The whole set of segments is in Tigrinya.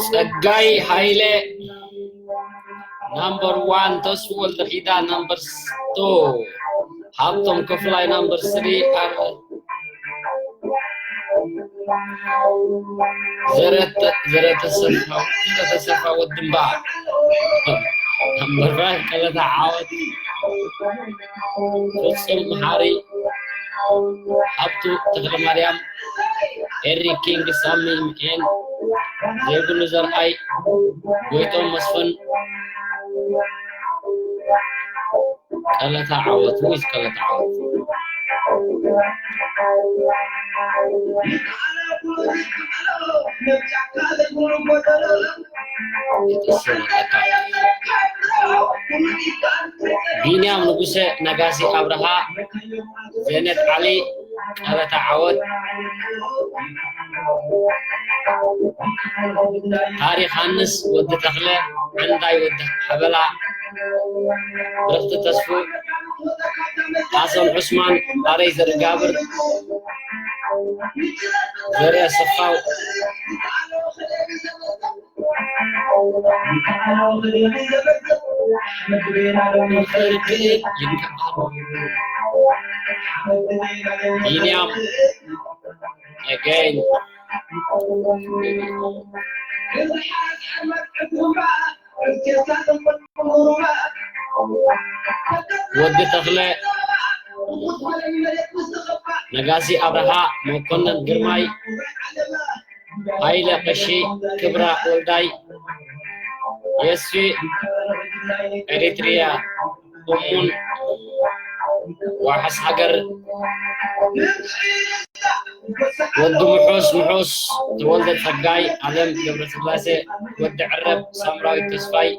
ጸጋይ ሃይለ ናምበር ዋን፣ ተስፉ ወልደ ኪዳን ናምበር ቱ፣ ሃብቶም ክፍላይ ናምበር ስሪ፣ ኣር-፣ ዘረተ-፣ ዘረተሰፋ፣ ዘረተሰፋ ወድምባ ናምበር ፋይቭ፣ ቀለታ ዓወት፣ ፍጹም መሓሪ፣ ሃብቱ ተክለማርያም፣ ኤሪ ኪንግ፣ ሳሚ ሚካኤል፣ ዘይብሉ ዘርኣይ፣ ጎይቶም መስፍን፣ ቀለታ ዓወት፣ ዊዝ ቀለታ ዓወት። ቢንያም ንጉሰ፣ ነጋሲ ኣብርሃ፣ ዜነት ዓሊ፣ ቀለታ ዓወት፣ ታሪክ ሃንስ፣ ወዲ ተኽለ፣ ዓንዳይ፣ ወዲ ሓበላ፣ ብርኽቲ ተስፉ፣ ሓሰን ዑስማን፣ ባረይ ዘርጋብር፣ ዘርያ ሰፋው፣ ቢንያም፣ again። ወዲ ተኽለ፣ ነጋሲ ኣብርሃ፣ መኮነን ግርማይ፣ ሃይለ ቀሺ፣ ክብራ ወልዳይ፣ የስፊ ኤሪትሪያ፣ እሙን ዋሕስ ሃገር፣ ወዲ ምሑስ ምሑስ፣ ተወልደ ጸጋይ፣ ኣለም ገብረስላሴ፣ ወዲ ዕረብ፣ ሳምራዊት ተስፋይ፣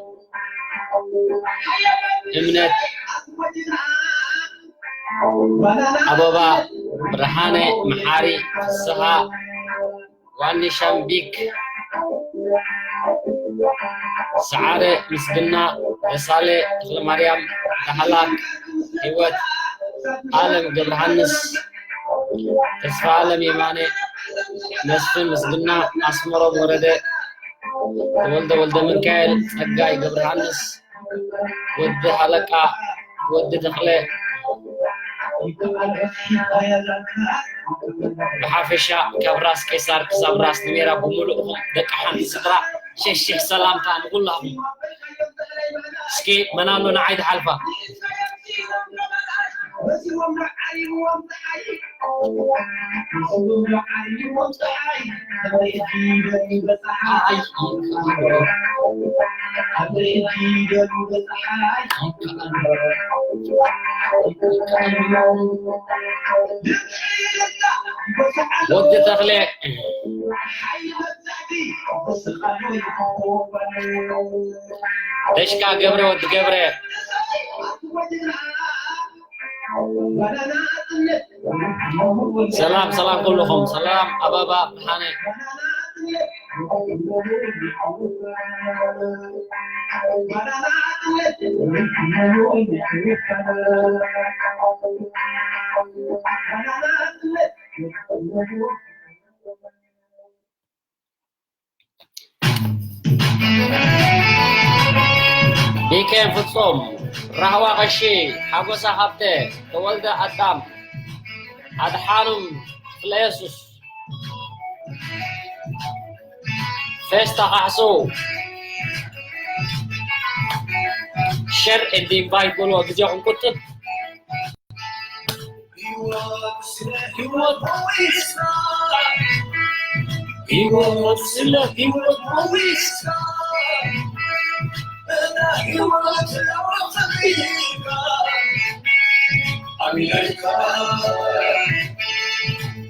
እምነት፣ ኣበባ፣ ብርሃነ፣ መሓሪ፣ ፍስሃ፣ ዋኒ ሻምቢክ፣ ሰዓረ ምስግና፣ ደሳለ ተኽለማርያም፣ ዳህላክ፣ ህይወት፣ ኣለም ገብረሃንስ፣ ተስፋ ኣለም የማነ፣ መስፍን ምስግና፣ ኣስመሮም ወረደ፣ ተወልደ ወልደ ሚካኤል፣ ጸጋይ ገብረሃንስ፣ ወዲ ሃለቃ፣ ወዲ ተኽለ፣ ብሓፈሻ ካብ ራስ ቄሳር ክሳብ ራስ ንሜራ ብምሉእኹም ደቂ ሓንቲ ስድራ ሸሽሕ ሰላምታ ንኹላኹም። እስኪ መን ኣሎ ንዓይ ዝሓልፋ? ወዲ ተኽለ ደሽካ ገብረ፣ ወዲ ገብረ። ሰላም ሰላም ኩልኹም፣ ሰላም ኣበባ ብርሃነ። ሚካኤል ፍጹም፣ ራህዋ ቀሺ፣ ሓጎሳ ሃብተ፣ ተወልደ ኣዳም፣ ኣድሓኖም ክፍለየሱስ፣ ፌስታ ካሕሱ፣ ሸር ኤንድ ኢንቫይት በልዎ፣ ግዜኹም ቁጥብ። ህይወት ስለ ህይወት ፖሊስና፣ ህይወት ስለ ህይወት ፖሊስና፣ እታ ህይወት ለዋፈሪካ ኣሚናልካ።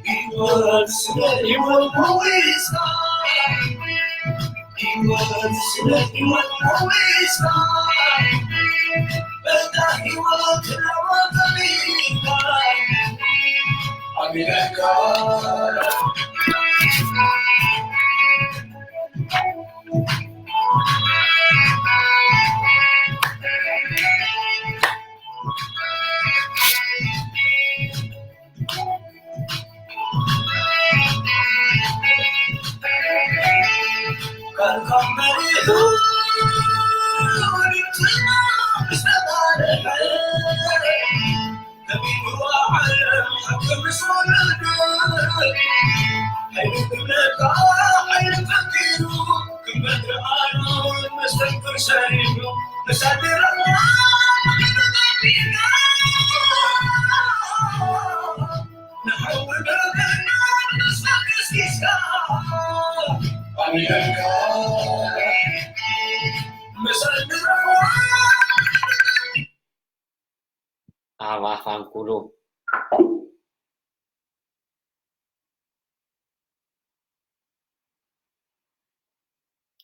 ህይወት ስለ ህይወት ፖሊስና፣ ኣብ ኣፋን ኩሉ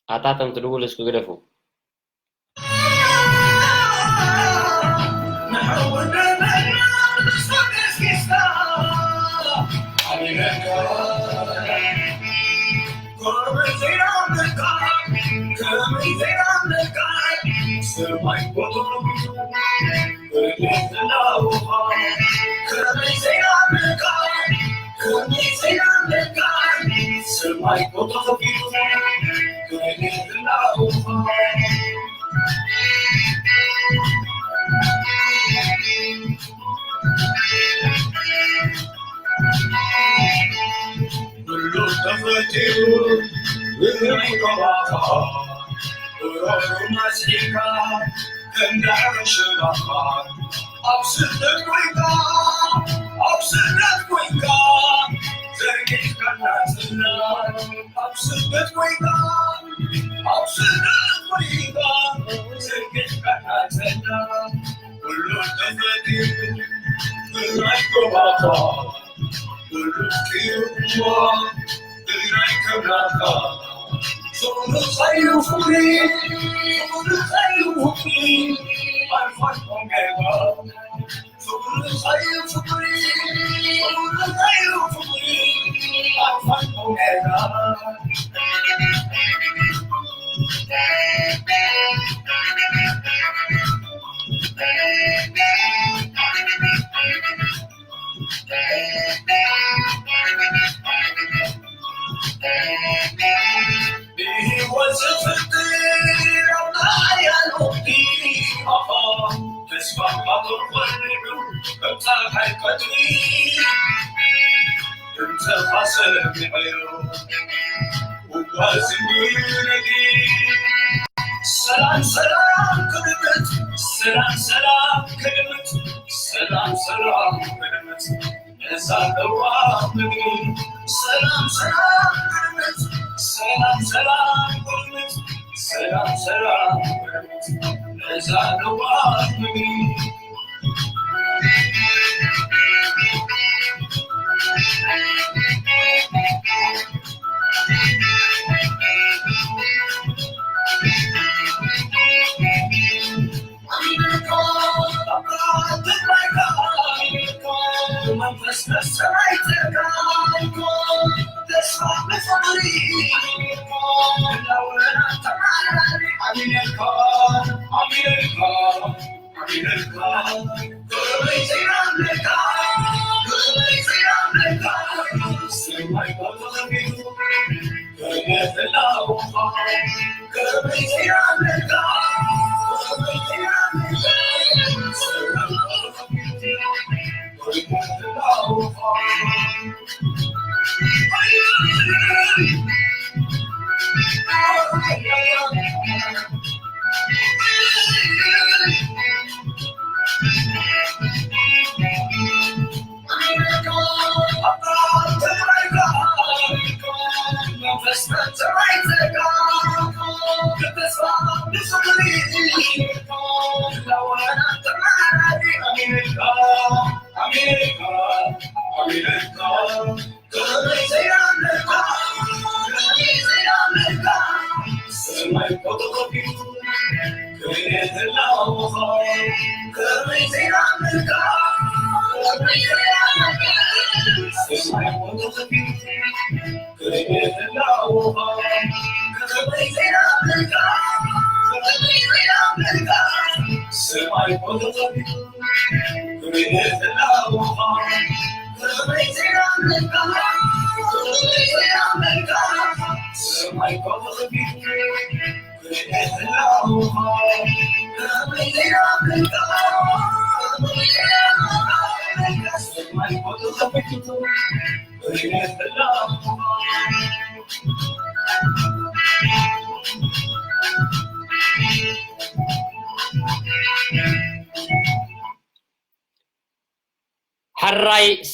ኣታ እቶም ትድውሉ እስኪ ግደፉ። ኣብ ስደት ኮይንካ፣ ኣብ ስደት ኮይንካ፣ ዘርጊሕካና ጽላል። ኣብ ስደት ኮይንካ፣ ኣብ ስደት ኮይንካ፣ ዘርጊሕካና ጽላል። ኩሉ ተፈቲሑ፣ ብናይ ጎባጣ፣ ኩሉ ቀይርዋ፣ ብናይ ከብላታ። ሰላም ሰላም ቅድመት፣ ሰላም ሰላም ቅድመት፣ ሰላም ሰላም ቅድመት። እዛ ለዋህ ምድሪ ሰላም ሰላም ቅድመት፣ ሰላም ሰላም ቅድመት፣ ሰላም ሰላም ቅድመት። እዛ ለዋህ ምድሪ ሕራይ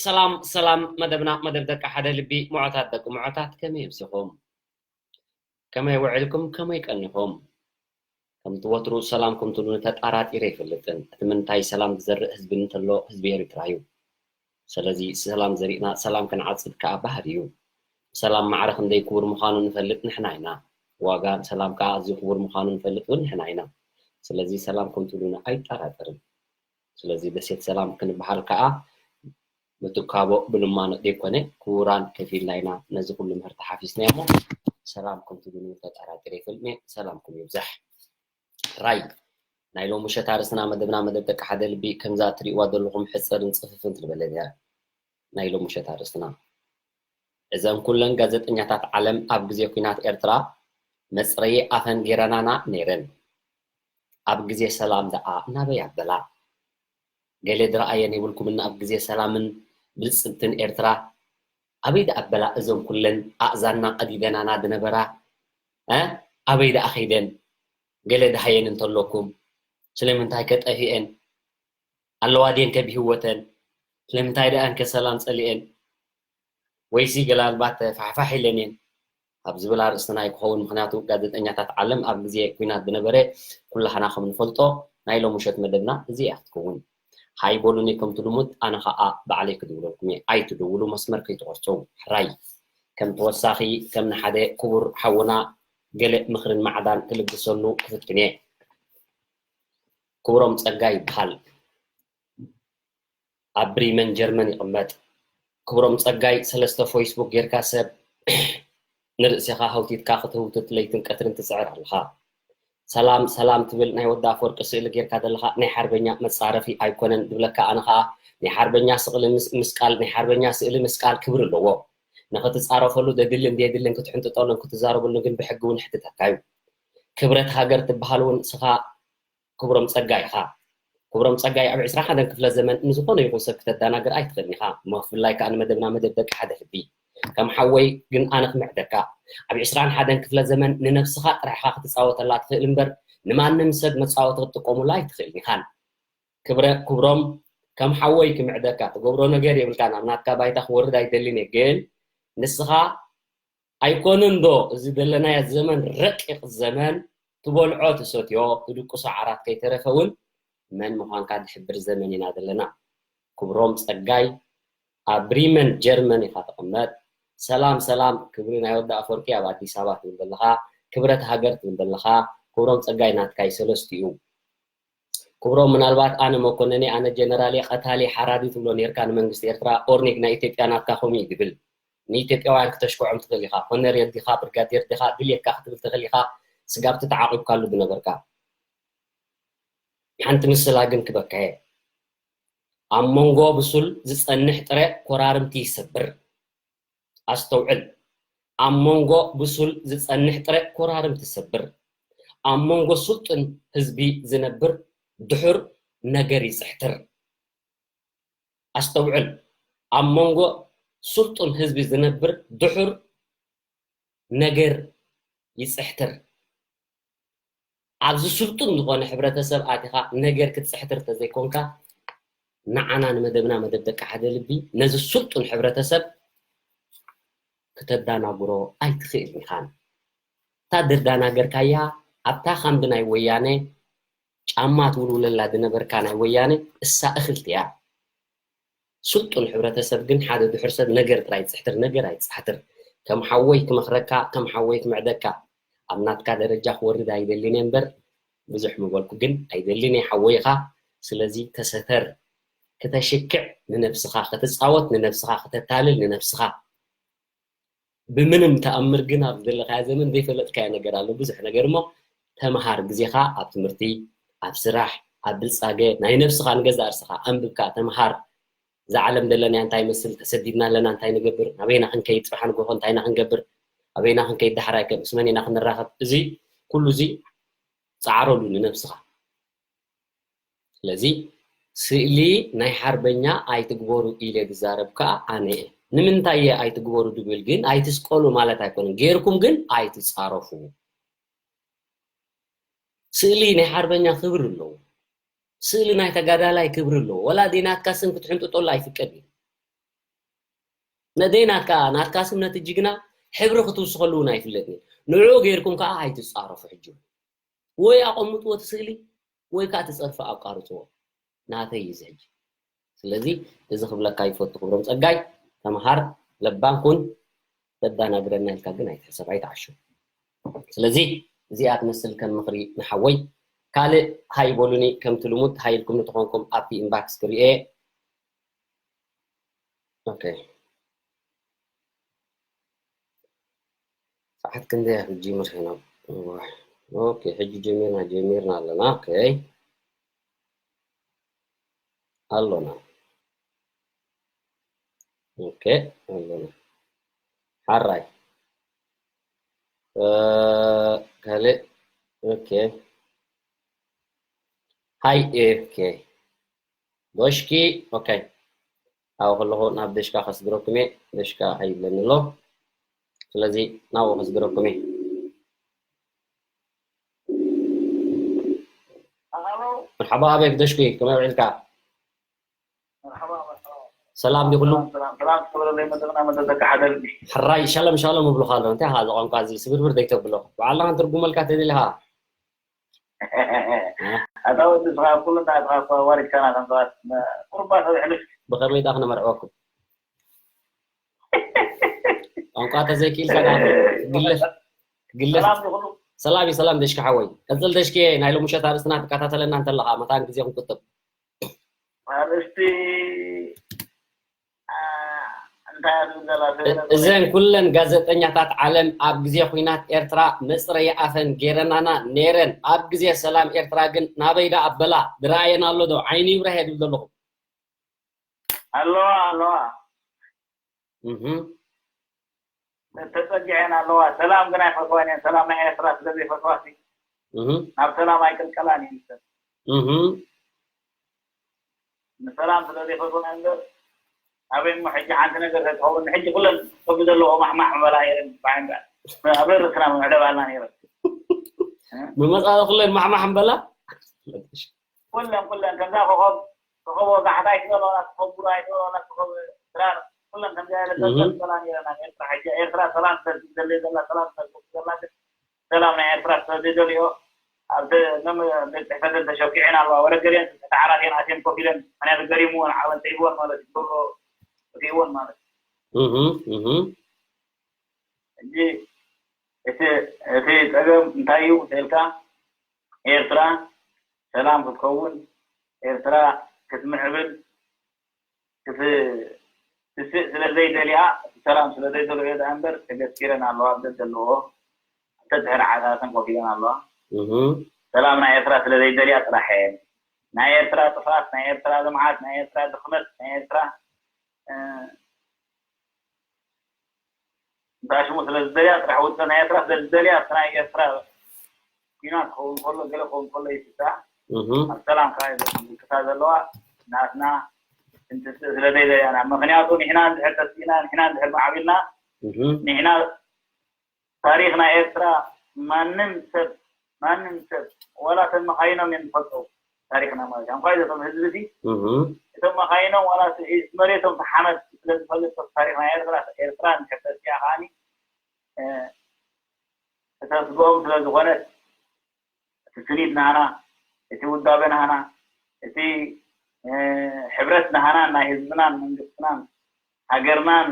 ሰላም ሰላም፣ መደብና መደብ ደቂ ሓደ ልቢ፣ ምዖታት ደቂ ምዖታት፣ ከመይ ኣምሲኹም? ከመይ ውዒልኩም? ከመይ ቀኒኹም? ከምቲ ወትሩ ሰላምኩም ትብሉኒ ተጣራጢረ ኣይፈልጥን። እቲ ምንታይ ሰላም ዝዘርእ ህዝቢ እንተሎ ህዝቢ ኤርትራ እዩ። ስለዚ ሰላም ዘሪእና ሰላም ክንዓጽድ ከኣ ባህሪ እዩ። ሰላም ማዕረ ክንደይ ክቡር ምዃኑ ንፈልጥ ንሕና ኢና። ዋጋ ሰላም ከኣ ኣዝዩ ክቡር ምዃኑ ንፈልጥ እውን ንሕና ኢና። ስለዚ ሰላምኩም ትብሉኒ ኣይጠራጠርን። ስለዚ ደሴት ሰላም ክንበሃል ከኣ ምትካቦ ብልማኖ ዘይኮነ ክቡራን ከፊልና ኢና ነዚ ኩሉ ምህርቲ ሓፊስና እሞ ሰላም ከምቲ ግን ተጠራጢረ ይፈልጥኒ ሰላምኩም ይብዛሕ። ራይ ናይ ሎሚ ምሸት ኣርእስትና መደብና መደብ ደቂ ሓደ ልቢ ከምዛ እትሪእዋ ዘለኹም ሕፅርን ፅፍፍን ትልበለኒ እያ። ናይ ሎሚ ምሸት ኣርእስትና እዘን ኩለን ጋዜጠኛታት ዓለም ኣብ ግዜ ኲናት ኤርትራ መጽረዪ ኣፈን ጌረናና ነይረን። ኣብ ግዜ ሰላም ደኣ ናበይ ኣበላ? ገለ ድረኣየን የብልኩምን ኣብ ግዜ ሰላምን ብልጽግትን ኤርትራ ኣበይ ደኣ ኣበላ? እዘን ኩለን ኣእዛንና ቀዲደናና ዝነበራ እ ኣበይ ደኣ ከይደን? ገለ ደሃየን እንተለኩም ስለምንታይ ከ ጠፊኤን? ኣለዋ ድየን ከ ብህይወተን? ስለምንታይ ደኣ እንከ ሰላም ጸሊኤን? ወይሲ ገላልባት ፋሕፋሕ ኢለን እየን ኣብ ዝብል ኣርእስትና ኣይክኸውን። ምኽንያቱ ጋዜጠኛታት ዓለም ኣብ ግዜ ኲናት ዝነበረ ኩላህና ከም ንፈልጦ ናይ ሎም ምሸት መደብና እዚ እያ ክትከውን። ሃይ በሉኒ ከምቲ ልሙድ ኣነ ኸኣ ባዕለይ ክድውለልኩም እየ። ኣይትደውሉ መስመር ከይትቆርጹ። ሕራይ ከም ተወሳኺ ከም ንሓደ ክቡር ሓውና ገለ ምኽርን ማዕዳን ክልግሰሉ ክፍትን እየ። ክብሮም ጸጋይ ይበሃል። ኣብ ብሪመን ጀርመን ይቕመጥ። ክብሮም ጸጋይ ሰለስተ ፎይስቡክ ጌርካ ሰብ ንርእስኻ ሃውቲትካ ክትህውትት ለይትን ቀትርን ትጽዕር ኣለኻ። ሰላም ሰላም ትብል ናይ ወዲ ኣፈወርቂ ስእሊ ጌርካ ዘለኻ ናይ ሓርበኛ መጻረፊ ኣይኮነን ዝብለካ ኣነ ኸኣ ናይ ሓርበኛ ስቕሊ ምስ ምስቃል ናይ ሓርበኛ ስእሊ ምስቃል ክብሪ ኣለዎ። ንኽትጻረፈሉ ዘድልን ዘየድልን ክትሕንጥጠሉን ክትዛረበሉን ግን ብሕጊ እውን የሕትተካ እዩ። ክብረት ሃገር ትበሃል እውን ንስኻ ክብሮም ጸጋይ ኢኻ። ክብሮም ጸጋይ ኣብ ዕስራን ሓደን ክፍለ ዘመን ንዝኾነ ይኹን ሰብ ክተደናግር ኣይትኽእልን ኢኻ። እሞ ብፍላይ ከኣ ንመደብና መደብ ደቂ ሓደ ልቢ ከም ሓወይ ግን ኣነ ክምዕደካ። ኣብ ዕስራን ሓደን ክፍለ ዘመን ንነብስኻ ጥራሕ ኢኻ ክትጻወተላ ትኽእል እምበር ንማንም ሰብ መጻወቲ ክትጥቀሙላ ኣይትኽእልን ኢኻን። ክብረ ክብሮም ከም ሓወይ ክምዕደካ ትገብሮ ነገር የብልካን። ኣብ ናትካ ባይታ ክወርድ ኣይደልን እየ ግን ንስኻ ኣይኮነን ዶ እዚ ዘለናዮ ዘመን ረቂቕ ዘመን ትበልዖ ትሰትዮ ትድቅሶ ዓራት ከይተረፈ እውን መን ምዃንካ ዝሕብር ዘመን ኢና ዘለና። ክብሮም ጸጋይ ኣብ ብሪመን ጀርመን ኢኻ ትቕመጥ። ሰላም ሰላም ክብሪ ናይ ወዲ ኣፈወርቂ ኣብ ኣዲስ ኣበባ ትብል ዘለኻ ክብረት ሃገር ትብል ዘለኻ ክብሮም ጸጋይ ናትካ እዩ ሰለስቲኡ። ክብሮም ምናልባት ኣነ መኮነን እየ ኣነ ጀነራል እየ ቀታሊ ሓራዲ ትብሎ ኔርካ ንመንግስቲ ኤርትራ ኦርኒግ ናይ ኢትዮጵያ ናትካ ከምኡ እዩ ዝብል ንኢትዮጵያውያን ክተሽክዖም ትኽእል ኢኻ ኮነሬል ዲኻ ብርጋዴር ዲኻ ድልየትካ ክትብል ትኽእል ኢኻ ስጋብቲ ተዓቒብካሉ ዝነበርካ ሓንቲ ምስላ ግን ክበካ እየ ኣብ መንጎ ብሱል ዝጸንሕ ጥረ ኮራርምቲ ይሰብር ኣስተውዕል ኣብ መንጎ ብሱል ዝጸንሕ ጥረ ኮራርም ትሰብር ኣብ መንጎ ስልጡን ህዝቢ ዝነብር ድሑር ነገር ይጽሕትር ኣስተውዕል ኣብ መንጎ ስልጡን ህዝቢ ዝነብር ድሑር ነገር ይጽሕትር ኣብዚ ስልጡን ዝኾነ ሕብረተሰብ ኣቲኻ ነገር ክትፅሕትር ተዘይኮንካ ንዓና ንመደብና መደብ ደቂ ሓደ ልቢ ነዚ ስልጡን ሕብረተሰብ ክተዳናግሮ ኣይትኽእልን ኢኻን። እታ ደዳናገርካያ ኣብታ ካምቢ ናይ ወያነ ጫማ ትውልውለላ ዝነበርካ ናይ ወያነ እሳ እኽልቲ እያ። ስልጡን ሕብረተሰብ ግን ሓደ ድሑር ሰብ ነገር ጥራይ ይፅሕትር ነገር ኣይፃሕትር ከም ሓወይ ክመኽረካ ከም ሓወይ ክምዕደካ ኣብ ናትካ ደረጃ ክወርድ ኣይደልን እየ እምበር ብዙሕ ምበልኩ ግን ኣይደልን እየ ሓወይኻ ስለዚ ተሰተር ክተሽክዕ ንነብስኻ ክትፃወት ንነብስኻ ክተታልል ንነብስኻ ብምንም ተኣምር ግን ኣብ ዘለኻዮ ዘመን ዘይፈለጥካዮ ነገር ኣሎ ብዙሕ ነገር እሞ ተምሃር ግዜኻ ኣብ ትምህርቲ ኣብ ስራሕ ኣብ ብልፃገ ናይ ነብስኻ ንገዛእ ርስኻ ኣንብብካ ተምሃር እዛ ዓለም ዘለናያ እንታይ ይመስል ተሰዲድና ኣለና እንታይ ንገብር ናበይና ክንከይድ ፅባሕ ንጎሆ እንታይ ኢና ክንገብር ኣበይና ክንከይድ ዳሕራይ ከ ምስ መን ኢና ክንራኸብ እዚ ኩሉ እዚ ፀዓረሉ ንነብስኻ ስለዚ ስእሊ ናይ ሓርበኛ ኣይትግበሩ ኢለ ዝዛረብ ከዓ ኣነ እየ ንምንታይ እየ ኣይትግበሩ ድብል ግን ኣይትስቀሉ ማለት ኣይኮነን። ጌርኩም ግን ኣይትጻረፉ። ስእሊ ናይ ሓርበኛ ክብሪ ኣለዎ። ስእሊ ናይ ተጋዳላይ ክብሪ ኣለዎ። ወላ ደይ ናትካ ስም ክትሕንጥጠሉ ኣይፍቀድ እዩ። ነደይ ናትካ፣ ናትካ ስም ነቲ ጅግና ሕብሪ ክትውስኸሉ እውን ኣይፍለጥን እዩ። ንዕኡ ጌርኩም ከዓ ኣይትጻረፉ ሕጂ እውን። ወይ ኣቐምጥዎ እቲ ስእሊ ወይ ከዓ እቲ ጸርፊ ኣቋርጽዎ። ናተይ እዩ እዚ ሕጂ። ስለዚ እዚ ክብለካ ይፈቱ ክብሮም ጸጋይ፣ ተምሃር፣ ለባም ኩን፣ ተዳናግረና ኢልካ ግን ኣይትሕሰብ፣ ኣይትዓሹ። ስለዚ እዚኣ ትመስል ከም ምኽሪ ንሓወይ። ካልእ ሃይ በሉኒ፣ ከምቲ ልሙድ ሃይ ኢልኩም ንተኾንኩም ኣብቲ ኢንባክስ ክሪኤ። ኦኬ። ሰዓት ክንደይ ክጅምር ሄኖም? እዋይ። ኦኬ፣ ሕጂ ጀሚርና፣ ጀሚርና ኣለና። ኦኬ። ኣሎና። ኦኬ፣ ኣሎና። ሓራይ። እ፣ ካልእ። ኦኬ። ሃይ፣ ኦኬ። ዶሽኪ፣ ኦኬ። ኣብኡ ከለኹ ናብ ደሽካ ከስግረኩም እየ። ደሽካ ኣይብለኒ ኣሎ። ስለዚ ናብኡ ከስግረኩም እየ። መርሓባ ኣቤት ደሽኪ፣ ከመይ ውዒልካ? ሰላም ድዩ ኩሉ? ሕራይ ሻሎም ሻሎም እብሉኻ ኣሎ። እንታይ ኢኻ እዚ ቋንቋ እዚ ስብርብር ዘይተብሎ? ባዕልኻ ክትርጉመልካ ተደሊኻ? ኣታ ወዲ ስኻ ኩሉ እንታይ ስኻ እኮ ኣዋሪድካና ከም ሰባት ቁርባ ሰብ የሕልፍ። ብኸመይ ዳ ክነመርዕወኩም? ቋንቋ ተዘይክኢልካ ዳ ክግለፍ፣ ክግለፍ። ሰላም እዩ ኩሉ። ሰላም እዩ፣ ሰላም ደሽኪ ሓወይ። ቀጽል ደሽኪ፣ ናይ ሎምሸት ኣርእስትና ትከታተለና እንተለኻ መታን ግዜ ክንቁጥብ። ኣርእስቲ፣ ኣ፣ እንታይ እያ ትብል ዘላ? እ-፣ እዘን ኩለን ጋዜጠኛታት ዓለም ኣብ ግዜ ኲናት ኤርትራ መጽረዪ ኣፈን ገይረናና ነይረን። ኣብ ግዜ ሰላም ኤርትራ ግን ናበይ ደኣ ኣበላ? ድረኣየን ኣሎ ዶ? ዓይኑ ይብረህ እየ ድብል ዘለኹ። ኣለዋ፣ ኣለዋ። እህ። ተጸጊዐን ኣለዋ። ሰላም ግን ኣይፈትዋን እየን። ሰላም ናይ ኤርትራ ስለ ዘይፈትዋ ሲ እህ። ናብ ሰላም ኣይቅልቀላን እየን። እህ። ንሰላም ስለ ዘይፈትዋ እምበር፣ ኣበይ እሞ ሕጂ ሓንቲ ነገር ተትኸውን፣ ሕጂ ኩለን ከቢ ዘለዎ ማሕማሕ ምበላ ነይረን፣ ብዓይንካ ኣብ ርእስና ምዕደባልና ነይረን። ምመጻኢ ኩለን ማሕማሕ ምበላ? ኩለን፣ ኩለን፣ ከምዛ ኮኸብ፣ ኮኸብ ወጋሕታ ኣይትበል ዋላ ኮኸብ ቡራ ኣይትበል ዋላ ኮኸብ ድራር፣ ኩለን ከምዚኣ ኢለን እህ። ዘበላ ነይረን ኣብ ኤርትራ። ሕጂ ኤርትራ ሰላም ስለ ትደሊ ዘላ፣ ሰላም ስለ ትደሊ ዘላ፣ ግን ሰላም ናይ ኤርትራ ስለ ዘይደልዮ፣ ኣብቲ መም-፣ ቤት ጽሕፈተን ተሸኪዐን ኣለዋ። ወረ ገሊአን ተዓራርየን ኣትየን ኮፍ ኢለን፣ ምኽንያቱ ገሪምወን፣ ዓወን ጥዒብወን ማለት እዩ፣ ብሮ ጥፊእወን ማለት እዩ። እህ፣ እህ። ሕጂ እቲ፣ እቲ ጸገም እንታይ እዩ ተልካ? ኤርትራ ሰላም ክትከውን፣ ኤርትራ ክትምዕብል፣ ክት-፣ ክትስእ ስለ ዘይደልያ፣ እቲ ሰላም ስለ ዘይደልዮ ደኣ እምበር ተገቲረን ኣለዋ፣ ኣብ ደገ ኣለዎ። ተድሕር ዓታተን ኮፍ ኢለን ኣለዋ። እህ። ሰላም ናይ ኤርትራ ስለ ዘይደልያ ጥራሕ እየን። ናይ ኤርትራ ጥፍኣት፣ ናይ ኤርትራ ልምዓት፣ ናይ ኤርትራ ድኽመት፣ ናይ ኤርትራ፣ እ፣ እንታይ ሽሙ ስለ ዝደልያ ጥራሕ ውጥን ናይ ኤርትራ ስለ ዝደልያ፣ እቲ ናይ ኤርትራ ኲናት ክኸውን ከሎ፣ ገለ ክኸውን ከሎ ይፍታሕ። እህ። ኣብ ሰላም ከኣ ይዘክር ምልክታ ዘለዋ ናትና እንትስእ ስለ ዘይደልያና። ምኽንያቱ ንሕና እንድሕር ተስኢና፣ ንሕና እንድሕር ማዕቢልና፣ እህ። ንሕና ታሪኽ ናይ ኤርትራ ማንም ሰብ፣ ማንም ሰብ፣ ዋላ እተን መኻይኖም እዮም ዝፈልጡ ታሪኽና ማለት እዩ። እንኳን እዞም ህዝቢ እዚ፣ እህ። እቶም መኻይኖም ዋላ እቲ መሬቶም እቲ ሓመድ ስለ ዝፈልጥ ታሪኽ ናይ ኤርትራ፣ ኤርትራ እንድሕር ተስኢያ ከኣኒ፣ እ፣ እተስግኦም ስለ ዝኾነት፣ እቲ ስኒት ናህና፣ እቲ ውዳበ ናህና፣ እቲ፣ እ፣ ሕብረት ናህናን ናይ ህዝብናን መንግስትናን ሃገርናን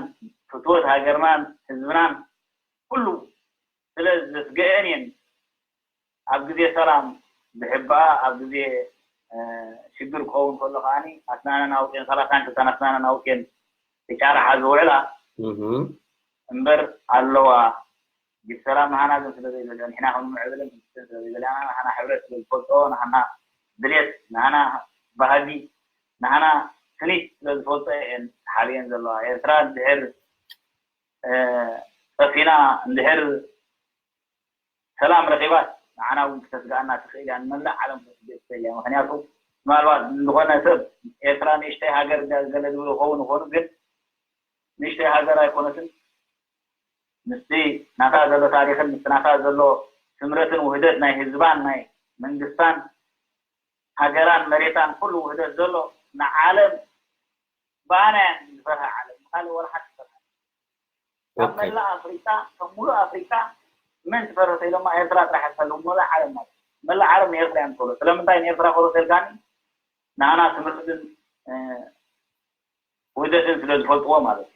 ፍትወት ሃገርናን ህዝብናን ኩሉ ስለ ዘስገአን እየን ኣብ ግዜ ሰላም ዝሕብኣ፣ ኣብ ግዜ፣ እ፣ ሽግር ክኸውን ከሎ ከኣኒ ኣስናነን ኣውፅኤን፣ ሰላሳን ክልተን ኣስናነን ኣውፅኤን ክጫርሓ ዝውዕላ እህ። እምበር ኣለዋ። ግድ ሰላም ናህና ግን ስለ ዘይደልዮ፣ ንሕና ከም ንምዕብልን ስለ ዘይደልያና፣ ናህና ሕብረት ስለ ዝፈልጦ፣ ናህና ድሌት፣ ናህና ባህጊ፣ ናህና ስኒት ስለ ዝፈልጦ እየን ተሓብየን ዘለዋ። ኤርትራ እንድሕር፣ እ፣ ጠፊና፣ እንድሕር ሰላም ረኺባስ፣ ንዓና እውን ክተስግኣና ትኽእል እያ፣ ንመላእ ዓለም ከተስግእ ትኽእል እያ። ምኽንያቱ፣ ምናልባት ዝኾነ ሰብ ኤርትራ ንእሽተይ ሃገር ገለ ዝብሉ ይኸውን ይኾኑ፣ ግን ንእሽተይ ሃገር ኣይኮነትን። ምስቲ ናታ ዘሎ ታሪኽን ምስቲ ናታ ዘሎ ስምረትን ውህደት ናይ ህዝባን ናይ መንግስታን ሃገራን መሬታን ኩሉ ውህደት ዘሎ ንዓለም ብኣና እያ ዝፈርሃ ዓለም፣ ንኻልእ ወላ ሓንቲ ይፈርሃ። ካብ መላእ ኣፍሪቃ፣ ካብ ሙሉእ ኣፍሪቃ መን ትፈርህ ኢሎማ? ኤርትራ ጥራሕ እያ ትፈርህ፣ መላእ ዓለም ማለት እዩ። መላእ ዓለም ንኤርትራ እያ ትፈርህ። ስለምንታይ ንኤርትራ ፈርህ ኢልካኒ? ንዓና ትምህርትን ውህደትን ስለ ዝፈልጥዎ ማለት እዩ።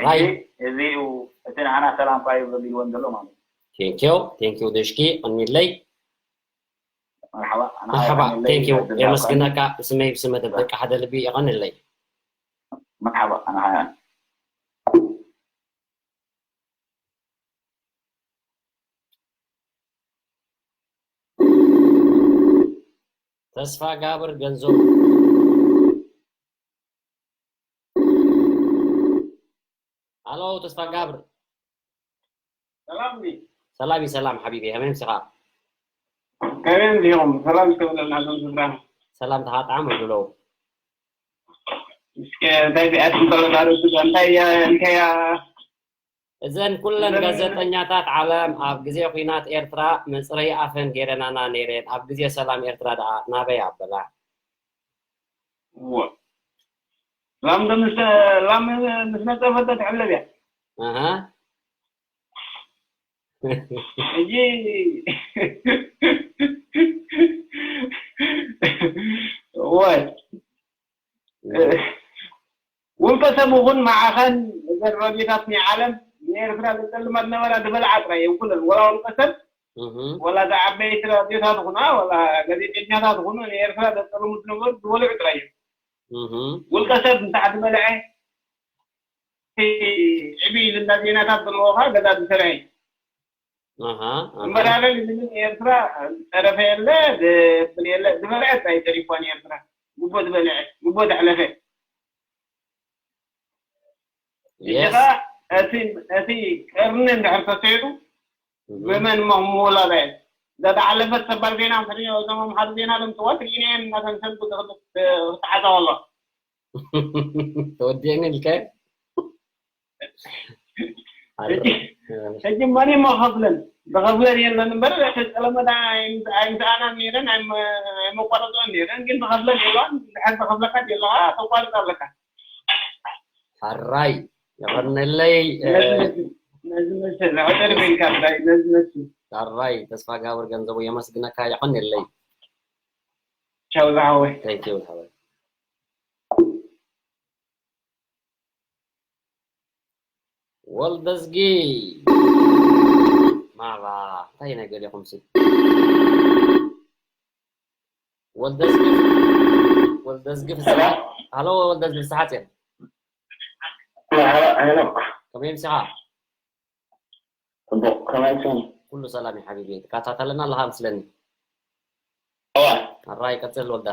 ሕጂ እዚ እዩ እቲ ንዓና ሰላም ኳ እዩ ዘቢልወን ዘሎ ማለት እዩ። ቴንኪው ቴንኪው ደሽኪ ቀኒለይ። መርሓባ። መርሓባ ቴንኪው። የመስግነካ። ብስመይ ብስመ ደቂ ሓደ ልቢ የቐንለይ። መርሓባ። ተስፋ ጋብር ገንዘቡ። ኣሎ ተስፋ ጋብር። ሰላም ዲ? ሰላም እዩ ሰላም ሓቢቢ፣ ከመይ ምሲኻ? ከመይ እንዲኹም? ሰላም ይከብለና ዞም ስድራ። ሰላም ተኻጣዕም ኣለዉ። እስከ እንታይ ዚኣ ትንጠለጣሉ ስጋ እንታይ እያ እንታይ እያ? እዘን ኩለን እዘን ጋዜጠኛታት ዓለም ኣብ ግዜ ኲናት ኤርትራ መጽረዪ ኣፈን ገይረናና ነይረን፣ ኣብ ግዜ ሰላም ኤርትራ ደኣ ናበይ ኣበላ? እወ። ላም ዶ ምስ ላም ምስ ነጸፈት ትሕለብ እያ። ኣሃ። ሕጂ እወ። ውልቀ ሰብ እውን መዓኸን እዘን ረድዮታት ናይ ዓለም ንኤርትራ ዘጸልማ ዝነበራ ዝበልዓ ጥራይ እየን ኩለን። ወላ ውልቀ ሰብ እህ፣ ወላ እዛ ዓበይቲ ረድዮታት ይኹና ወላ ጋዜጠኛታት ይኹኑ ንኤርትራ ዘጸልሙ ዝነበሩ ዝበልዑ ጥራይ እዮም። እህ። ውልቀ ሰብ እንታዕ ዝበልዐ ዕብይ ኢልና ዜናታት ዘለዎኻ ገዛ ዝሰርዐ እዩ። ኣሃ፣ ኣሃ። እምበዳረል ምንም ኤርትራ ዝጸረፈ የለ፣ ዝብል የለ፣ ዝበልዐ ጥራይ ተሪፏ ንኤርትራ። ጉቦ ዝበልዐ፣ ጉቦ ዘሕለፈ። የስ። እዚኻ እቲ፣ እቲ ቀርኒ እንድሕር ተስዒቡ፣ እህ። ብመን ምውላዳ እየ? እዛ ዝሓለፈት ሰበር ዜና እንተሪኦ፣ እዞም ኣምሓሩ ዜና ደምፅዋ፣ ትግርኛ እናተንሰልኩ ክትዓፀ ከሎ። ተወዲአኒ ኢልካዮ? ሕጂ፣ ሕጂ መን እዩ መኸፍለን? ዝኸፍለን የለን እምበር፣ እቲ ጠለመዳ ኣይምስ-፣ ኣይምስኣናን ነይረን፣ ኣይመ-፣ ኣይመቋረፅኦን ነይረን፣ ግን ዝኸፍለን የለዋን። ድሕር ዝኸፍለካ ዘለኻ ተቋርፅ ኣለካ። ሕራይ፣ የቐነለይ፣ እ፣ ነዚ መስል፣ ነዚ መስል፣ ሕደር በይንካ ጥራይ፣ ነዚ መስል። ሕራይ፣ ተስፋ ጋብር ገንዘቡ የመስግነካ፣ የቐነለይ። ቻው ዝሓወይ። Thank you ዝሓወይ። ወልደዝጊ ማራ እንታይ ነገር ኢኹም ሲ? ወልደዝጊ፣ ወልደዝጊ ፍስሓ። ሄሎ። ሃሎ ወልደዝጊ ፍስሓ ጽዮን። መርሓባ ሄኖክ። ከመይ ምሲኻ? ጽቡቕ፣ ከመይ ትኾን? ኩሉ ሰላም እዩ ሓቢቢ። ትከታተለና ኣለኻ መስለኒ። እዋ። ኣራይ ቀጽል ወልዳ።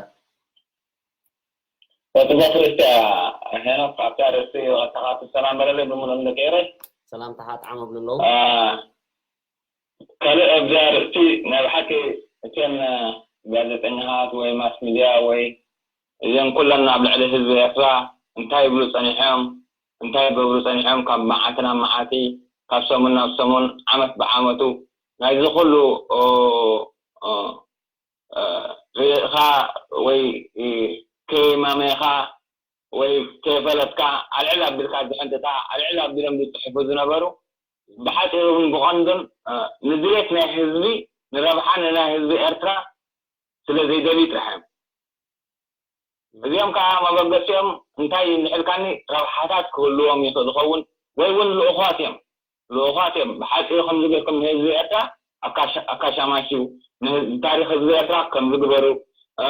ጽቡቕ ክርስትያ ሄኖክ፣ ኣብታ ርእሲ ኣተኻቱ ሰላም በለለይ ብምሉእ ደቂ ኤረይ። ሰላምታኻ ጥዓም ኣብሉ ኣለዉ። አ፣ ካልእ ኣብዛ ርእሲ ናይ ብሓቂ እተን ጋዜጠኛታት ወይ ማስ ሚድያ ወይ እዘን ኩለን ኣብ ልዕሊ ህዝቢ ኤርትራ እንታይ ይብሉ ጸኒሖም፣ እንታይ ይገብሩ ጸኒሖም፣ ካብ መዓልቲ ናብ መዓልቲ፣ ካብ ሰሙን ናብ ሰሙን፣ ዓመት ብዓመቱ፣ ናይዚ ኩሉ፣ ኦ፣ ኦ፣ እ፣ ርእኻ ወይ፣ እ፣ ከየማመኻ ወይ ከየፈለጥካ ኣልዕል ኣቢልካ ዝሕንጥጣ፣ ኣልዕል ኣቢሎም ዝጽሕፉ ዝነበሩ፣ ብሓጺሩን ብቐንዱን፣ እ፣ ንድሌት ናይ ህዝቢ፣ ንረብሓ ንናይ ህዝቢ ኤርትራ ስለ ዘይደልዩ ጥራሕ እዮም። እዚኦም ከኣ መበገሲኦም እንታይ እዩ እንድሕልካኒ፣ ረብሓታት ክህልዎም ይኽእል ዝኸውን፣ ወይ እውን ልኡኻት እዮም። ልኡኻት እዮም። ብሓጺሩ ከምዚ ጌርኩም ንህዝቢ ኤርትራ ኣካሻ-፣ ኣካሻማሽዩ፣ ንህዝ-፣ ታሪኽ ህዝቢ ኤርትራ ከምዚ ግበሩ፣ እ፣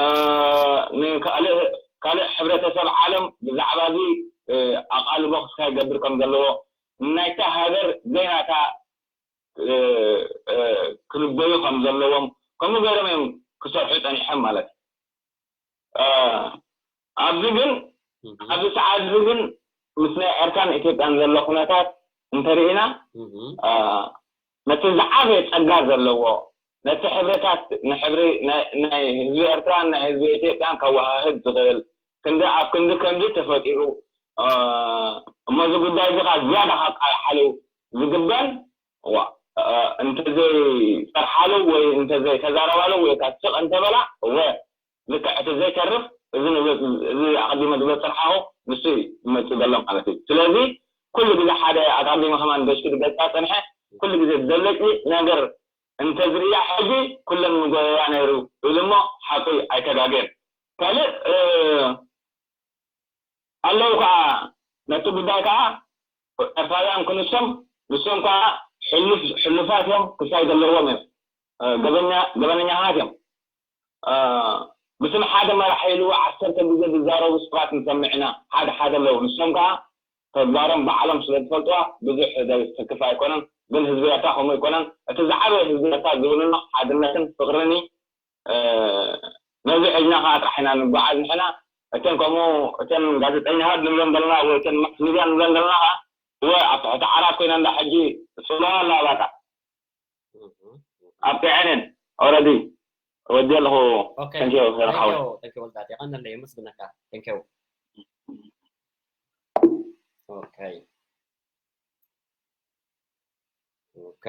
ንካልእ፣ ካልእ ሕብረተሰብ ዓለም ብዛዕባ እዚ፣ እ፣ ኣቓልቦ ክሳይ ገብር ከም ዘለዎ፣ ናይታ ሃገር ዘይናታ፣ እ፣ እ፣ ክንበዩ ከም ዘለዎም፣ ከምኡ ገይሮም እዮም ክሰርሑ ጸኒሖም ማለት እዩ። እ፣ ኣብዚ ግን፣ እህ። ኣብዚ ሰዓት እዚ ግን ምስ ናይ ኤርትራን ኢትዮጵያን ዘሎ ኩነታት እንተርኢና፣ እህ። እ፣ ነቲ ዝዓበየ ጸጋ ዘለዎ፣ ነቲ ሕብርታት፣ ንሕብሪ ናይ፣ ናይ ህዝቢ ኤርትራን ናይ ህዝቢ ኢትዮጵያን ከወሃህድ ዝኽእል፣ ክንዲ ኣብ ክንዲ ከምዚ ተፈጢሩ፣ እ፣ እሞ እዚ ጉዳይ እዚ ከዓ ዝያዳ ካብ ሓልሓሉ ዝግበን ዋ እንተዘይሰርሓሉ ወይ እንተዘይተዛረባሉ ወይ ከዓ ስቕ እንተበላ እወ ልክዕ እቲ ዘይተርፍ እዚ እዚ ኣቐዲመ ዝበፅርሓኹ ንሱ ይመፅእ ዘሎ ማለት እዩ። ስለዚ ኩሉ ግዜ ሓደ ኣቐዲመ ከማን ገሽኪ ዝገፃ ፀንሐ ኩሉ ግዜ ዘለቂ ነገር እንተዝርያ ሕጂ ኩለን ምጎያ ነይሩ ኢሉ እሞ ሓቁ ኣይተጋገን። ካልእ ኣለዉ ከዓ ነቲ ጉዳይ ከዓ ኤርትራውያን ክንሶም ንሶም ከዓ ሕሉፍ ሕሉፋት እዮም ክሳይ ዘለዎም እዮም ገበኛ ገበነኛታት እዮም። ብስም ሓደ መራሒ ኢሉ ዓሰርተ ግዜ ዝዛረቡ ሰባት ንሰምዕ ኢና። ሓደ ሓደ ኣለዉ ንሶም ከዓ ተግባሮም ባዕሎም ስለ ዝፈልጥዋ ብዙሕ ዘስክፍ ኣይኮነን። ግን ህዝቢ ኤርትራ ከምኡ ኣይኮነን። እቲ ዝዓበየ ህዝቢ ኤርትራ ዝውንኖ ሓድነትን ፍቕርን እዩ። ነዚ ሒዝና ከዓ ጥራሕ ኢና ንጓዓዝ ንሕና። እተን ከምኡ እተን ጋዜጠኛታት ንብለን ዘለና ወይ እተን ማስ ሚድያ ንብለን ዘለና ከዓ እወ ኣብ ትሕቲ ዓራት ኮይና እንዳ ሕጂ ስብለዋ ኣለዋ ባታ ኣብቅዐንን ኦረዲ ወዲ ኣለኹ። ተንኪዮ ሰረሓወይ ተንኪዮ ወልዳት የቐነለ የመስግነካ። ተንኪዮ ኦኬ ኦኬ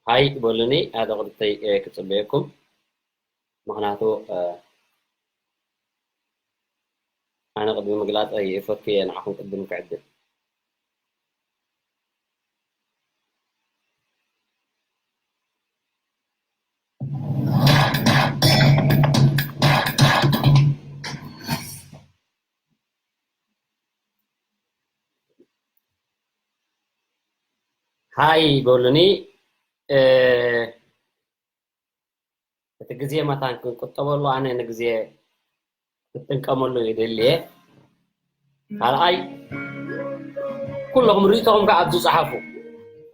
ሃይ በሉኒ ኣደቕርተይ ክፅበየኩም። ምኽንያቱ ኣነ ቅድሚ ምግላፀይ እፈቱ እየ ንዓኹም ቅድም ክዕድል። ሃይ በሉኒ። እቲ ግዜ መታን ክንቁጠበሉ ኣነ ንግዜ ክጥንቀመሉ ይደሊ እየ። ካልኣይ ኩለኹም ርእይቶኹም ከዓ ኣብዚ ፀሓፉ።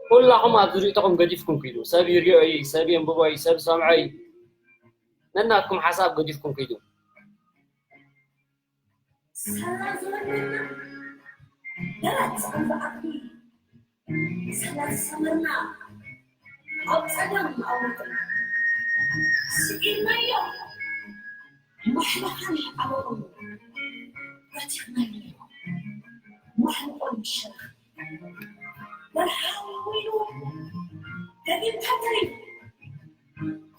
ኩላኹም ኣብዚ ርእይቶኹም ገዲፍኩም ክይዱ። ሰብ ይሪኦ እዩ፣ ሰብ የንብቦ እዩ፣ ሰብ ሰምዖ እዩ። ነናትኩም ሓሳብ ገዲፍኩም ክይዱ። ሰላ ዝበለና ደረት ኣንበኣቢ ሰላ ዝሰመርና ኣብ ጸገም ኣውርድና ስኢልናዮ ማሕለኻን ኣበቑ በቲኽናዮ ማሕልቆ ምሸኽ በርሃዊ ውዒሉ ደጊምካ ተሪፉ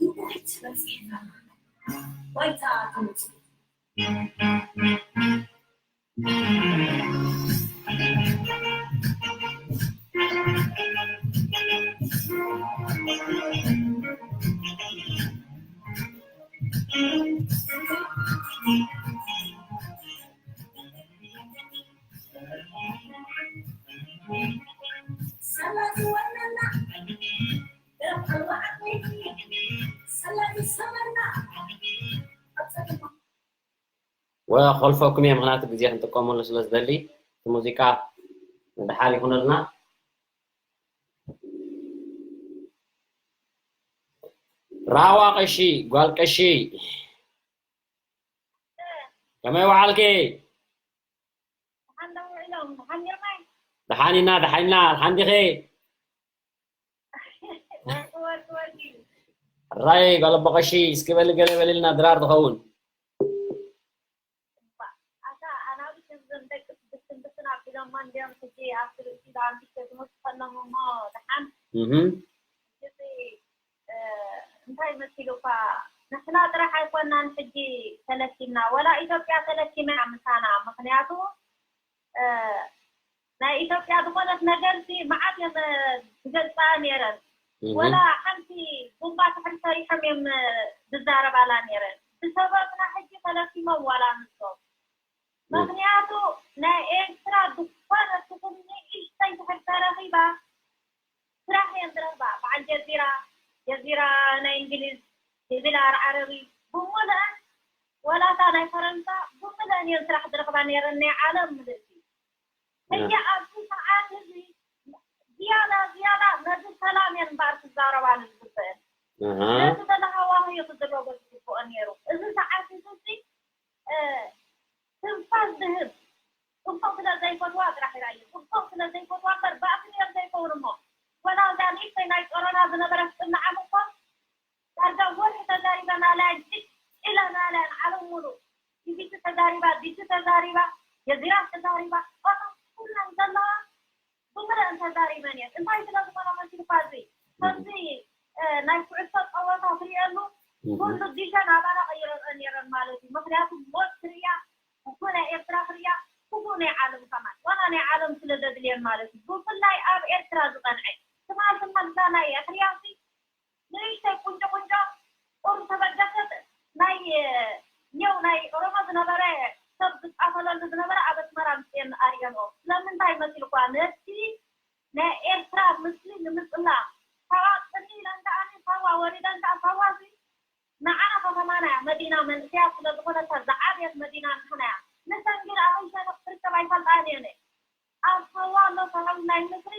ንቑሪት በጺሕና ዋይታ ተመጽኡ ወኸልፈኩም እየ ምኽንያቱ ግዜ ክንጥቀመሉ ስለ ዝደሊ እቲ ሙዚቃ ንደሓር ይኹነልና። ራዋ ቀሺ ጓል ቀሺ ከመይ ወዓልኪ? ደሓን ኢና ደሓን ኢና ደሓን ዲኺ? ሕራይ ጓል ኣቦ ቀሺ እስኪ በሊ ገለ በልልና ድራር ዝኸውን ኣታ ኣናብስ እዞም ደቂ ስድስትን ብስን ኣቢሎማ እንድዮም ሕጂ ኣብቲ ርእሲ ዝኣምሽ ከዝሙት ከሎም እሞ ደሓን እዚ እንታይ መሲሉ እኳ ንሕና ጥራሕ ኣይኮናን ሕጂ ተለኪምና ወላ ኢትዮጵያ ተለኪማ እያ ምሳና ምክንያቱ ናይ ኢትዮጵያ ዝኾነት ነገር ሲ መዓት እየን ዝገልፃ ነይረን። ወላ ሓንቲ ቡምባ ትሕል ሰሪሖም እዮም ዝዛረባላ ነይረን። ብሰበብና ሕጂ ተለኪሞም ዋላ ንሶም። ምክንያቱ ናይ ኤርትራ ዝኾነት ትኹን ንእሽተይ ትሕል ተረኺባ ስራሕ እየን ዝረኽባ። በዓል ጀዚራ፣ ጀዚራ ናይ እንግሊዝ፣ ጀዚራ ዓረቢ ብሙሉአን ወላ እታ ናይ ፈረንሳ ብሙሉአን እየን ስራሕ ዝረኽባ ነይረን ናይ ዓለም ምልእቲ። ሕጂ ኣብዚ ሰዓት እዚ ዝያዳ ዝያዳ ነዚ ሰላም እየን እምበኣር ክዛረባሉ ዝግበአን። ነቲ ዘለሃዋሁ እዩ ክዝረቦ ዝግብኦ ነይሩ። እዚ ሰዓት እዚ እዚ ትንፋስ ዝህብ ፅቡቕ ስለ ዘይፈትዋ ጥራሕ ኢላ እዩ። ፅቡቕ ስለ ዘይፈትዋ እምበር ብኣፍን እዮም ዘይከውን እሞ ወላ እዛ ንእሽተይ ናይ ጨረና ዝነበረ ትጽንዓም እኮ ዳርጋ ወርሒ ተዛሪበናላያን ጭጭ ኢለናላያን ዓለም ሙሉእ። ቢቢሲ ተዛሪባ፣ ቢቢሲ ተዛሪባ፣ ጀዚራ ተዛሪባ፣ ኦታ ኩለን ዘለዋ ብምልእን ተዛሪበን እየን። እንታይ ስለ ዝኾነ መሲልካ እዚ ከምዚ ናይ ኩዕሶ ፀወታ ትሪእሉ ኩሉ ዲሸን ኣባና ቀይረን ነይረን ማለት እዩ። ምክንያቱ ሞት ትርያ፣ ግቡእ ናይ ኤርትራ ትርያ፣ ግቡእ ናይ ዓለም ከማን ዋላ ናይ ዓለም ስለ ዘድልየን ማለት እዩ። ብፍላይ ኣብ ኤርትራ ዝቐንዐ ትማል ትማል እዛ ናይ ኣትርያሲ ንእሽተይ ቁንጮ ቁንጮ ቁር ተበገሰት ናይ ኔው ናይ ኦሮሞ ዝነበረ ሰብ ዝቃተለሉ ዝነበረ ኣብ ኣስመራ ምፅኤን ኣርእየንኦ። ስለምንታይ መሲልኳ ነቲ ናይ ኤርትራ ምስሊ ንምፅላም ሳዋ ቅኒ ኢለን ከዓኒ ሳዋ ወሪደን ከዓ ሳዋ እዚ ንዓና ከተማና እያ መዲና መንእሰያት ስለ ዝኾነታ ዝዓብየት መዲና ንሕና እያ። ንሰን ግን ኣበይ ሸነኽ ትርከብ ኣይፈልጣን እየን። ኣብ ሳዋ ኣሎ ሰራዊት ናይ ምስሪ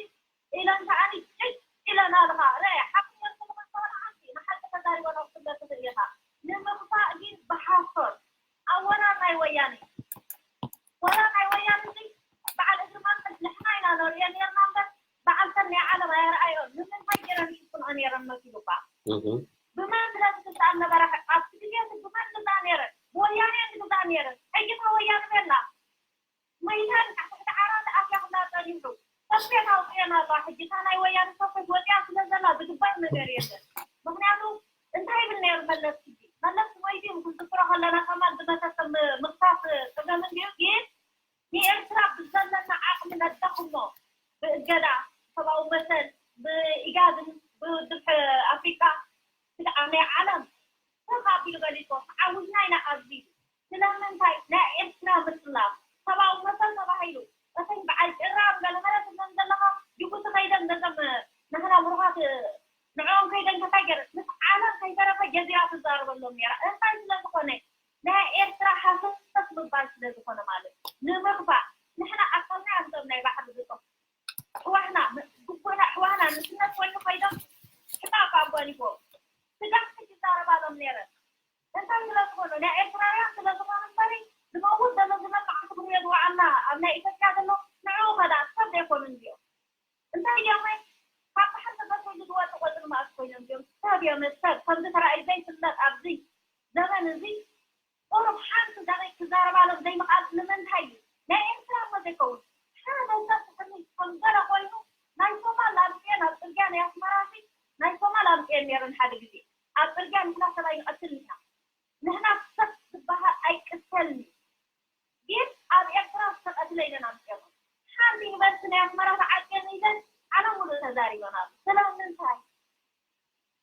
ኢለን ከዓኒ ጭጭ ኢለን ኣለኻ። ረ ሓቂ ወርቂ ንመሰረሓንቲ ንሓቂ ተዛሪበ ናብ ክብለ ትኽእል ኢኻ። ንምኽፋእ ግን ብሓሶት ኣብ ወራር ናይ ወያኔ ወራር ናይ ወያኔ እዚ በዓል እግሪ መንፈስ ንሕና ኢና ነርእዮ ነርና እምበር በዓልተን ናይ ዓለም ኣየረኣዮን። ንምንታይ ገይረን ይሽፍንኦ ነይረን መሲሉካ? ብመን ስለ ዝግዛእ ነበረ? ኣብቲ ግዜ እዚ ብመን ዝግዛእ ነይረን? ብወያኔ ዝግዛእ ነይረን። ሕጂ እታ ወያኔ በላ መይታን ካብ ትሕቲ ዓራት ኣትያ ክላ ጸኒሑ። ሰፌት ኣውፅኤን ኣለዋ። ሕጂ እታ ናይ ወያነ ሰፌት ወፂኣ ስለ ዘላ ዝግበር ነገር የለን። ምክንያቱ እንታይ ይብል ነይሩ መለስ ግዲ? መለስ ሞይቱ እዮም ክንዝክሮ ከለና ከማን ዝመሰሰ ም- ምኽሳስ ጸገም እንድዩ። ግን ንኤርትራ ብዘለና ዓቕሚ ነዳኽሞ ብእገዳ ሰብኣዊ መሰል ብኢጋድን ብውድብ ኣፍሪቃ ስግኣም ናይ ዓለም ሰብ ኣቢሉ ገሊጾ ተዓዊትና ኢና ኣብዚ። ስለምንታይ ናይ ኤርትራ ምጽላም ሰብኣዊ መሰል ተባሂሉ እተን በዓል ጭራም ገለመለ ትብለን ዘለኻ ጅቡቲ ከይደን ነዘም ናህና ምሩኻት ንዕኦም ከይደን ከታይ ገይረ ምስ ዓለም ከይተረፈ ጀዚራ ትዛረበሎም ነይራ። እንታይ ስለ ዝኾነ ናይ ኤርትራ ሃሰስ ምባል ስለ ዝኾነ ማለት ንምኽፋእ ንሕና ኣካልና እዮም እቶም ናይ ባሕሪ ዝጠፍ ኣሕዋትና ግቡእና ኣሕዋትና ንስነት ኮይኑ ከይዶም ሕጣ ኣባጓኒፎ ስጋት ክዛረባሎም ነይረን። እንታይ ስለ ዝኾኑ ናይ ኤርትራውያን ስለ ዝኾኑ እምበሪ ዝመውት ዘሎ ዝመጣዕ ትግርዮ ዝወዓልና ኣብ ናይ ኢትዮጵያ ዘሎ ንዕኡ ከዳ ሰብ ዘይኮኑ እንድዮም። እንታይ እዮም ወይ ካብ ባሕሪ ተፈጥሮ ዝወጡ ቆጽሊ ማእስ ኮይኖም እንድዮም። ሰብ እዮም ሰብ ከምዚ ተራእዩ ዘይፍለጥ ኣብዚ ዘመን እዚ ቁሩብ ሓንቲ ደቂቅ ክዛረባሎም ዘይምኽኣል ንምንታይ እዩ? ናይ ኤርትራ እኮ ዘይከውን ሓደ ሰብ ትሕቲ ከም ገለ ኮይኑ ናይ ሶማል ኣምፅኤን ኣብ ፅርግያ ናይ ኣስመራ ሲ ናይ ሶማል ኣምፅኤን ነይረን ሓደ ግዜ ኣብ ፅርግያ ንሕና ሰብ ኣይንቐትል ኢና ንሕና ሰብ ዝበሃል ኣይቅተልን እዩ ግን ኣብ ኤርትራ ዝተቐትለ ኢለን ኣምፅኤን ሓንቲ ዩኒቨርሲቲ ናይ ኣስመራ ተዓፅየን ኢለን ዓለም ሙሉእ ተዛሪበን ኣሎ ስለምንታይ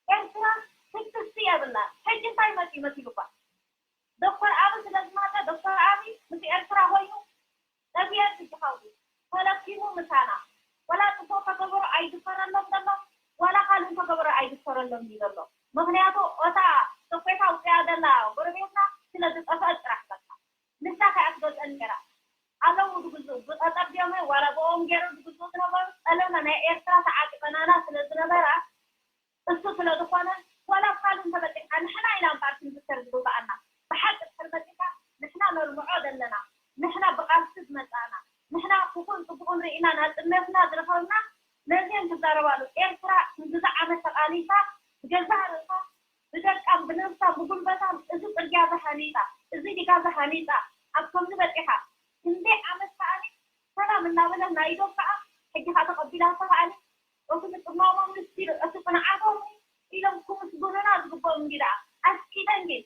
ኤርትራ ህግስቲ የብላ ሕጂ እንታይ መፂ መሲሉኳ ዶክተር ኣቢ ስለ ዝመፀ ዶክተር ኣቢ ምስ ኤርትራ ኮይኑ ጠፊኤ ትጅሃቡ ተለኪሙ ምሳና ወላ ፅቡቅ ተገበሩ ኣይግበረሎም ዘሎ ወላ ካልእ ተገበሩ ኣይግበረሎም እዩ ዘሎ ምክንያቱ ኦታ ተኮይታ ውፅያ ዘላ ጎረቤትና ስለ ዝጠፈአት ጥራሕ በቃ ንሳ ከኣ ትገልፀኒ ነይራ ኣለዉ ዝግዝኡ ብፀጠብ ድዮም ዋላ ብኦም ገይሮም ዝግዝኡ ዝነበሩ ፀለና ናይ ኤርትራ ተዓጢቐናና ስለ ዝነበራ እሱ ስለ ዝኾነ ዋላ ኣብ ካልእ እንተበፂሕና ንሕና ኢና እምበኣር ክንዝከር ዝግበኣና ብሓቂ ድሕር መፂእካ ንሕና ነልምዖ ዘለና ንሕና ብቓልሲ ዝመፃእና ንሕና ክፉን ፅቡቕን ርኢና ናፅነትና ዝረኸብና ነዚአን ክዛረባሉ ኤርትራ ንብዙሕ ዓመት ተቓሊሳ ብገዛእ ርእሳ ብደቃን ብነብሳን ብጉልበታን እዚ ፅርግያ እዚ ሃኒፃ እዚ ዲጋ እዚ ሃኒፃ ኣብ ከምዚ በፂሓ ክንደይ ዓመት ከዓኒ ሰላም እናበለት ናይ ኢዶም ከዓ ሕጂ ከዓ ተቐቢላቶ ከዓኒ እቲ ምጥማሞም ንስቲ እቲ ፅንዓቶም ኢሎም ክምስግኑና ዝግብኦም እንዲ ደኣ ኣስቂጠን ግን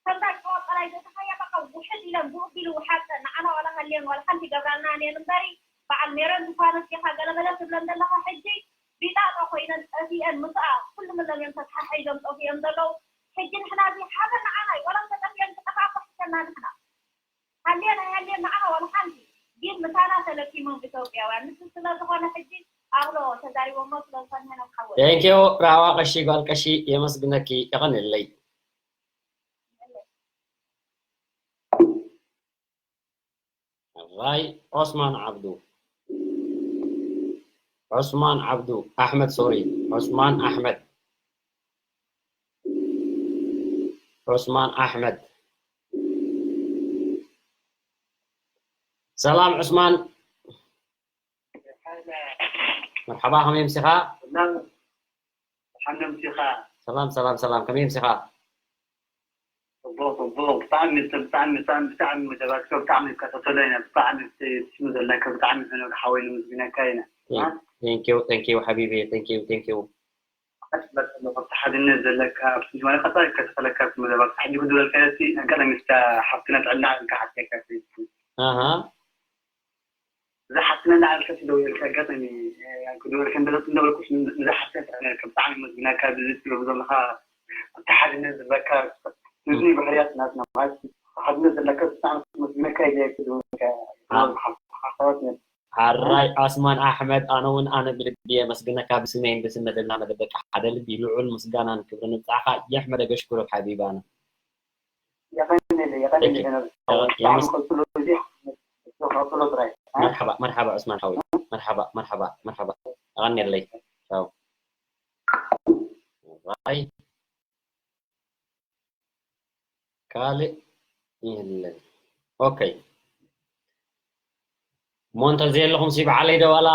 ከምዛ ጨዋ ፀላይ ዘተኻያ በቃ ውሕድ ኢለን ብኡ ቢሉ ውሓጠን ንዓና ዋላ ሃልየን ዋላ ሓንቲ ይገብራልና እየን እምበሪ በዓል ሜሮን ዝፋኖስ ዲኻ ገለመለ ትብለን ዘለኻ ሕጂ ቢጣጦ ኮይነን ጠፊኤን ምስኣ ኩሉ ምለም እዮም ተተሓሒዞም ጠፊኦም ዘለዉ ሕጂ ንሕና እዚ ሓበን ንዓና እዩ ዋላ እንተጠፊኤን ክጠፍኣ እኮ ሕሸና ንሕና ሃልየን ኣይሃልየን ንዓና ዋላ ሓንቲ ግን ምሳና ተለኪሞም ኢትዮጵያውያን ንሱ ስለ ዝኾነ ሕጂ ኣብሎ ተዛሪቦሞ ስለ ዝኾነ ሄኖም ሓወይ Thank you ራህዋ ቀሺ ጓል ቀሺ የመስግነኪ የቐንየለይ ራይ ዑስማን ዓብዱ ዑስማን ዓብዱ ኣሕመድ ሶሪ ዑስማን ኣሕመድ ዑስማን ኣሕመድ ሰላም ዑስማን መርሓባ ከመይ ምሲኻ ኣነ ምሲኻ ሰላም ሰላም ሰላም፣ ከመይ ምሲኻ? ጽቡቕ ጽቡቕ። ብጣዕሚ ብጣዕሚ ብጣዕሚ ብጣዕሚ መደባትካ ብጣዕሚ ይከታተሎ ኢና። ብጣዕሚ እቲ ትሽሙ ዘለካ ብጣዕሚ ሕነ ሓወይ ንምስግነካ ኢና። Thank you, thank you ሓቢቢ፣ thank you, thank you። ቀጽለ ቀጽለ፣ ኣብቲ ሓድነት ዘለካ፣ ኣብቲ ትሽሙ ቀጻሊ ይከታተለካ፣ ኣብቲ መደባትካ ሕጂ ክድበልካ እቲ ኣጋጣሚ ምስታ ሓፍትና ጥዕና ኢልካ ሓትካ ኣሃ እዛ ሓፍትና እናዓልከ ትደውልካ ኣጋጣሚ ክደወልከ እንደበልኩ እንደበልኩሽ ንዛ ሓፍትና ጥዕና ኢልካ ብጣዕሚ መስግናካ። ብዚ ትገብሮ ዘለኻ ኣብቲ ሓድነት ዘለካ እዚ ባህርያት ናትና ማለት ሓድነት ዘለካ ብጣዕሚ መስግነካ። ኢለ ክደወልካ ሓሓዋት ሓራይ ዑስማን ኣሕመድ፣ ኣነ እውን ኣነ ብልቢ የመስግነካ፣ ብስመይን ብስም መደብና መደብ ደቂ ሓደ ልቢ ልዑል ምስጋናን ክብርን ንብጻዕኻ። የሕመደ ገሽኩሩ ሓቢቢ ኣነ። የቐንየለይ የቐንየለይ Thank you. ነብስ የቐ- ብጣዕሚ ቀጽሎ። እዚ ቀጽሎ ጥራይ መርሓባ መርሓባ ዑስማን ሓወይ፣ መርሓባ መርሓባ መርሓባ። የቐንየለይ። ቻው። ኣይ ካልእ የለን። ኦኬ፣ እሞ እንተዘየለኹም ሲ በዓለይ ዶ ዋላ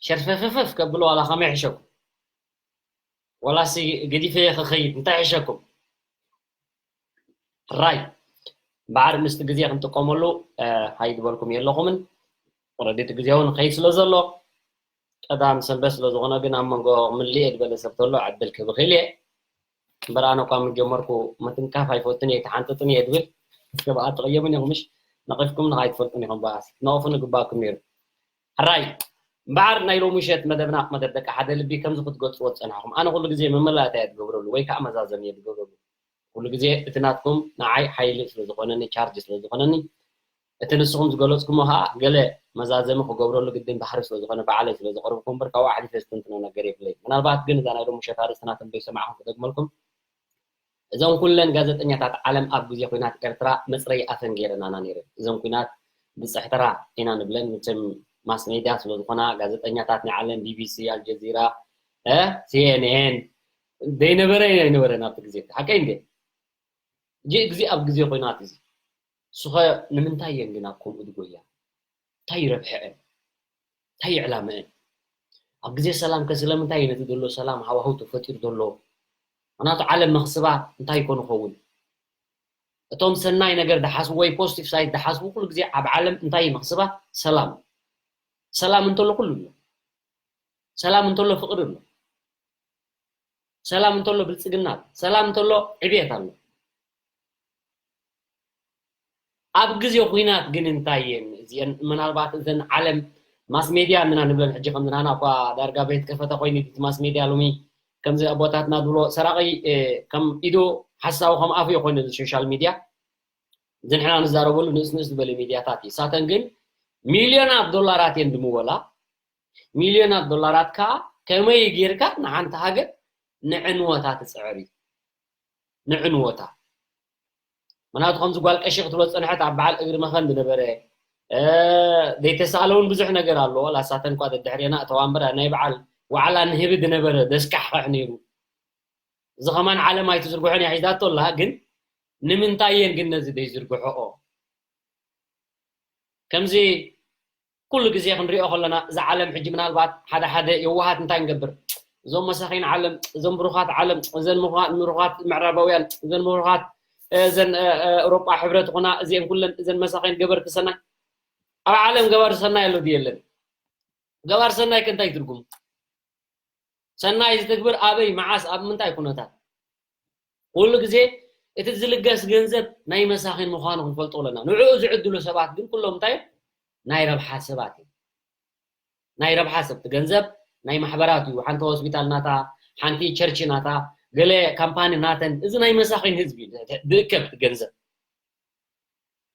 ሸርፈፍፍፍ ከብሉ ዋላ ከመይ ሕሸኩም? ዋላ ሲ ገዲፈ ክኸይድ እንታይ ሕሸኩም? ሕራይ እምበኣር ምስቲ ግዜ ክንጥቀመሉ ሃይ ዝበልኩም የለኹምን። ኦረዲ እቲ ግዜ እውን ከይድ ስለ ዘሎ ቀዳም ሰንበት ስለ ዝኾነ ግን ኣብ መንጎ ምልኤ ዝበለ ሰብ ተሎ ዕድል ክህብ እኽእል እየ። እምበር ኣነ እኳ ምስ ጀመርኩ ምትንካፍ ኣይፈቱን እየ፣ ኣይትሓንጥጥን እየ ዝብል። ሰባት ትቕየሙን ኢኹም፣ ምሽ ነቒፍኩም ንኻ ኣይትፈልጡን ኢኹም። በኣስ ነቕፉ ንግባኩም ነይሩ። ሕራይ እምበኣር ናይ ሎሚ ምሸት መደብና መደብ ደቂ ሓደ ልቢ ከምዚ ክትገልፅዎ ዝፀናሕኩም፣ ኣነ ኩሉ ግዜ መመላእታ እየ ዝገብረሉ ወይ ከዓ መዛዘሚ እየ ዝገብረሉ። ኩሉ ግዜ እቲ ናትኩም ንዓይ ሓይሊ ስለ ዝኾነኒ፣ ቻርጅ ስለ ዝኾነኒ፣ እቲ ንስኹም ዝገለፅኩሞ ከዓ ገለ መዛዘሚ ክገብረሉ ግድን ባህሪ ስለ ዝኾነ ባዕለይ ስለ ዘቕርብኩም እምበር ካብኡ ኣሕሊፈ ዝትንትኖ ነገር የብለይ። ምናልባት ግን እዛ ናይ ሎሚ ምሸት ኣርእስትና ተንበይ ሰማዕኹም ክደግመልኩም። እዞም ኩለን ጋዜጠኛታት ዓለም ኣብ ግዜ ኲናት ኤርትራ መፅረይ ኣፈን ገይረናና ነይረን። እዞም ኲናት ብፅሕትራ ኢና ንብለን፣ መቸም ማስ ሜድያ ስለ ዝኾና ጋዜጠኛታት ናይ ዓለም ቢቢሲ፣ ኣልጀዚራ፣ እ፣ ሲኤንኤን ዘይነበረ ኣይነበረን ኣብቲ ግዜ። ሓቀይ እንዴ? ሕጂ ግዜ ኣብ ግዜ ኲናት እዚ። እሱኸ ንምንታይ እየን ግን ኣብ ከምኡ ዝጎያ? እንታይ ይረብሐአን? እንታይ ይዕላመአን? ኣብ ግዜ ሰላም ከ ስለምንታይ እዩ ነቲ ዘሎ ሰላም ሃዋህው ተፈጢሩ ዘሎ? ምኽንያቱ ዓለም መኽስባ እንታይ ይኮን ይኸውን? እቶም ሰናይ ነገር ዝሓስቡ ወይ ፖዚቲቭ ሳይድ ዝሓስቡ ኩሉ ግዜ ኣብ ዓለም እንታይ እዩ መኽስባ? ሰላም። ሰላም እንተሎ ኩሉ ኣሎ። ሰላም እንተሎ ፍቕሪ ኣሎ። ሰላም እንተሎ ብልጽግና ኣሎ። ሰላም እንተሎ ዕብየት ኣሎ። ኣብ ግዜ ኹናት ግን እንታይ እየን እዚአን? ምናልባት እዘን ዓለም ማስ ሜድያ እንና ንብለን ሕጂ ከም ዝናና እኳ ዳርጋ ቤት ከፈተ ኮይኑ እቲ ማስ ሜድያ ሎሚ ከምዚ ኣቦታትና ዝብሎ ሰራቂ ከም ኢዱ ሓሳዊ ከም ኣፉ እዩ ኮይኑ እዚ ሶሻል ሚድያ። እዚ ንሕና ንዛረበሉ ንእስ ንእስ ዝበለ ሚድያታት እዩ። ሳተን ግን ሚልዮናት ዶላራት እየን ድምወላ። ሚልዮናት ዶላራት ከዓ ከመይ ጌርካ ንሓንቲ ሃገር ንዕንወታ ትፅዕር እዩ። ንዕንወታ። ምክንያቱ ከምዚ ጓል ቀሺ ክትብሎ ዝፀንሐት ኣብ በዓል እግሪ መኸን ዝነበረ፣ እ፣ ዘይተሳእለ እውን ብዙሕ ነገር ኣለዎ። ላሳተን እኳ ደድሕሬና እተዋ እምበር ናይ በዓል ዋዕላ ንህቢ ዝነበረ ደስካሕኽሕ ነይሩ። እዚ ከማን ዓለም ኣይትዝርግሖን እያ ሒዛቶ ኣላ። ግን ንምንታይ እየን ግን ነዚ ዘይዝርግሖኦ? ከምዚ ኩሉ ግዜ ክንሪኦ ከለና እዛ ዓለም ሕጂ ምናልባት ሓደ ሓደ የዋሃት እንታይ ንገብር? እዞም መሳኺን ዓለም፣ እዞም ብሩኻት ዓለም፣ እዘን ምሩኻ-፣ ምሩኻት ምዕራባውያን፣ እዘን ምሩኻት፣ እዘን፣ እ፣ እ፣ ኤውሮጳ ሕብረት ኹና፣ እዚአን ኩለን እዘን መሳኺን ገበርቲ ሰናይ። ኣብ ዓለም ገባሪ ሰናይ ኣሎ ድዩ የለን? ገባሪ ሰናይ ከ እንታይ ትርጉሙ? ሰናይ ዝትግብር ኣበይ፣ መዓስ፣ ኣብ ምንታይ ኩነታት? ኩሉ ግዜ እቲ ዝልገስ ገንዘብ ናይ መሳኺን ምዃኑ ክንፈልጦ ኣለና። ንዕኡ ዝዕድሉ ሰባት ግን ኩሎም እንታይ እዮም? ናይ ረብሓ ሰባት እዮም። ናይ ረብሓ ሰብ፣ እቲ ገንዘብ ናይ ማሕበራት እዩ። ሓንቲ ሆስፒታል ናታ፣ ሓንቲ ቸርች ናታ፣ ገለ ካምፓኒ ናተን። እዚ ናይ መሳኺን ህዝቢ እዩ። ዝእከብ እቲ ገንዘብ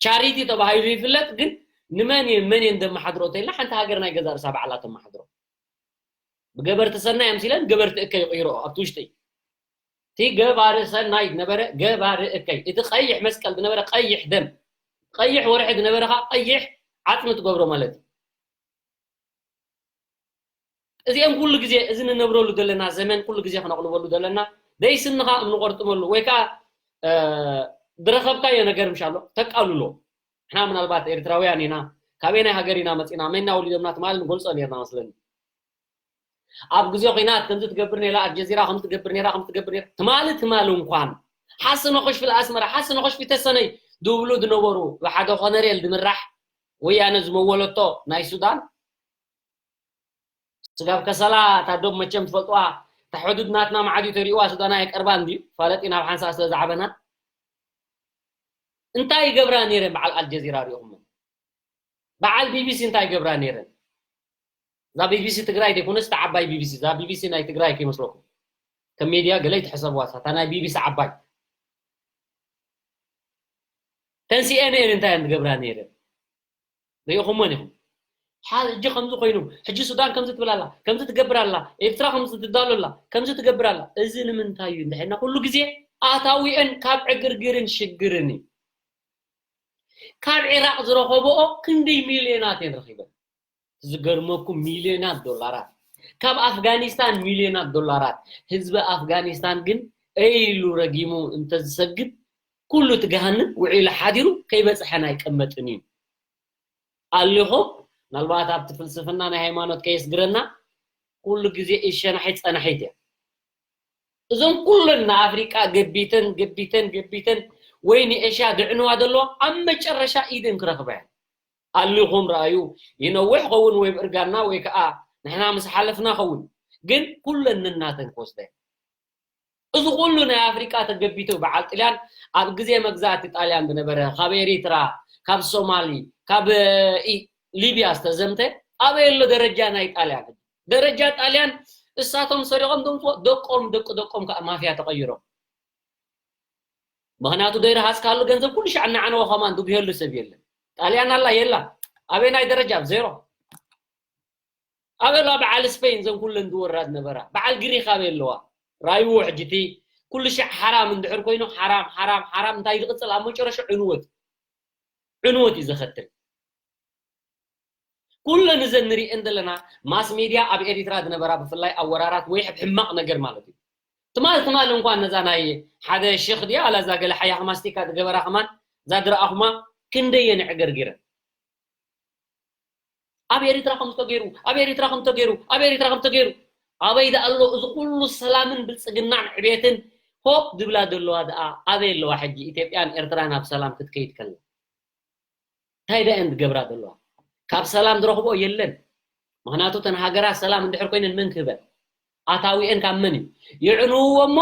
ቻሪቲ ተባሂሉ ይፍለጥ፣ ግን ንመን እየን መን እየን ዘመሓድሮ እንተኢልና ሓንቲ ሃገር ናይ ገዛእ ርእሳ ባዕላ ተመሓድሮ። ብገበርቲ ሰናይ ኣምሲለን ገበርቲ እከይ ይቕይርኦ ኣብቲ ውሽጢ። እቲ ገባሪ ሰናይ ዝነበረ ገባሪ እከይ፣ እቲ ቀይሕ መስቀል ዝነበረ ቀይሕ ደም፣ ቀይሕ ወርሒ ዝነበረ ከዓ ቀይሕ ዓፅሚ ትገብሮ ማለት እዩ። እዚአን ኩሉ ግዜ እዚ ንነብረሉ ዘለና ዘመን ኩሉ ግዜ ክነቕልበሉ ዘለና ደይስንኻ እምንቆርጥመሉ ወይ ከዓ እ፣ ዝረኸብካዮ ነገር ምሻሎ ተቃልሎ። ንሕና ምናልባት ኤርትራውያን ኢና፣ ካበየናይ ሃገር ኢና መፂና፣ መና ወሊዶምና ትማሊ ንገልፆ ነርና መስለኒ። ኣብ ግዜ ኹናት ከምዚ ትገብር ነራ፣ ኣልጀዚራ ከምዚ ትገብር ነራ፣ ከምዚ ትገብር ነራ። ትማሊ ትማሊ እንኳን ሓሰነ ኸሽፊ ለኣስመራ፣ ሓሰነ ኸሽፊ ተሰነይ ድብሉ ዝነበሩ ብሓደ ኮነሬል ዝምራሕ ወያነ ዝመወለቶ ናይ ሱዳን ስጋብ ከሰላ፣ እታ ዶብ መቸም ትፈልጥዋ፣ እታ ሕዱድ ናትና መዓት እዩ ተሪእዋ፣ ሱዳን ኣይቀርባን ድዩ? ፋለጥ ኢና ኣብ ሓንሳእ ስለ ዝዓበና። እንታይ ይገብራ ነይረን በዓል ኣልጀዚራ ሪእኹመን? በዓል ቢቢሲ እንታይ ይገብራ ነይረን? እዛ ቢቢሲ ትግራይ ዘይኮነስ እታ ዓባይ ቢቢሲ፣ እዛ ቢቢሲ ናይ ትግራይ ከይመስለኩም። ከም ሜድያ ገለ ይትሕሰብዋ፣ እታ ናይ ቢቢሲ ዓባይ። ተን ሲኤንኤን እንታይ እየን ዝገብራ ነይረን? ሪኢኹመን ኢኹም። ሓ-፣ ሕጂ ከምዚ ኮይኑ፣ ሕጂ ሱዳን ከምዚ ትብል ኣላ፣ ከምዚ ትገብር ኣላ፣ ኤርትራ ከምዚ ትዳሎ ኣላ፣ ከምዚ ትገብር ኣላ። እዚ ንምንታይ እዩ እንድሕና ኩሉ ግዜ ኣታዊአን ካብ ዕግርግርን ሽግርን እዩ። ካብ ዒራቕ ዝረኸብኦ ክንደይ ሚልዮናት እየን ረኺበን? ዝገርመኩም ሚልዮናት ዶላራት። ካብ ኣፍጋኒስታን ሚልዮናት ዶላራት። ህዝቢ ኣፍጋኒስታን ግን እይ ኢሉ ረጊሙ እንተዝሰግድ ኩሉ እቲ ገሃነም ውዒሉ ሓዲሩ ከይበጽሐን ኣይቀመጥን እዩ። ኣሊኹም ምናልባት ኣብቲ ፍልስፍና ናይ ሃይማኖት ከየስግረና ኩሉ ግዜ እሸናሒት ጸናሒት እያ። እዞም ኩለን ንኣፍሪቃ ገቢተን ገቢተን ገቢተን ወይ ንኤሽያ ድዕንዋ ዘለዋ ኣብ መጨረሻ ኢደን ክረኽባ እየን። ኣሊኹም ረኣዩ። ይነውሕ ኸውን ወይ ብእርጋና ወይ ከዓ ንሕና ምስ ሓለፍና ኸውን፣ ግን ኩለን ንናተን ክወስዳ እየን። እዚ ኩሉ ናይ ኣፍሪቃ ተገቢቱ በዓል ጥልያን ኣብ ግዜ መግዛእቲ ጣልያን ዝነበረ ካብ ኤሪትራ፣ ካብ ሶማሊ፣ ካብ እ፣ ሊብያ ዝተዘምተ ኣበይ ኣሎ ደረጃ ናይ ጣልያን? ደረጃ ጣልያን እሳቶም ሰሪቖም ዘምፅዎ ደቆም ደቂ ደቆም ከዓ ማፍያ ተቐይሮም። ምኽንያቱ ደይረሃፅካሉ ገንዘብ ኩሉ ሻዕ እናዓነወ ከማን ዝጉሄሉ ሰብ የለን። ጣልያን ኣላ የላ ኣበይ ናይ ደረጃ ዜሮ። ኣበላ በዓል ስፔን ዘን ኩለን ዝወራ ዝነበራ በዓል ግሪክ ኣበይ ኣለዋ? ራይዎ ሕጂ እቲ ኩሉ ሻዕ ሓራም እንድሕር ኮይኑ ሓራም ሓራም ሓራም እንታይ ዝቕፅል ኣብ መጨረሻ ዕንወት ዕንወት እዩ ዘኸትል። ኩለን እዘን ንሪእን ዘለና ማስ ሜድያ ኣብ ኤሪትራ ዝነበራ ብፍላይ ኣብ ወራራት ወይ ሕማቕ ነገር ማለት እዩ። ትማል ትማል እንኳን ነዛ ናይ ሓደ ሽኽ ድያ ኣላ እዛ ገለ ሓያኽ ማስቲካ ዝገበራ ከማን እዛ ዝረኣኹማ ክንደየን ዕገርጊረን። ኣብ ኤሪትራ ከም ዝተገይሩ ኣብ ኤሪትራ ከም ተገይሩ ኣብ ኤሪትራ ከም ተገይሩ ኣበይ ደኣ ኣሎ እዚ ኩሉ ሰላምን ብልፅግናን ዕቤትን ሆ ዝብላ ዘለዋ ደኣ ኣበይ ኣለዋ ሕጂ ኢትዮጵያን ኤርትራን ኣብ ሰላም ክትከይድ ከላ እንታይ ደኣ እየን ዝገብራ ዘለዋ ካብ ሰላም ዝረኽቦ የለን ምኽንያቱ ተን ሃገራት ሰላም እንድሕር ኮይነን መን ክህበን ኣታዊአን ካብ መን እዩ ይዕንውዎ እሞ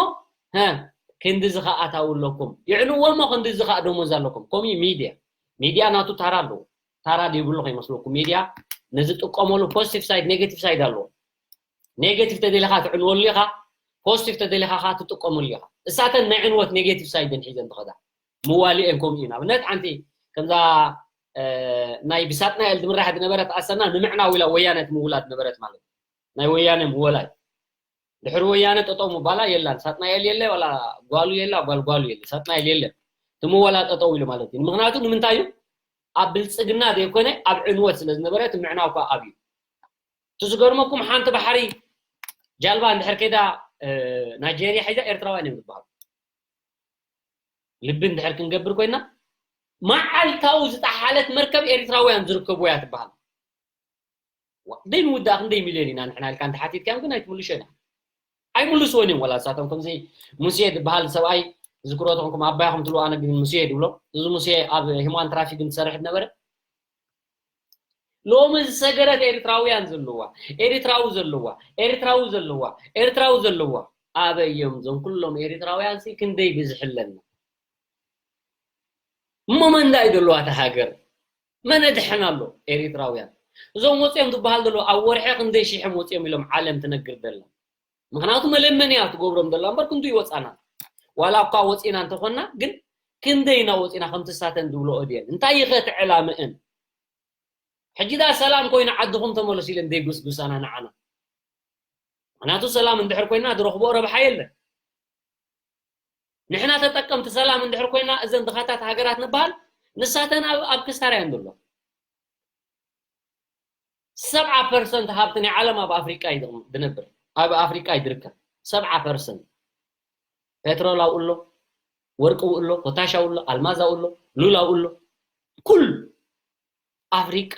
ሀ ክንዲ ዝኻ ኣታዊ ኣለኩም ይዕንውዎ እሞ ክንዲ ዝኻ ደሞዝ ኣለኩም ከምኡ ሚድያ ሚድያ ናቱ ታራ ኣለዎ ታራ ዘይብሉ ከይመስለኩም ሚድያ ነዚ ጥቀመሉ positive side negative side ኣለዎ negative ተደሊኻ ትዕንወሉ ኢኻ positive ተደሊኻ ኻ ትጥቀመሉ ኢኻ እሳተን ናይ ዕንወት negative side ን ሒዘን ትኸዳ ምዋሊኤን ከምኡ እዩ ንኣብነት ሓንቲ ከምዛ ናይ ብሳጥናኤል ዝምራሕ ዝነበረት ኣሰና ንምዕናው ኢላ ወያነ ትምውላ ዝነበረት ማለት ናይ ወያነ ምወላ እዩ ድሕሪ ወያነ ጠጠው ምባላ የላን ሳጥናኤል የለ ዋላ ጓሉ የላ ጓልጓሉ የለ ሳጥናኤል የለ ትምወላ ጠጠው ኢሉ ማለት እዩ ምክንያቱ ንምንታይ እዩ ኣብ ብልፅግና ዘይኮነ ኣብ ዕንወት ስለ ዝነበረ እቲ ምዕናው እኳ ኣብዩ እቲ ዝገርመኩም ሓንቲ ባሕሪ ጃልባ እንድሕር ከይዳ ናይጀርያ ሒዛ ኤርትራውያን እዮም ዝበሃሉ ልቢ እንድሕር ክንገብር ኮይና መዓልታዊ ዝጠሓለት መርከብ ኤርትራውያን ዝርከቡ እያ ትበሃል ዘይንውዳእ ክንደይ ሚልዮን ኢና ንሕና ኢልካ እንተሓቲትካዮም ግን ኣይትምልሾ ኢና ኣይምልስዎን እዮም ወላ ንሳቶም ከምዚ ሙሴ ዝበሃል ሰብኣይ ዝክሮ ተኾንኩም ኣባይ ከም ትልዋ ኣነ ግን ሙሴ ድብሎ እዚ ሙሴ ኣብ ሂማን ትራፊክ እንትሰርሕ ዝነበረ ሎሚ ዝሰገረት ኤርትራውያን ዘለዋ ኤርትራዊ ዘለዋ ኤርትራዊ ዘለዋ ኤርትራዊ ዘለዋ ኣበይ እዮም እዞም ኩሎም ኤርትራውያን ሲ ክንደይ ብዝሒ ኣለና እሞ መን ዳይ ዘለዋ እታ ሃገር መን ድሕን ኣሎ ኤርትራውያን እዞም ወፂኦም ዝበሃል ዘለዉ ኣብ ወርሒ ክንደይ ሽሕም ወፂኦም ኢሎም ዓለም ትነግር ዘላ ምክንያቱ መለመንያ ትገብሮም ዘላ እምበር ክንዱ ይወፃና ዋላ እኳ ወፂና እንተኾና ግን ክንደይ ኢና ወፂና ከምቲ ሳተን ዝብሎ ኦድየን እንታይ ይኸ ትዕላምእን ሕጂ ዳ ሰላም ኮይኑ ዓድኹም ተመለሱ ኢለን ዘይጉስጉሳና ንዓና ምክንያቱ ሰላም እንድሕር ኮይና ዝረኽቦ ረብሓ የለን ንሕና ተጠቀምቲ ሰላም እንድሕር ኮይና እዘን ድኻታት ሃገራት ንበሃል ንሳተን ኣብ ክሳራ እየን ዘሎ ሰብዓ ፐርሰንት ሃብቲ ናይ ዓለም ኣብ ኣፍሪቃ እዩ ዝነብር ኣብ ኣፍሪቃ እዩ ዝርከብ ሰብዓ ፐርሰንት ፔትሮል ኣብኡ ኣሎ ወርቂ ኣብኡ ኣሎ ፖታሽ ኣብኡ ኣሎ ኣልማዝ ኣብኡ ኣሎ ሉል ኣብኡ ኣሎ ኩሉ ኣፍሪቃ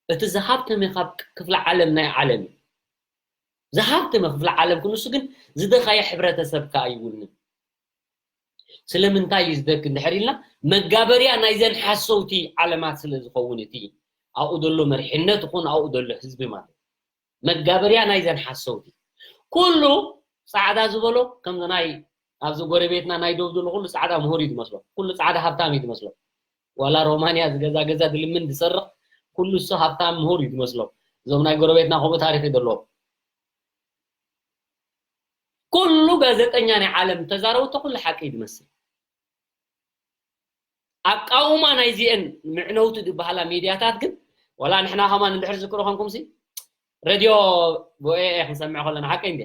እቲ ዝሃብተመ ካብ ክፍለ ዓለም ናይ ዓለም እዩ ዝሃብተመ ክፍለ ዓለም ክንሱ ግን ዝደኸየ ሕብረተሰብ ከኣ ይውንን። ስለምንታይ እዩ ዝደክ እንድሕር ኢልና፣ መጋበርያ ናይዘን ሓሰውቲ ዓለማት ስለ ዝኸውን፣ እቲ ኣብኡ ዘሎ መሪሕነት ይኹን ኣብኡ ዘሎ ህዝቢ ማለት እዩ። መጋበርያ ናይዘን ሓሰውቲ ኩሉ ጻዕዳ ዝበሎ ከምዚ ናይ ኣብዚ ጎረቤትና ናይ ደቡብ ዘሎ ኩሉ ጻዕዳ ምሁር እዩ ዝመስሎ። ኩሉ ጻዕዳ ሃብታም እዩ ዝመስሎ። ዋላ ሮማንያ ዝገዛ ገዛ ድልምን ዝሰርቕ ኩሉ እሱ ሃብታም ምሁር እዩ ዝመስሎ። እዞም ናይ ጎረቤትና ከምኡ ታሪኽ እዩ ዘለዎም። ኩሉ ጋዜጠኛ ናይ ዓለም ተዛረቡ እቶ ኩሉ ሓቂ እዩ ዝመስል። ኣቃውማ ናይዚአን ምዕነውቲ ዝበሃላ ሚድያታት ግን፣ ዋላ ንሕና ከማን እንድሕር ዝክሮ ኮንኩም ሲ ረድዮ ቪኦኤ ክንሰምዕ ከለና ሓቂ እንዴ?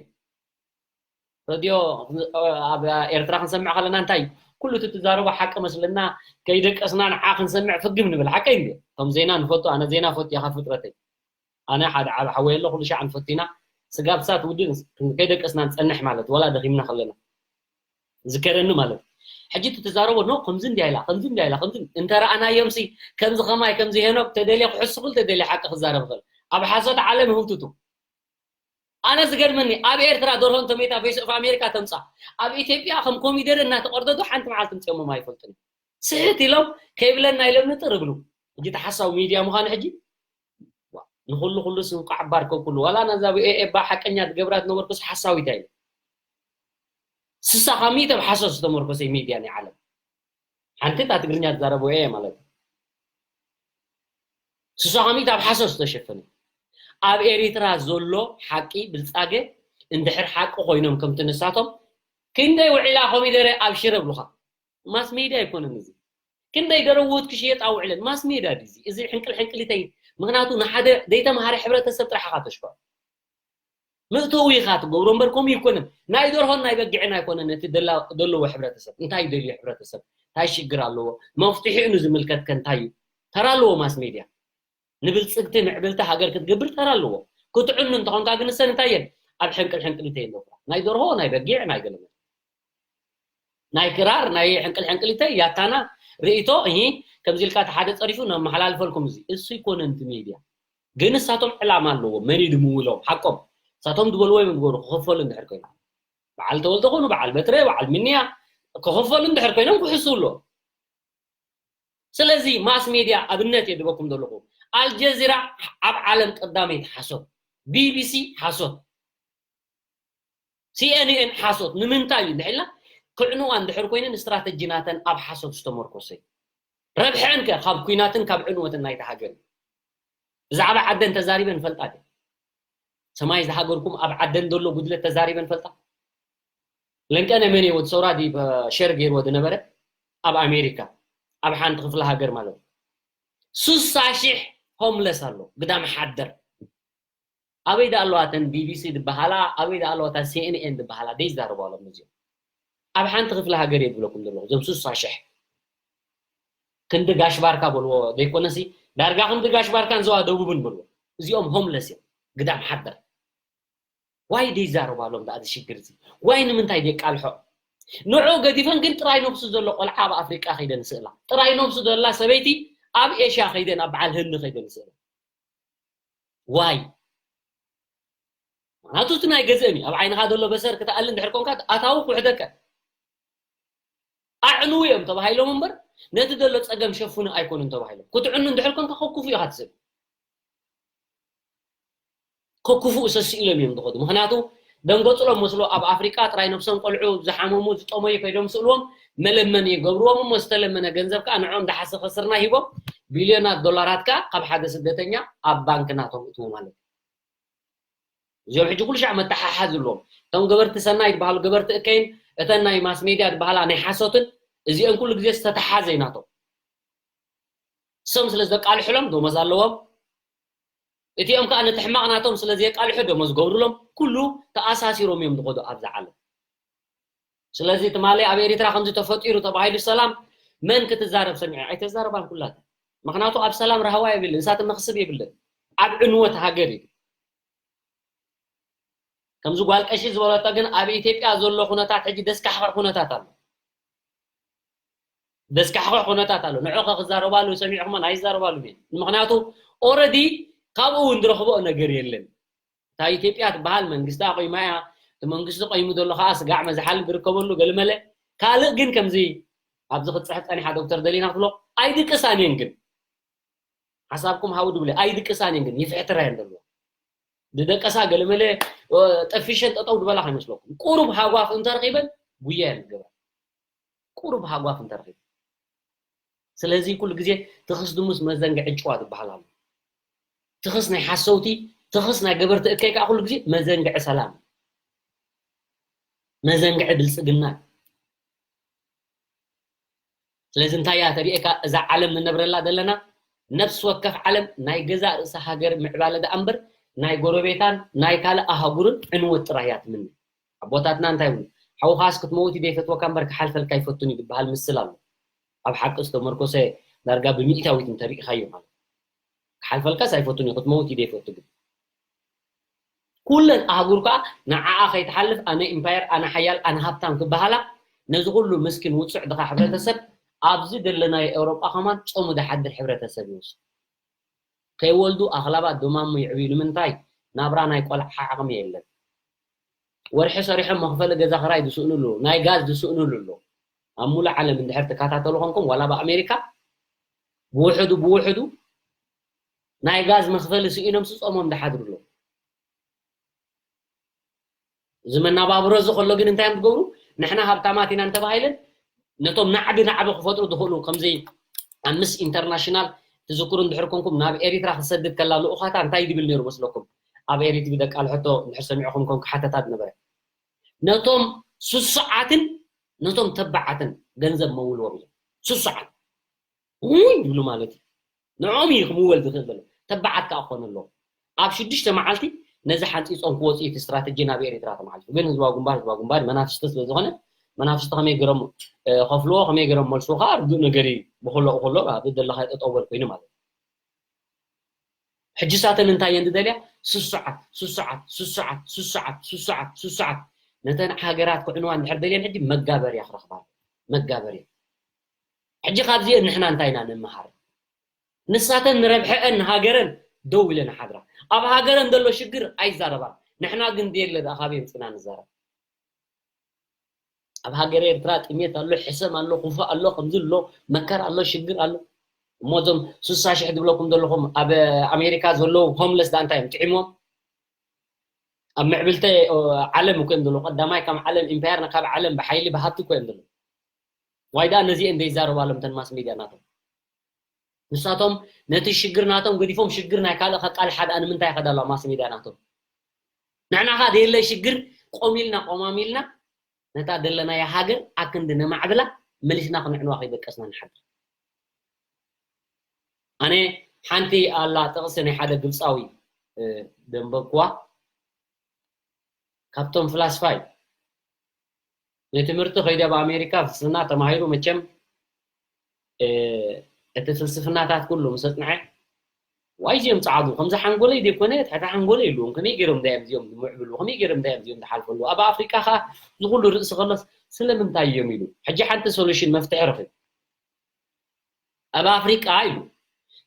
ረድዮ ኣብ ኤርትራ ክንሰምዕ ከለና እንታይ ኩሉ እቲ ትዛረቦ ሓቂ መስለና፣ ከይደቀስና ንዓ ክንሰምዕ ፍግም ንብል ሓቂ እንዴ? ከም ዜና ንፈቱ፣ ኣነ ዜና ፈቱ እየ ካብ ፍጥረተይ። ኣነ ሓደ ዓብ ሓወይ ኣሎ ኩሉ ሻዕ ንፈቲና ስጋብ ሳት ውድእ ከይደቀስና ንጸንሕ ማለት ዋላ ደኺምና ከለና ዝከረኒ ማለት። ሕጂ እቲ ትዛረቦ ኖ ከምዚ እንዲያ ኢላ ከምዚ እንዲያ ኢላ ከምዚ እንተረኣናዮም ሲ ከምዚ ከማይ ከምዚ ሄኖክ ተደልየ ክሕሱ ክል ተደልየ ሓቂ ክዛረብ ክል ኣብ ሓሶት ዓለም ህውትቱ። ኣነ ዝገርመኒ ኣብ ኤርትራ ደርሆ እንተመይታ ቮይስ ኦፍ ኣሜሪካ ተምጻ ኣብ ኢትዮጵያ ከም ኮሚደረ እናተቆርደዱ ሓንቲ መዓልቲ ምጽኦሞም ኣይፈልጡን። ስሕት ኢሎም ከይብለና ኢሎም ንጥር እብሉ። ሕጂ ተሓሳዊ ሚድያ ምዃኑ ሕጂ ንኹሉ ኩሉ ስንቋዕ ባርከው ኩሉ ዋላ ነዛ ብኤኤባ ሓቀኛ ትገብራ ዝነበርኩስ ሓሳዊት እያ። ስሳ ካብ ሚእቲ ኣብ ሓሶት ዝተመርኮሰ ሚድያ ናይ ዓለም ሓንቲ እታ ትግርኛ ትዛረብ ወኤ ማለት እዩ። ስሳ ከሚት ኣብ ሓሶት ዝተሸፈነ ኣብ ኤሪትራ ዘሎ ሓቂ ብልጻገ እንድሕር ሓቂ ኮይኖም ከምቲ ንሳቶም ክንደይ ውዒላ ኮሚደረ ኣብ ሽረ ብሉኻ። ማስ ሜድያ ኣይኮነን እዚ። ክንደይ ገረውት ክሽየጥ ኣውዕለን ማስ ሜድያ ድዚ እዚ ሕንቅል ሕንቅሊተይ። ምክንያቱ ንሓደ ዘይተምሃረ ሕብረተሰብ ጥራሕ ኢኻ ተሽፋ ምእተዊ ኢኻ ትገብሮ እምበር ከምኡ ይኮነን። ናይ ደርሆን ናይ በጊዕን ኣይኮነን እቲ ደላ- ዘለዎ ሕብረተሰብ እንታይ ይደልዩ ሕብረተሰብ እንታይ ሽግር ኣለዎ መፍትሒኡ ንዝምልከት ከ እንታይ እዩ ተራ ኣለዎ ማስ ሜድያ ንብልጽግቲ ምዕብልቲ ሃገር ክትገብር ተራ ኣለዎ። ክትዕኑ እንተኾንካ ግን እሰን እንታይ እየን ኣብ ሕንቅል ሕንቅሊተ ኣለኹ ናይ ደርሆ ናይ በጊዕ ናይ ገለመ ናይ ክራር ናይ ሕንቅል ሕንቅሊተ ያታና ርእቶ እሂ ከምዚ ኢልካ እቲ ሓደ ጸሪፉ ነመሓላልፈልኩም እዚ እሱ ይኮነ ንቲ ሜድያ ግን እሳቶም ዕላማ ኣለዎም መን እዩ ድምውሎም ሓቆም እሳቶም ዝበልዎ እዮም ዝገብሩ ክኸፈሉ እንድሕር ኮይኖም በዓል ተወልደ ኮኑ በዓል በትረ በዓል ምንያ ክኸፈሉ እንድሕር ኮይኖም ክሕሱ ኣለዎም ስለዚ ማስ ሜድያ ኣብነት እየ ድበኩም ዘለኹ ኣልጀዚራ ኣብ ዓለም ቀዳመይቲ ሓሶት ቢቢሲ ሓሶት ሲኤንኤን ሓሶት ንምንታይ እዩ እንድሕልና ክዕንዋ እንድሕር ኮይነን ስትራተጂ ናተን ኣብ ሓሶት ዝተመርኮሰ እዩ ረብሐን ከ ካብ ኩናትን ካብ ዕንወትን ናይቲ ሃገር እዩ ብዛዕባ ዓደን ተዛሪበን ፈልጣ ድየ ሰማይ ዝሃገርኩም ኣብ ዓደን ዘሎ ጉድለት ተዛሪበን ፈልጣ ለንቀነ መን ወዲ ሰውራ ዲ ሸር ገይርዎ ዝነበረ ኣብ ኣሜሪካ ኣብ ሓንቲ ክፍለ ሃገር ማለት እዩ ሱሳ ሺሕ ሆምለስ ኣሎ ግዳም ሓደር ኣበይ ዳ ኣለዋ ተን ቢቢሲ ዝበሃላ ኣበይ ዳ ኣለዋ ታ ሲኤንኤን ዝበሃላ ደይ ይዛረቡ ኣሎም እዚኦም ኣብ ሓንቲ ክፍለ ሃገር እየ ዝብለኩም ዘለኹ እዞም ሱሳ ሽሕ ክንዲ ጋሽ ባርካ በልዎ ዘይኮነሲ ዳርጋ ክንዲ ጋሽ ባርካን ዘዋ ደቡብን በልዎ እዚኦም ሆምለስ እዮም ግዳም ሓደር ዋይ ደይ ይዛረቡ ኣሎም ዳ እዚ ሽግር እዚ ዋይ ንምንታይ ደቃልሖ ንዑ ገዲፈን ግን ጥራይ ነብሱ ዘሎ ቆልዓ ኣብ ኣፍሪቃ ከይደን ስእላ ጥራይ ነብሱ ዘላ ሰበይቲ ኣብ ኤሽያ ከይደን ኣብ በዓል ህንዲ ከይደን ስእላ ዋይ ምክንያቱ እቲ ናይ ገዝእን እዩ ኣብ ዓይንኻ ዘሎ በሰር ክትኣሊ እንድሕር ኮንካ ኣታዊ ኩሕደከ ኣዕንው እዮም ተባሂሎም እምበር ነቲ ዘሎ ፀገም ሸፍኑ ኣይኮኑን ተባሂሎም ክትዕኑ እንድሕር ኮንካ ከክፉ ኢኻ ትስእል ከክፉ ሰስኢሎም እዮም ዝኸዱ ምክንያቱ ደንገፅሎም መስሎ ኣብ ኣፍሪቃ ጥራይ ነብሶም ቆልዑ ዝሓመሙ ዝጠመዩ ከይዶም ስእልዎም መለመኒ ይገብርዎም እሞ ዝተለመነ ገንዘብ ከዓ ንዕኦም ዝሓሰ ከስርና ሂቦም ቢልዮናት ዶላራት ከዓ ካብ ሓደ ስደተኛ ኣብ ባንክ ናቶም እትዉ ማለት እዩ እዚኦም ሕጂ ኩሉ ሻዕ መተሓሓዝ ኣለዎም እቶም ገበርቲ ሰናይ ዝበሃሉ ገበርቲ እከይን እተን ናይ ማስ ሜድያ ዝበሃላ ናይ ሓሶትን እዚኦም ኩሉ ግዜ ዝተተሓዘ ናቶም እሶም ስለ ዘቃልሕሎም ደሞዝ ኣለዎም እቲኦም ከዓ ነቲ ሕማቕ ናቶም ስለ ዘየቃልሑ ደሞዝ ገብሩሎም ኩሉ ተኣሳሲሮም እዮም ዝኸዱ ኣብዛ ዓለም ስለዚ ትማሊ ኣብ ኤሪትራ ከምዚ ተፈጢሩ ተባሂሉ ሰላም መን ክትዛረብ ሰሚዐ ኣይተዛረባን ኩላተን ምክንያቱ ኣብ ሰላም ረሃዋ የብልን እሳተ መክስብ የብልን ኣብ ዕንወት ሃገር እዩ ከምዚ ጓል ቀሺ ዝበለቶ ግን ኣብ ኢትዮጵያ ዘሎ ኩነታት ሕጂ ደስካሕክሕ ኩነታት ኣሎ ደስካሕክሕ ኩነታት ኣሎ ንዑ ከክዛረባሉ ሰሚዕኩሞን ኣይዛረባሉ እየ ንምክንያቱ ኦረዲ ካብኡ እውን ዝረኽቦ ነገር የለን እታ ኢትዮጵያ ትበሃል መንግስቲ ኣቆይማ እያ። እቲ መንግስቲ ቆይሙ ዘሎ ከዓ ስጋዕ መዝሓል ዝርከበሉ ገለመለ። ካልእ ግን ከምዚ ኣብዚ ክፅሕፍ ፀኒሓ ዶክተር ደሊና ክትብሎ ኣይድቅሳን እየን ግን ሓሳብኩም ሃቡ ድብለ ኣይድቅሳን እየን ግን ይፍሕትራ እየን ዘለዎ ድደቀሳ ገለመለ ጠፊሸን ጠጠው ድበላ ከይመስለኩም ቁሩብ ሃጓፍ እንተረኺበን ጉያ እየን ዝገብራ ቁሩብ ሃጓፍ እንተረኺበን ስለዚ ኩሉ ግዜ ትኽስ ድሙስ መዘንግዒ ጭዋ ትበሃል ኣሎ ትኽስ ናይ ሓሰውቲ ትኽስ ናይ ገበርቲ እከይ ከዓ ኩሉ ግዜ መዘንግዒ ሰላም መዘንግዒ ብልፅግና ስለዚ እንታይ እያ ተሪኤካ እዛ ዓለም ንነብረላ ዘለና ነፍሲ ወከፍ ዓለም ናይ ገዛ ርእሲ ሃገር ምዕባለ ደኣ እምበር ናይ ጎረቤታን ናይ ካልእ ኣህጉርን ዕንወት ጥራይ እያ ትምነ ኣቦታትና እንታይ ይብሉ ሓውኻስ ክትመውት ይደይፈትወካ እምበር ክሓልፈልካ ይፈቱን እዩ ዝበሃል ምስል ኣሎ ኣብ ሓቂ ዝተመርኮሰ ዳርጋ ብሚእታዊት እንተሪኢኻዮ ማለት ክሓልፈልካስ ኣይፈቱን እዩ ክትመውት ይደይፈቱ ግን ኩለን ኣህጉር ከዓ ንዓኣ ከይትሓልፍ ኣነ ኢምፓየር ኣነ ሓያል ኣነ ሃብታም ክበሃላ ነዚ ኩሉ ምስኪን ውፁዕ ድኻ ሕብረተሰብ ኣብዚ ዘለናዮ ኤውሮጳ ከማን ጾሙ ድሓድር ሕብረተሰብ ይውስ ከይወልዱ ኣኽላባት ዶማሙ ይዕብዩ ንምንታይ ናብራ ናይ ቆልዓ ዓቕሚ የለን ወርሒ ሰሪሖም መኽፈሊ ገዛ ክራይ ዝስእኑ ኣለዉ ናይ ጋዝ ዝስእኑ ኣለዉ ኣብ ሙሉእ ዓለም እንድሕር ትከታተሉ ኮንኩም ዋላ ብኣሜሪካ ብውሕዱ ብውሕዱ ናይ ጋዝ መኽፈሊ ስኢኖም ስጾሞም ዝሓድሩ ኣለዉ እዚ መናባብሮ እዚ ከሎ ግን እንታይ እዮም ዝገብሩ ንሕና ሃብታማት ኢና እንተባሂለን ነቶም ናዕቢ ናዕቢ ክፈጥሩ ዝኽእሉ ከምዚ ኣብ ምስ ኢንተርናሽናል ትዝክሩ እንድሕር ኮንኩም ናብ ኤሪትራ ክሰድድ ከላ ልኡኻታ እንታይ ድብል ነይሩ መስለኩም ኣብ ኤሪትቪ ደቃል ሕቶ እንድሕር ሰሚዕኹም ኮም ክሓተታ ዝነበረ ነቶም ስሱዓትን ነቶም ተባዓትን ገንዘብ መውልዎም እዮም ስሱዓት ውይ ይብሉ ማለት እዩ ንኦም እዩ ክምወል ዝኽእል ዘሎ ተባዓት ከዓ ክኾኑ ኣለዎ ኣብ ሽዱሽተ መዓልቲ ነዚ ሓንፂፆም ክወፅኡ እቲ ስትራተጂ ናብ ኤሪትራ ተመሓልፉ ግን ህዝባዊ ግንባር ህዝባዊ ግንባር መናፍስቲ ስለ ዝኾነ መናፍስቲ ከመይ ገሮም ከፍልዎ ከመይ ገሮም መልስዎ ከዓ ርዱእ ነገር እዩ ብክሎ ከሎ ብደለካ ጠጠው በል ኮይኑ ማለት እዩ ሕጂ ሳተን እንታይ እየን ዝደልያ ስሱዓት ስሱዓት ስሱዓት ስሱዓት ስሱዓት ስሱዓት ነተን ሃገራት ክዕንዋ እንድሕር ደልየን ሕጂ መጋበርያ ክረኽባ መጋበርያ ሕጂ ካብዚአን ንሕና እንታይ ኢና ንምሃር ንሳተን ንረብሐአን ንሃገረን ደው ኢለን ሓድራ ኣብ ሃገረን ዘሎ ሽግር ኣይዛረባን ንሕና ግን ድየለ ደኣ ካበይ ምፅና ንዛረብ ኣብ ሃገር ኤርትራ ጥሜት ኣሎ ሕሰም ኣሎ ክፉእ ኣሎ ከምዚ ኣሎ መከር ኣሎ ሽግር ኣሎ እሞ እዞም ስሳ ሽሕ ዝብለኩም ዘለኹም ኣብ ኣሜሪካ ዘለዉ ሆምለስ ዳ እንታይ እዮም ጥዒሞም ኣብ ምዕብልተ ዓለም እኮ እዮም ዘለዉ ቀዳማይ ካብ ዓለም ኢምፓየር ካብ ዓለም ብሓይሊ ብሃብቲ እኮ እዮም ዘለዉ ዋይ ዳ ነዚአን ዘይዛረባሎም ተን ማስ ሚድያ ናቶም ንሳቶም ነቲ ሽግር ናቶም ገዲፎም ሽግር ናይ ካልእ ከቃልሓ ደኣ ንምንታይ ይኸዳ ኣለዋ ማስ ሚድያ ናቶም ንሕና ኸ ደየለ ሽግር ቆሚልና ቆማሚልና ነታ ደለናያ ሃገር ኣክንዲ ነማዕብላ መሊስና ክንዕንዋ ከይደቀስና ንሓድር ኣነ ሓንቲ ኣላ ጥቕሲ ናይ ሓደ ግብፃዊ ደንበብኩዋ ካብቶም ፍላስፋ እዩ ንትምህርቲ ከይደ ኣብ ኣሜሪካ ፍልስፍና ተማሂሩ መቸም እቲ ፍልስፍናታት ኩሉ ምስ ኣፅንዐ ዋይ እዚኦም ፀዓዱ ከምዚ ሓንጎለይ ዘይኮነ ትሕቲ ሓንጎለይ የለዎም ከመይ ገይሮም ዳዮም እዚኦም ዝምዕብሉ ከመይ ገይሮም ዳዮም እዚኦም ዝሓልፈሉ ኣብ ኣፍሪቃ ከዓ ዝኩሉ ርእሲ ከሎስ ስለምንታይ እዮም ኢሉ ሕጂ ሓንቲ ሶሉሽን መፍትሒ ረኺቡ ኣብ ኣፍሪቃ ኢሉ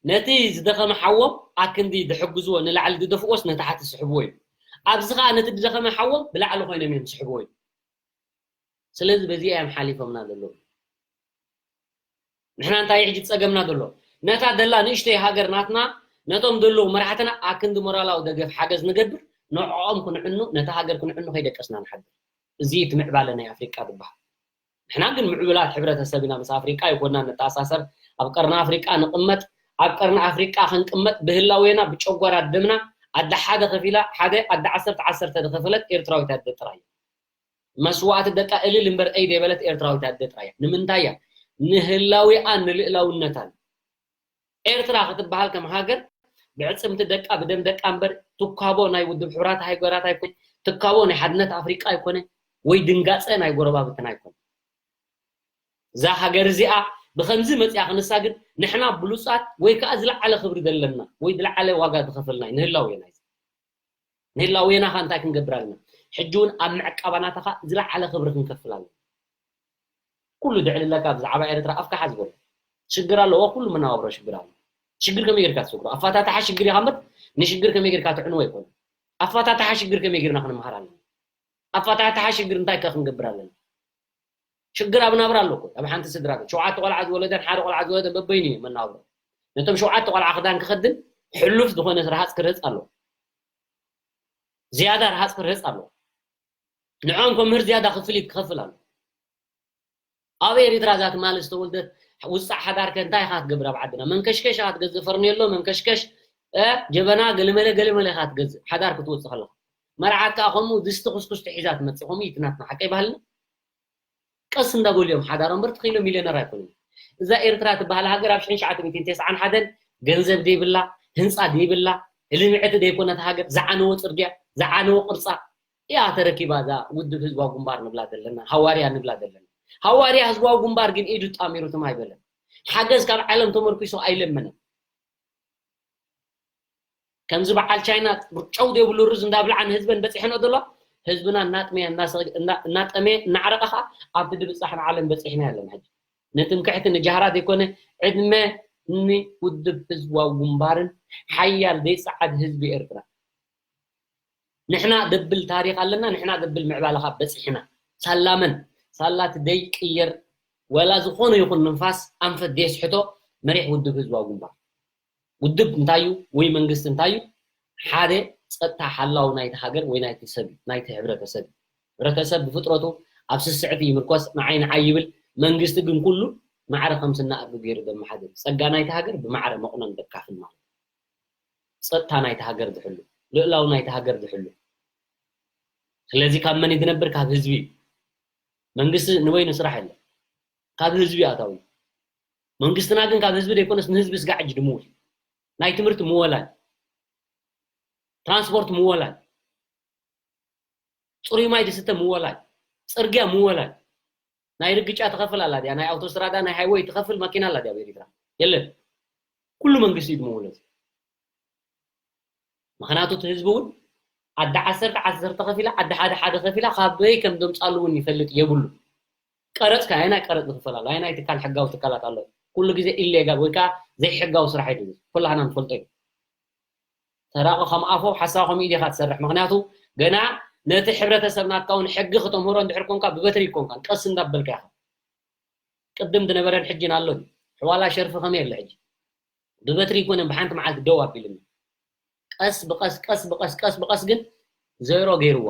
ነቲ ዝደኸመ ሓዎም ኣክንዲ ዝሕግዝዎ ንላዕሊ ዝደፍእዎስ ንታሕቲ ዝስሕብዎ እዩ ኣብዚ ከዓ ነቲ ዝደኸመ ሓዎም ብላዕሊ ኮይኖም እዮም ዝስሕብዎ እዩ ስለዚ በዚ እዮም ሓሊፎምና ዘለዉ ንሕና እንታይ ሕጂ ዝፀገምና ዘሎ ነታ ደላ ንእሽተይ ሃገር ናትና ነቶም ዘለዉ መራሕትና ኣክንዲ ሞራላዊ ደገፍ ሓገዝ ንገብር ንዕኦም ክንዕኑ ነታ ሃገር ክንዕኑ ከይደቀስና ንሓድር እዚ እቲ ምዕባለ ናይ ኣፍሪቃ ዝበሃል ንሕና ግን ምዕቡላት ሕብረተሰብ ኢና ምስ ኣፍሪቃ ይኮና ንተኣሳሰር ኣብ ቀርኒ ኣፍሪቃ ንቅመጥ ኣብ ቀርኒ ኣፍሪቃ ክንቅመጥ ብህላዌና ብጨጓራ ደምና ኣደ ሓደ ከፊላ ሓደ ኣደ ዓሰርተ ዓሰርተ ዝኸፈለት ኤርትራዊት ኣደ ጥራይ መስዋእቲ ደቃ እልል እምበር እይ ደይበለት ኤርትራዊት ኣደ ጥራይ እያ ንምንታይ እያ ንህላዊኣን ንልእላውነታን ኤርትራ ክትበሃል ከም ሃገር ብዕፅምቲ ደቃ ብደም ደቃ እምበር ትካቦ ናይ ውድብ ሕቡራት ሃገራት ኣይኮነ ትካቦ ናይ ሓድነት ኣፍሪቃ ኣይኮነ ወይ ድንጋፀ ናይ ጎረባብትና ኣይኮነ እዛ ሃገር እዚኣ ብከምዚ መፅያ ክንሳ ግን ንሕና ብሉፃት ወይ ከዓ ዝለዓለ ክብሪ ዘለና ወይ ዝለዓለ ዋጋ ዝኸፈልና እዩ ንህላው እየና ንህላው እየና ከዓ እንታይ ክንገብር ኣለና ሕጂ እውን ኣብ ምዕቃባናታ ከዓ ዝለዓለ ክብሪ ክንከፍል ኣለና ኩሉ ድዕልለካ ብዛዕባ ኤርትራ ኣፍካ ሓዝ በሎ ሽግር ኣለዎ ኩሉ መናባብሮ ሽግር ኣሎ ሽግር ከመይ ጌርካ ትሰግሮ ኣፋታትሓ ሽግር ኢኻ እምበር ንሽግር ከመይ ጌርካ ትዕንዎ ኣይኮነ ኣፋታትሓ ሽግር ከመይ ጌርና ክንመሃር ኣለና? ኣፋታትሓ ሽግር እንታይ ከ ክንገብር ኣለና? ሽግር ኣብ ናብራ ኣሎ እኮ። ኣብ ሓንቲ ስድራ ቤት ሸውዓተ ቆልዓ ዝወለደን ሓደ ቆልዓ ዝወለደ በበይኑ እዩ መናብሮ። ነቶም ሸውዓተ ቆልዓ ክዳን ክኸድን ሕሉፍ ዝኾነ ረሃፅ ክረፅ ኣሎ። ዝያዳ ረሃፅ ክረፅ ኣሎ። ንዖም ከምህር ዝያዳ ክፍሊት ክኸፍል ኣሎ። ኣብ ኤርትራ እዛ ትማሊ ዝተወልደት ውፃዕ ሓዳር ከ እንታይ ኢኻ ትገብር ኣብ ዓድና? መንከሽከሽ ኢኻ ትገዝእ፣ ፈርኔሎ፣ መንከሽከሽ፣ እ፣ ጀበና፣ ገለመለ ገለመለ ኢኻ ትገዝእ ሓዳር ክትወፅእ ከለኻ። መርዓት ከዓ ከምኡ ድስቲ ኩስኩስቲ ሒዛ ትመፅእ። ከምኡ እዩ እቲ ናትና ሓቀይ ባህልና። ቀስ እንዳበሉ እዮም ሓዳሮም እምበር ተኺሎም ሚልዮነር ኣይኮኑን። እዛ ኤርትራ ትበሃል ሃገር ኣብ ሽሕን ትሽዓተ ሚእትን ተስዓን ሓደን ገንዘብ ደይብላ፣ ህንፃ ደይብላ፣ ልምዕቲ ደይኮነት ሃገር፣ ዝዓነወ ፅርግያ፣ ዝዓነወ ቅርፃ እያ ተረኪባ እዛ ውድብ ህዝባዊ ግንባር ንብላ ዘለና፣ ሃዋርያ ንብላ ዘለና። ሃዋርያ ህዝባዊ ግንባር ግን ኢዱ ጣሚሩ ትም ኣይበለን። ሓገዝ ካብ ዓለም ተመርኪሱ ኣይለመነን። ከምዚ በዓል ቻይና ጨው ዘይብሉ ሩዝ እንዳብልዓ ንህዝበን በፂሐንኦ ዘሎ፣ ህዝብና እናጥመየ እናሰ-፣ እና-፣ እናጠመየ እናዕረቐ ከዓ ኣብቲ ድብፃሕ ንዓለም በፂሕና ያለን። ሕጂ ንትምክሕቲ ንጃህራ ዘይኮነ ዕድመ ንውድብ ህዝባዊ ግንባርን ሓያል ዘይፀዓድ ህዝቢ ኤርትራ። ንሕና ደብል ታሪኽ ኣለና፣ ንሕና ደብል ምዕባለ ካብ በፂሕና። ሳላ መን? ሳላ እቲ ደይቅየር ወላ ዝኾነ ይኹን ንንፋስ ኣንፈት ደየስሕቶ መሪሕ ውድብ ህዝባዊ ግንባር። ውድብ እንታይ እዩ ወይ መንግስቲ እንታይ እዩ? ሓደ ጸጥታ ሓላው ናይቲ ሃገር ወይ ናይቲ ሰብ እዩ፣ ናይቲ ሕብረተሰብ እዩ። ሕብረተሰብ ብፍጥረቱ ኣብ ስስዕቲ ይምርኮስ፣ ንዓይ ንዓይ ይብል። መንግስቲ ግን ኩሉ ማዕረ ከም ስና ኣድጊ ገይሩ ዘመሓድር። ጸጋ ናይቲ ሃገር ብማዕረ መቑነን ዘካፍል ማለት እዩ። ጸጥታ ናይቲ ሃገር ዝሕሉ፣ ልእላው ናይቲ ሃገር ዝሕሉ። ስለዚ ካብ መን እዩ ዝነብር? ካብ ህዝቢ እዩ። መንግስቲ ንበይኑ ስራሕ የለን። ካብ ህዝቢ ኣታዊ። መንግስትና ግን ካብ ህዝቢ ዘይኮነስ ንህዝቢ ስጋዕ እጅ ድምውል። ናይ ትምህርቲ ምወላን፣ ትራንስፖርት ምወላን፣ ጽሩይ ማይ ዝስተ ምወላን፣ ጽርግያ ምወላን። ናይ ርግጫ ትኸፍል ኣላ ድያ? ናይ ኣውቶስትራዳ፣ ናይ ሃይወይ ትኸፍል መኪና ኣላ ድያ ኣብ ኤሪትራ? የለን። ኩሉ መንግስቲ እዩ ድምውል እዚ። ምኽንያቱ እቲ ህዝቢ እውን ዓዲ ዓሰርተ ዓሰርተ ከፊላ፣ ዓዲ ሓደ ሓደ ከፊላ፣ ካበይ ከም ዘምጻሉ እውን ይፈልጥ የብሉ። ቀረጽ ከ ኣየናይ ቀረጽ ዝኽፈል ኣሎ? ኣየናይ ትካል ሕጋዊ ትካላት ኣሎ? ኩሉ ግዜ ኢሌጋል ወይ ከዓ ዘይሕጋዊ ስራሕ እዩ። ኩላህና ንፈልጦ እዩ። ሰራቂ ከም ኣፎ፣ ሓሳዊ ከም ኢድ ኢኻ ትሰርሕ። ምኽንያቱ ገና ነቲ ሕብረተሰብ ናትካ እውን ሕጊ ክተምህሮ እንድሕር ኮንካ ብበትሪ ይኮንካ፣ ቀስ እንዳበልካ ኢኻ። ቅድም ዝነበረን ሕጂን ኣሎ እዩ። ሕዋላ ሸርፊ ከመይ ኣሎ ሕጂ? ብበትሪ ይኮነን ብሓንቲ መዓልቲ ደው ኣቢሉኒ። ቀስ ብቐስ፣ ቀስ ብቐስ፣ ቀስ ብቐስ ግን ዜሮ ገይርዋ።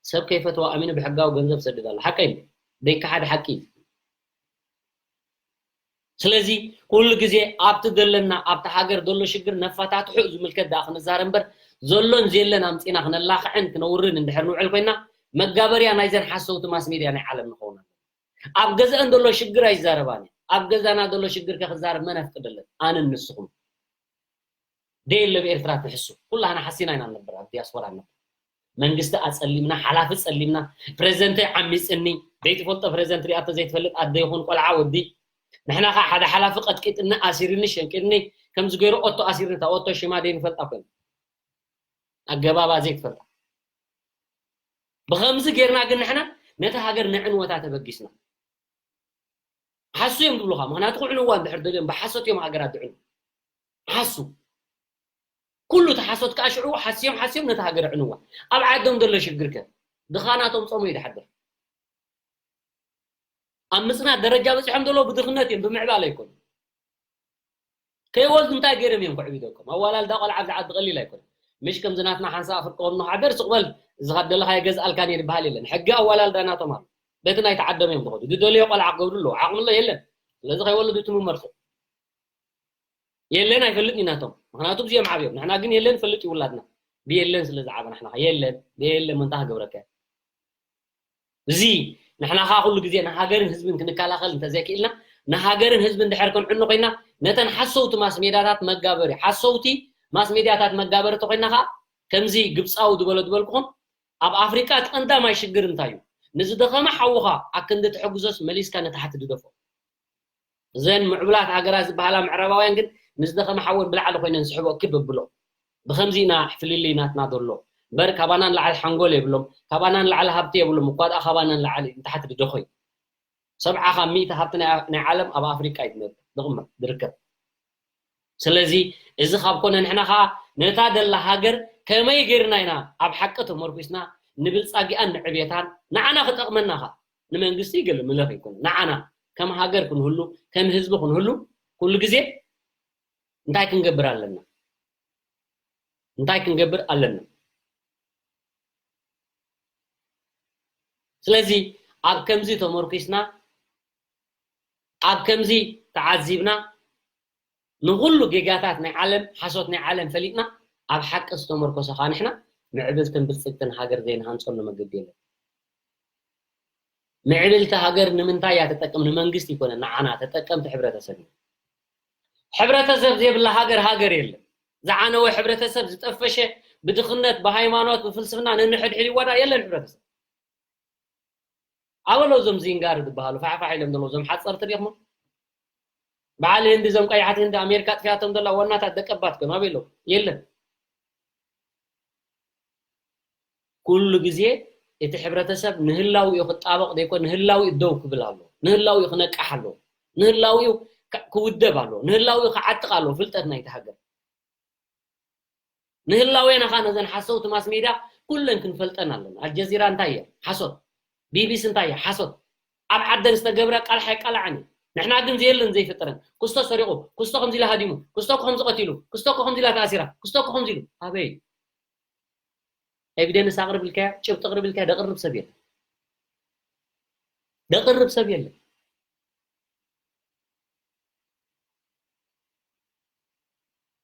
ሰብ ከይፈትዋ ኣሚኑ ብሕጋዊ ገንዘብ ሰድድ ኣሎ። ሓቀይ እንዶ? ደይከሓድ ሓቂ እዩ። ስለዚ ኩሉ ግዜ ኣብቲ ዘለና፣ ኣብቲ ሃገር ዘሎ ሽግር ነፋታትሑ ዝምልከት ደኣ ክንዛረብ እምበር፣ ዘሎን ዘየለን ኣምጺና ክነላኽዕን ክነውርን እንድሕር ንውዕል ኮይና፣ መጋበርያ ናይዘን ሓሰውቲ ማስ ሜድያ ናይ ዓለም ንኸውን ኣለና። ኣብ ገዛአን ዘሎ ሽግር ኣይዛረባን እየን። ኣብ ገዛና ዘሎ ሽግር ከ ክዛረብ መን ኣፍቅደለን? ኣነን ንስኹም። ደየለ ብኤርትራ ትሕሱ። ኩላህና ሓሲና ኢና ንነብር፣ ኣብ ዲያስፖራ ንነብር። መንግስቲ ኣጸሊምና፣ ሓላፊ ጸሊምና፣ ፕሬዝደንተይ ዓሚጽኒ፣ ዘይትፈልጦ ፕሬዝደንት ሪኣቶ ዘይትፈልጥ ኣደ ይኹን ቆልዓ ወዲ። ንሕና ኸዓ ሓደ ሓላፊ ቀጥቂጥኒ፣ ኣሲርኒ፣ ሸንቂርኒ፣ ከምዚ ገይሩ ኦቶ ኣሲርኒ፣ እታ ኦቶ ሽማ ደይንፈልጣ ኮይና። ኣገባባ ዘይትፈልጣ። ብኸምዚ ጌርና ግን ንሕና ነቲ ሃገር ንዕንወታ ተበጊስና። ሓሱ እዮም ዝብሉኻ፣ ምኽንያቱ ክዕንዋ እንድሕር ደልዮም ብሓሶት እዮም ሃገራት ዝዕንዉ። ሓሱ። ኩሉ እቲ ሓሶት ከዓ ሽዑ ሓስዮም ሓስዮም ነቲ ሃገር ኣዕንዋ። ኣብ ዓዶም ዘሎ ሽግር ከ? ድኻ ናቶም ጾሙ እዩ ዝሓድር። ኣብ ምጽናት ደረጃ በጺሖም ዘለዉ ብድኽነት እዮም፣ ብምዕባለ ኣይኮኑን። ከይወልዱ እንታይ ገይሮም እዮም ከዕብዩ ደቆም? ኣዋላልዳ ቆልዓ ኣብዚ ዓዲ ቀሊል ኣይኮነን። ምሽ ከምዚ ናትና ሓንሳእ ፍርቂ ወኖ ሓደር ስቕ በል፣ እዚ ካብ ደለኻ ይገዝኣልካን እየ ዝበሃል የለን። ሕጊ ኣዋላልዳ ናቶም ኣሎ። በቲ ናይቲ ዓዶም እዮም ዝኸዱ። ዝደለዮ ቆልዓ ክገብሩ ኣለዎ። ዓቕሚ ኣሎ የለን። ስለዚ ከይወልዱ ትምመርጹ። የለን ኣይፈልጥን እዩ ናቶም። ምኽንያቱ ብዚኦም ዓብዮም። ንሕና ግን የለን ፈልጥ እዩ ውላድና። ብየለን ስለ ዝዓበና ንሕና ኸ የለን፣ ብየለን ምንታ ክገብረካ። እዚ ንሕና ኸኣ ኩሉ ግዜ ንሃገርን ህዝብን ክንከላኸል እንተዘይክኢልና፣ ንሃገርን ህዝብን እንድሕር ክንዕኑ ኮይና፣ ነተን ሓሰውቲ ማስ ሜድያታት መጋበሪ፣ ሓሰውቲ ማስ ሜድያታት መጋበሪ ተኾይና ኸኣ፣ ከምዚ ግብጻዊ ዝበሎ ዝበልኩኹም፣ ኣብ ኣፍሪቃ እቲ ቀንዳማይ ሽግር እንታይ እዩ? ንዝደኸመ ሓውኻ ኣክንዲ ትሕግዞስ መሊስካ ንታሕቲ ድደፎ። እዘን ምዕቡላት ሃገራት ዝበሃላ ምዕራባውያን ግን ንዝደኸመ ሓወን ብላዕሊ ኮይነን ዝስሕቦ ክብ ኣብሎ። ብኸምዚ ኢና ፍልልይ ናትና ዘሎ። እምበር ካባና ንላዕሊ ሓንጎል የብሎም፣ ካባና ንላዕሊ ሃብቲ የብሎም፣ እኳ ደኣ ካባና ንላዕሊ ንታሕቲ ድደኾ እዩ። ሰብዓ ካብ ሚእቲ ሃብቲ ናይ፣ ናይ ዓለም ኣብ ኣፍሪቃ እዩ ዝነብ-፣ ዝቕመጥ፣ ዝርከብ። ስለዚ እዚ ካብ ኮነ ንሕና ኸኣ ነታ ደላ ሃገር ከመይ ጌርና ኢና ኣብ ሓቂ ተመርኩስና ንብልጻጊኣን ንዕቤታን ንዓና ክጠቕመና ኸ ንመንግስቲ ይገል ምለኽ ይኮን ንዓና ከም ሃገር ክንህሉ ከም ህዝቢ ክንህሉ ኩሉ ግዜ እንታይ ክንገብር ኣለና እንታይ ክንገብር ኣለና ስለዚ ኣብ ከምዚ ተመርኩስና ኣብ ከምዚ ተዓዚብና ንኹሉ ጌጋታት ናይ ዓለም ሓሶት ናይ ዓለም ፈሊጥና ኣብ ሓቂ ዝተመርኮሰ ከዓ ንሕና ምዕብልትን ብልፅግትን ሃገር ዘይንሃንፀሉ መገዲ የለን ምዕብልቲ ሃገር ንምንታይ እያ ተጠቅም ንመንግስቲ ይኮነ ንዓና ተጠቀምቲ ሕብረተሰብ እዩ ሕብረተሰብ ዘይብላ ሃገር ሃገር የለን ዝዓነወ ሕብረተሰብ ዝጠፈሸ ብድኽነት ብሃይማኖት ብፍልስፍና ነንሕድሕድ ይወዳ የለን ሕብረተሰብ ኣበሎ እዞም ዚንጋር ዝበሃሉ ፋሕፋሕ ኢሎም ዘሎ እዞም ሓፀርቲ ዲኹም በዓል ህንዲ እዞም ቀያሕቲ ህንዲ ኣሜሪካ ጥፊያቶም ዘላ ዋናታት ደቀባት ከም ኣበሎ የለን ኩሉ ግዜ እቲ ሕብረተሰብ ንህላዊኡ ክጣበቕ ዘይኮን ንህላዊኡ ደው ክብል ኣሎ ንህላዊኡ ክነቃሕ ኣሎ ንህላዊኡ ክውደብ ኣሎ ንህላዊኡ ክዓጥቕ ኣሎ ፍልጠት ናይቲ ሃገር ንህላዌና ኻ ነዘን ሓሰውቲ ማስ ሜድያ ኩለን ክንፈልጠን ኣለና ኣልጀዚራ እንታይ እየ ሓሶት ቢቢሲ እንታይ እየ ሓሶት ኣብ ዓደን ዝተገብረ ቃልሓ ይቃላዓን እዩ ንሕና ግን ዘየለን ዘይፈጠረን ክስቶ ሰሪቑ ክስቶ ከምዚ ኢላ ሃዲሙ ክስቶ ከምዚ ቀቲሉ ክስቶ ከምዚ ኢላ ተኣሲራ ክስቶ ከምዚ ኢሉ ኣበይ ኤቪደንስ ኣቕርብ ኢልካዮ ጭብጢ ኣቕርብ ኢልካዮ ደቕርብ ሰብ የለን ደቕርብ ሰብ የለን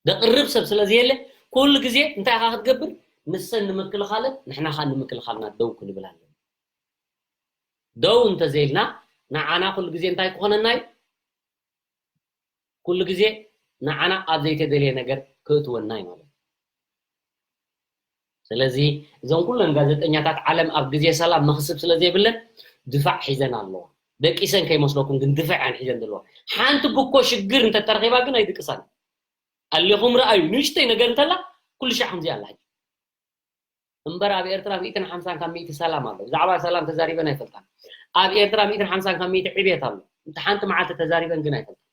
ደቕርብ ሰብ ስለ ዘየለ ኩሉ ግዜ እንታይ ኢኻ ክትገብር ንሰን ንምክልኻለን ንሕና ኻ ንምክልኻልና ደው ክንብል ኣለና ደው እንተዘይልና ንዓና ኩሉ ግዜ እንታይ ክኾነና እዩ ኩሉ ግዜ ንዓና ኣብ ዘይተደልየ ነገር ክእትወና እዩ ማለት ስለዚ እዞም ኩለን ጋዜጠኛታት ዓለም ኣብ ግዜ ሰላም መኽስብ ስለ ዘይብለን ድፋዕ ሒዘን ኣለዋ ደቂሰን ከይመስለኩም ግን ድፋዕ እያን ሒዘን ዘለዋ ሓንቲ ብኮ ሽግር እንተተረኺባ ግን ኣይድቅሳን ኣሊኹም ረኣዩ ንእሽተይ ነገር እንተላ ኩሉ ሻዕ ከምዚ ኣላ እምበር ኣብ ኤርትራ ሚእትን ሓምሳን ካብ ሚእቲ ሰላም ኣሎ ብዛዕባ ሰላም ተዛሪበን ኣይፈልጣን ኣብ ኤርትራ ሚእትን ሓምሳን ካብ ሚእቲ ዕብየት ኣሎ እንተ ሓንቲ መዓልቲ ተዛሪበን ግን ኣይፈልጣን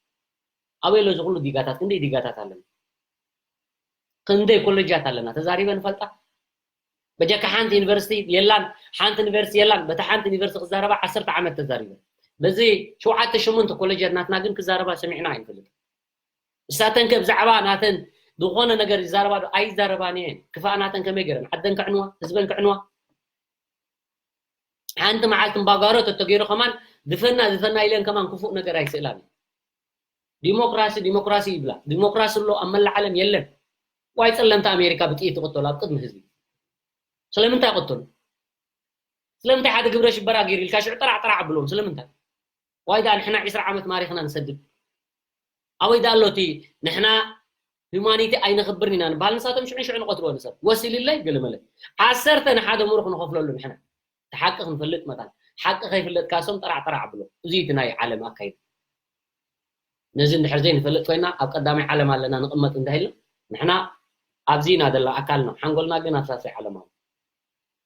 ኣበይ ኣሎ እዚ ኩሉ ዲጋታት ክንደይ ዲጋታት ኣለና ክንደይ ኮለጃት ኣለና ተዛሪበን ፈልጣ በጀካ ሓንቲ ዩኒቨርሲቲ የላን ሓንቲ ዩኒቨርሲቲ የላን በታ ሓንቲ ዩኒቨርሲቲ ክዛረባ ዓሰርተ ዓመት ተዛሪበን በዚ ሸውዓተ ሸሞንተ ኮለጃት ናትና ግን ክዛረባ ሰሚዕና ኣይንፈልጥ እሳተን ከ ብዛዕባ ናተን ዝኾነ ነገር ይዛረባ ዶ ኣይዛረባን እየን ክፋእ ናተን ከመይ ገረን ዓደን ክዕንዋ ህዝበን ክዕንዋ ሓንቲ መዓልቲ እምባጓሮ ተተገይሩ ከማን ዝፈና ዝፈና ኢለን ከማን ክፉእ ነገር ኣይስእላን ዲሞክራሲ ዲሞክራሲ ይብላ ዲሞክራሲ ኣሎ ኣብ መላእ ዓለም የለን ዋይ ጸለምቲ ኣሜሪካ ብጥይት ትቕተሉ ኣብ ቅድሚ ህዝቢ ስለምንታይ ይቕተሉ ስለምንታይ ሓደ ግብረ ሽበራ ገይሩ ኢልካ ሽዑ ጥራዕ ጥራዕ ኣብሎም ስለምንታይ ዋይ ደኣ ንሕና ዕስራ ዓመት ማሪኽና ንሰድድ ኣበይ ደኣ ኣሎ እቲ ንሕና ሂማኒቲ ኣይነኽብርን ኢና ንበሃል ንሳቶም ሽዑን ሽዑን ይቐትልዎ ንሰብ ወሲልለይ ገለመለ ዓሰርተ ንሓደ ምሩኽ ንኸፍለሉ ንሕና እቲ ሓቂ ክንፈልጥ መታን ሓቂ ከይፍለጥ ካሶም ጠራዕ ጠራዕ ኣብሎ እዚ እቲ ናይ ዓለም ኣካይዳ ነዚ እንድሕር ዘይንፈልጥ ኮይና ኣብ ቀዳማይ ዓለም ኣለና ንቕመጥ እንዳይልና ንሕና ኣብዚ ኢና ደላ ኣካልና ሓንጎልና ግን ኣብ ሳልሳይ ዓለም ኣሎ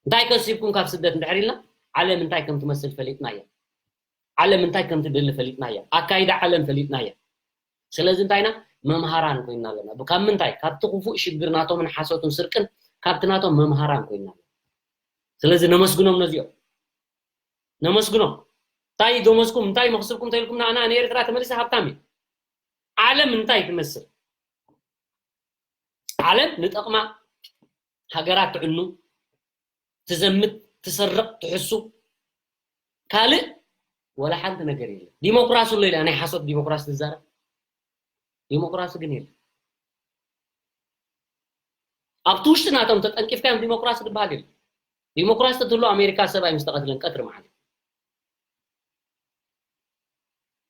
እንታይ ከሲብኩም ካብ ስደት እንድሕር ኢልና ዓለም እንታይ ከም ትመስል ፈሊጥና እያ ዓለም እንታይ ከም ትደሊ ፈሊጥና እያ ኣካይዳ ዓለም ፈሊጥና እያ ስለዚ እንታይ ኢና መምሃራን ኮይና ኣለና ካብ ምንታይ ካብቲ ክፉእ ሽግር ናቶምን ሓሶትን ስርቅን ካብቲ ናቶም መምሃራን ኮይና ኣለና ስለዚ ነመስግኖም ነዚኦም ነመስግኖም እንታይ ደመስኩም እንታይ መክስብኩም ተልኩም ኣና ንኤርትራ ተመሊሰ ሃብታም እዩ ዓለም እንታይ ትመስል ዓለም ንጠቕማ ሃገራት ትዕኑ ትዘምት ትሰርቕ ትሕሱ ካልእ ወላ ሓንቲ ነገር የለ ዲሞክራሲ ኣሎ ኢላ ናይ ሓሶት ዲሞክራሲ ትዛረብ ዲሞክራሲ ግን የለ ኣብቲ ውሽጢ ናቶም ተጠንቂፍካዮም ዲሞክራሲ ዝበሃል የለ ዲሞክራሲ ትህሉ ኣሜሪካ ሰብ ኣይምስተቐትለን ቀትሪ መዓልቲ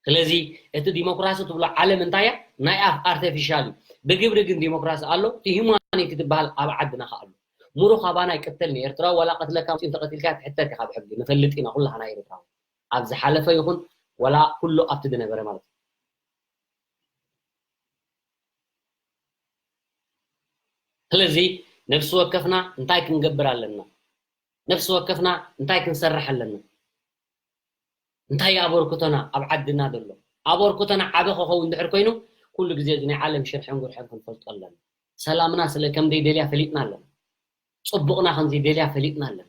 ስለዚ እቲ ዲሞክራሲ ትብሎ ዓለም እንታይ እያ ናይ ኣፍ ኣርቲፊሻል እዩ ብግብሪ ግን ዲሞክራሲ ኣሎ እቲ ሂማኒቲ ትበሃል ኣብ ዓድና ከ ኣሎ ሙሩኽ ኣባና ይቅተል ንኤርትራ ዋላ ቀትለካ ውፅኢን ተቀቲልካ ትሕተት ኢኻ ብሕጊ ንፈልጥ ኢና ኩላህና ኤርትራዊ ኣብ ዝሓለፈ ይኹን ዋላ ኩሉ ኣብቲ ዝነበረ ማለት እዩ ስለዚ ነፍሲ ወከፍና እንታይ ክንገብር ኣለና ነፍሲ ወከፍና እንታይ ክንሰርሕ ኣለና እንታይ ኣበርክቶና ኣብ ዓድና ዘሎ ኣበርክቶና ዓበ ክኸውን ድሕር ኮይኑ ኩሉ ግዜ እዚ ናይ ዓለም ሽርሕን ጉርሕን ክንፈልጦ ኣለና ሰላምና ስለ ከም ደይደልያ ፈሊጥና ኣለና ጽቡቕና ከምዚ ደልያ ፈሊጥና ኣለና።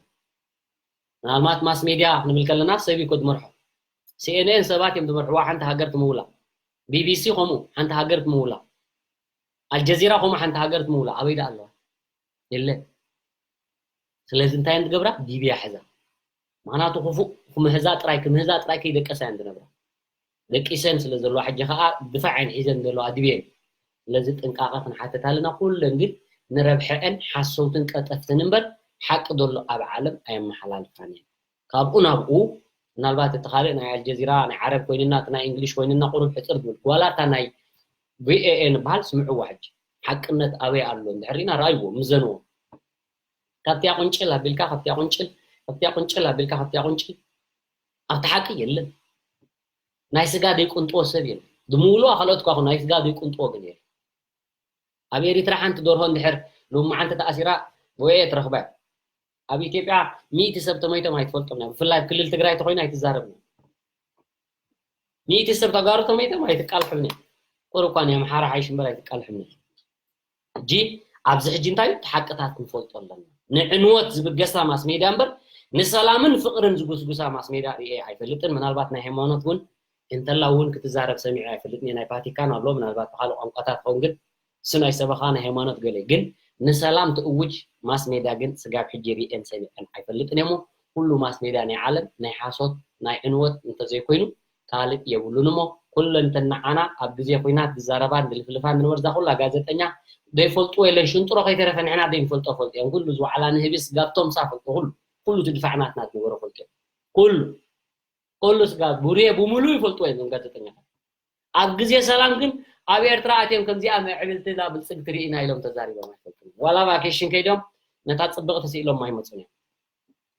ምናልባት ማስ ሜድያ ክንብል ከለና ሰብ እዩ ዝመርሖ። ሲኤንኤን ሰባት እዮም ዝመርሕዋ ሓንቲ ሃገር ትምውላ። ቢቢሲ ከምኡ ሓንቲ ሃገር ትምውላ። ኣልጀዚራ ከምኡ ሓንቲ ሃገር ትምውላ። ኣበይ ደኣ ኣለዋ? የለን። ስለዚ እንታይ እየን ዝገብራ? ዲብያ ሕዛ። ምኽንያቱ ክፉእ ክምህዛ ጥራይ ክምህዛ ጥራይ ከይደቀሳ እየን ዝነብራ። ደቂሰን ስለ ዘለዋ ሕጂ ከዓ ድፋዕ እየን ሒዘን ዘለዋ ድብየን። ስለዚ ጥንቃቐ ክንሓትት ኣለና። ኩለን ግን ንረብሐአን ሓሰውትን ቀጠፍትን እምበር ሓቂ ዘሎ ኣብ ዓለም ኣየመሓላልፋን እየን። ካብኡ ናብኡ ምናልባት እቲ ካልእ ናይ ኣልጀዚራ ናይ ዓረብ ኮይንና እቲ ናይ እንግሊሽ ኮይንና ቁሩብ ሕፅር ዝብል ዋላ እታ ናይ ቪኦኤ ንበሃል ስምዕዋ ሕጂ ሓቅነት ኣበይ ኣሎ እንድሕር ርኢና ረኣይዎ ምዘንዎ ካብቲያ ቁንጭል ኣቢልካ ካብቲያ ቁንጭል ካብቲያ ቁንጭል ኣቢልካ ካብቲያ ቁንጭል ኣብቲ ሓቂ የለን ናይ ስጋ ዘይቁንጥዎ ሰብ የለን ዝምውልዋ ካልኦት ኳኹ ናይ ስጋ ዘይቁንጥዎ ግን የለን ኣብ ኤሪትራ ሓንቲ ደርሆ እንድሕር ሎማዓንቲ ተኣሲራ ብወየ ትረኽባ ኣብ ኢትዮጵያ ሚእቲ ሰብ ተመይቶም ኣይትፈልጦም ብፍላይ ኣብ ክልል ትግራይ ተኮይኑ ኣይትዛረብን ሚእቲ ሰብ ተጋሩ ተመይቶም ኣይትቃልሕብን ቁሩብ እኳ ናይ ኣምሓራ ሓይሽ እምበር ኣይትቃልሕብን ሕጂ ኣብዚ ሕጂ እንታይ እቲ ሓቅታት ክንፈልጦ ኣለና ንዕንወት ዝብገሳ ማስሜድያ እምበር ንሰላምን ፍቅርን ዝጉስጉሳ ማስሜድያ ርኤ ኣይፈልጥን ምናልባት ናይ ሃይማኖት እውን እንተላ እውን ክትዛረብ ሰሚዐ ኣይፈልጥን ናይ ቫቲካን ኣሎ ምናልባት ብካልእ ቋንቋታት ኸውን ግን እሱ ናይ ሰበኻ ናይ ሃይማኖት ገለ ግን ንሰላም ትእውጅ ማስሜድያ ግን ስጋብ ሕጂ ርኤን ሰሚዐን ኣይፈልጥን እሞ ኩሉ ማስሜድያ ናይ ዓለም ናይ ሓሶት ናይ ዕንወት እንተዘይኮይኑ ካልእ የብሉን እሞ ኩለንተናዓና ኣብ ግዜ ኹናት ዝዛረባን ዝልፍልፋን ዝነበርዛ ኩላ ጋዜጠኛ ዘይፈልጥዎ የለን ሽንጥሮ ከይተረፈ ንሕና ዘይንፈልጦ ፈልጦ እዮም ኩሉ ዝዋዕላ ንህቢስ ጋብቶም ሳ ፈልጦ ኩሉ ኩሉ ትድፋዕ ናትና ዝነበሮ ፈልጦ እዮም ኩሉ ኩሉ ስጋ ቡሬ ብምሉ ይፈልጥዎ እዮም ጋዜጠኛታት ኣብ ግዜ ሰላም ግን ኣብ ኤርትራ ኣትዮም ከምዚኣ ምዕብልቲ ላ ብልፅግቲ ርኢና ኢሎም ተዛሪቦም ኣይፈልጡን ዋላ ቫኬሽን ከይዶም ነታ ፅብቕቲ ስኢሎም ኣይመፁን እዮም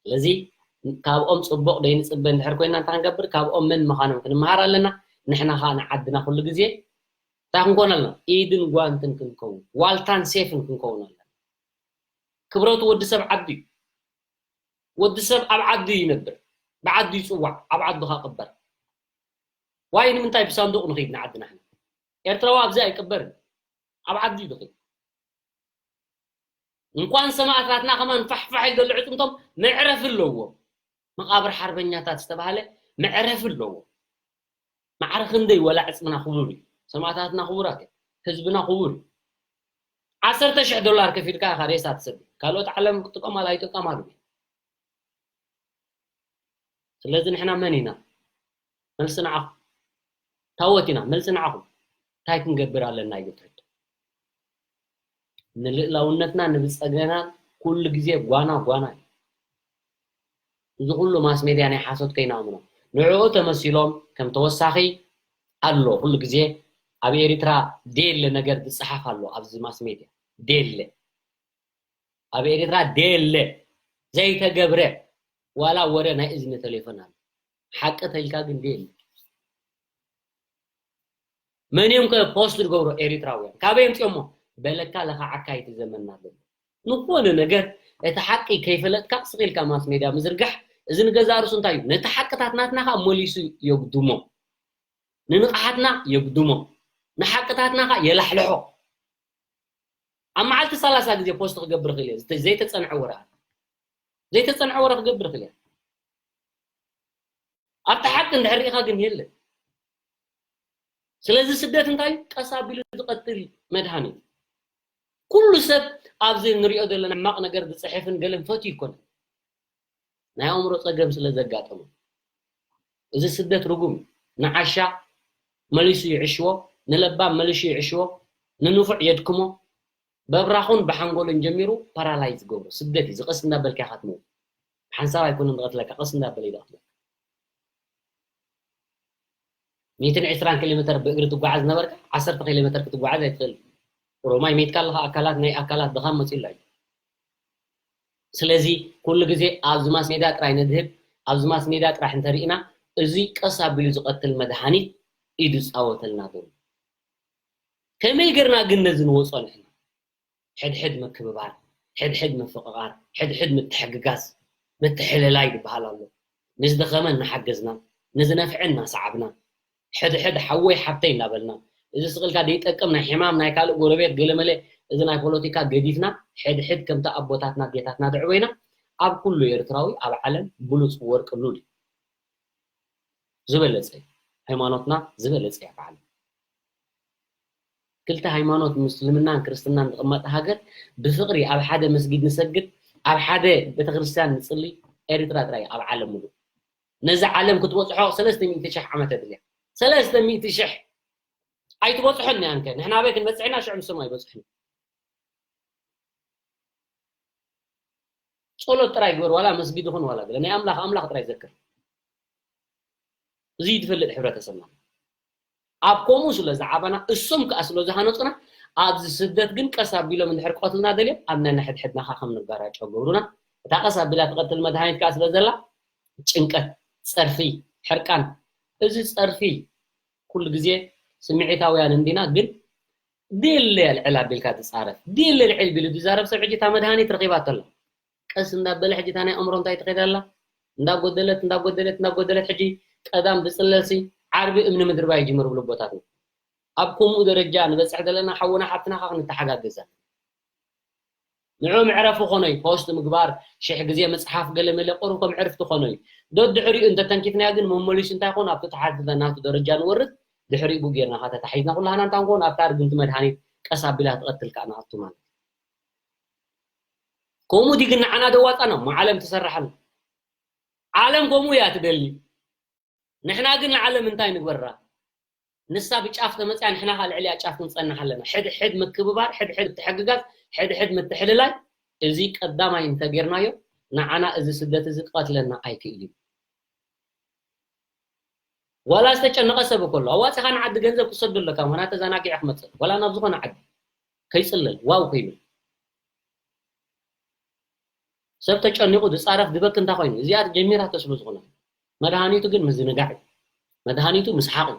ስለዚ ካብኦም ፅቡቕ ደይንፅበ እንድሕር ኮይና እንታይ ክንገብር ካብኦም መን ምዃኖም ክንመሃር ኣለና ንሕና ከዓ ንዓድና ኩሉ ግዜ እንታይ ክንኮን ኣለና ኢድን ጓንትን ክንከውን ዋልታን ሴፍን ክንከውን ኣለና ክብረቱ ወዲ ሰብ ዓዱ እዩ ወዲ ሰብ ኣብ ዓዱ ይነብር ብዓዱ ይፅዋዕ ኣብ ዓዱ ከዓ ቅበር ዋይ ንምንታይ ብሳንዱቕ ንኽይድ ንዓድና ሕና ኤርትራዊ ኣብዚ ኣይቅበርን ኣብ ዓዱ እዩ ዝኽይድ እንኳን ሰማእታትና ከማን ፋሕፋሕ ኢሉ ዘሎ ዕፅምቶም መዕረፊ ኣለዎ መቃብር ሓርበኛታት ዝተባሃለ መዕረፊ ኣለዎ ማዕረ ክንደይ ወላ ዕፅምና ክቡር እዩ ሰማእታትና ክቡራት እዮም ህዝብና ክቡር እዩ ዓሰርተ ሽሕ ዶላር ከፊልካ ኢኻ ሬሳ ትሰዲ ካልኦት ዓለም ክጥቀማሉ ኣይጥቀማሉ ስለዚ ንሕና መን ኢና መልሲ ንዓኹም ታወት ኢና መልሲ ንዓኹም እንታይ ክንገብር ኣለና እዩ ትሕቶ ንልእላውነትና ንብፀገና ኩሉ ግዜ ጓና ጓና እዩ እዚ ኩሉ ማስ ሜድያ ናይ ሓሶት ከይናምኖ ንዕኡ ተመሲሎም ከም ተወሳኺ ኣሎ ኩሉ ግዜ ኣብ ኤሪትራ ዴለ ነገር ዝፀሓፍ ኣሎ ኣብዚ ማስ ሜድያ ዴለ ኣብ ኤሪትራ ዴለ ዘይተገብረ ዋላ ወረ ናይ እዝኒ ቴሌፎን ኣሎ ሓቂ ተልካ ግን ዴለ መን እዮም ከ ፖስት ዝገብሩ ኤሪትራውያን ካበይ የምፅኦሞ በለካ ለካዓካ ይትዘመና ዘሎ ንኮነ ነገር እቲ ሓቂ ከይፈለጥካ ስቂልካ ማስ ሜድያ ምዝርጋሕ እዚ ንገዛ ርሱ እንታይ እዩ ነቲ ሓቅታት ናትና ከዓ መሊሱ የጉድሞ ንንቕሓትና የጉድሞ ንሓቅታትና ከዓ የላሕልሖ ኣብ መዓልቲ ሰላሳ ግዜ ፖስት ክገብር ክእል እየ ዘይተፀንዐ ወረ ዘይተፀንዐ ወረ ክገብር ክእል እየ ኣብቲ ሓቂ እንድሕር ርኢኻ ግን የለን ስለዚ ስደት እንታይ ቀስ ኣቢሉ ዝቐትል መድሃኒት ኩሉ ሰብ ኣብዚ ንሪኦ ዘለና ሕማቕ ነገር ዝፅሕፍን ገለን ፈትዩ ይኮነ ናይ ኣእምሮ ፀገም ስለ ዘጋጠመ እዚ ስደት ርጉም ንዓሻ መሊሱ ይዕሽዎ ንለባም መሊሱ ይዕሽዎ ንንፉዕ የድክሞ በብራኹን ብሓንጎልን ጀሚሩ ፓራላይዝ ዝገብሮ ስደት እዩ ዝቐስ እንዳበልካ ኢኻ ትመውት ሓንሳብ ኣይኮነን ዝቐትለካ ቀስ እንዳበለ ይቐትለካ ሚእትን ዕስራን ኪሎ ሜትር ብእግሪ ትጓዓዝ ነበርካ ዓሰርተ ኪሎ ሜትር ክትጓዓዝ ኣይትኽእል ኦሮማይ ሜትካ ኣለኻ ኣካላት ናይ ኣካላት ድኻም መፂኡላ እዩ ስለዚ ኩሉ ግዜ ኣብዚ ማስ ሜድያ ጥራይ ነድህብ ኣብዚ ማስ ሜድያ ጥራሕ እንተርኢና እዚ ቀስ ኣቢሉ ዝቐትል መድሃኒት እዩ ዝፃወተልና ዘሎ ከመይ ገርና ግን ነዚ ንወፆ ንሕና ሕድሕድ ምክብባር፣ ሕድሕድ ምፍቕቓር፣ ሕድሕድ ምትሕግጋዝ፣ ምትሕልላይ ዝበሃል ኣሎ። ንዝደኸመ እናሓገዝና፣ ንዝነፍዐ እናሰዓብና፣ ሕድሕድ ሓወይ ሓብተይ እናበልና፣ እዚ ስቕ ኢልካ ዘይጠቅም ናይ ሕማም ናይ ካልእ ጎረቤት ገለመለ እዚ ናይ ፖለቲካ ገዲፍና ሕድሕድ ከምቲ ኣቦታትና ኣዴታትና ዘዕበዩና ኣብ ኩሉ ኤርትራዊ ኣብ ዓለም ብሉጽ ወርቂ ሉል እዩ። ዝበለጸ እዩ። ሃይማኖትና ዝበለጸ እያ ኣብ ዓለም። ክልተ ሃይማኖት ምስልምናን ክርስትናን ዝቕመጥ ሃገር ብፍቕሪ ኣብ ሓደ መስጊድ ንሰግድ፣ ኣብ ሓደ ቤተክርስትያን ንጽሊ። ኤርትራ ጥራይ ኣብ ዓለም ሙሉእ ነዚ ዓለም ክትበጽሖ ሰለስተ ሚእቲ ሽሕ ዓመት የድልያ። ሰለስተ ሚእቲ ሽሕ ኣይትበጽሖን እያ። እንከ ንሕና ኣበይ ክንበጽሕ ኢና? ሽዑ ንሶም ኣይበጽሑን። ጸሎት ጥራይ ግበር፣ ዋላ መስጊድ ይኹን ዋላ ገለ ናይ ኣምላኽ ኣምላኽ ጥራይ ዘክር። እዚ እዩ ዝፈልጥ ሕብረተሰብና። ኣብ ከምኡ ስለ ዝዓበና እሶም ከኣ ስለ ዝሃነጹና ኣብዚ ስደት ግን ቀስ ኣቢሎም እንድሕር ክቐትሉና ደልዮም ኣብ ናይ ሕድሕድና ከኣ ከም ንጋራጮ ገብሩና። እታ ቀስ ኣቢላ ትቐትል መድሃኒት ከኣ ስለ ዘላ ጭንቀት፣ ጸርፊ፣ ሕርቃን። እዚ ጸርፊ ኩሉ ግዜ ስምዒታውያን እንዲና ግን ድለ ኣልዕል ኣቢልካ ትጻረፍ ድለ ልዕል ቢሉ ዝዛረብ ሰብ ሕጂ እታ መድሃኒት ረኺባቶ ኣላ። ቀስ እንዳበለ ሕጂ እታ ናይ ኣእምሮ እንታይ ትኸይድ ኣላ? እንዳጎደለት እንዳጎደለት እንዳጎደለት ሕጂ ቀዳም ብጽለልሲ ዓርቢ እምኒ ምድርባይ ይጅምር ብሉ ቦታት ኣብ ከምኡ ደረጃ ንበጽሕ ዘለና ሓውና ሓብትና ከኣ ክንተሓጋገዝ ኣለና። ንዑ መዕረፊ ኮኖይ ፖስት ምግባር ሽሕ ግዜ መጽሓፍ ገለ መለ ቆሩ ከም ዕርፍቲ ኮኖይ። ዶ ድሕሪኡ እንተተንኪፍናዮ ግን መመሊሱ እንታይ ኮን ኣብቲ ተሓትተ ናቱ ደረጃ ንወርድ። ድሕሪኡ ጌርና ከኣ ተታሒዝና ኩላህና እንታ ንኮን ኣብታ ርግምቲ መድሃኒት ቀስ ኣቢላ ትቐትል ከኣ ንኣቱ ማለት እዩ። ከምኡ ድዩ ግን ንዓና ደዋጻና እሞ ዓለም ትሰርሓሉ። ዓለም ከምኡ እያ ትደሊ። ንሕና ግን ንዓለም እንታይ ንግበራ? ንሳ ብጫፍ ተመጽያ ንሕና ከኣ ልዕሊያ ጫፍ ክንጸንሕ ኣለና። ሕድሕድ ምክብባር፣ ሕድሕድ ምትሕግጋዝ፣ ሕድሕድ ምትሕልላይ። እዚ ቀዳማይ እንተጌርናዮ ንዓና እዚ ስደት እዚ ክቐትለና ኣይክእል እዩ። ዋላ ዝተጨነቐ ሰብ እኮ ኣሎ። ኣዋጺኻ ንዓዲ ገንዘብ ክሰዱ ኣለካ፣ ምኽንያቱ ተዘናጊዑ ክመጽእ። ዋላ ናብ ዝኾነ ዓዲ ከይጽለል፣ ዋው ከይብል። ሰብ ተጨኒቑ ዝጻረፍ ዝበክ እንታይ ኮይኑ? እዚኣ ጀሚራቶ ስለ ዝኾነ። መድሃኒቱ ግን ምዝንጋዕ እዩ። መድሃኒቱ ምስሓቕ እዩ።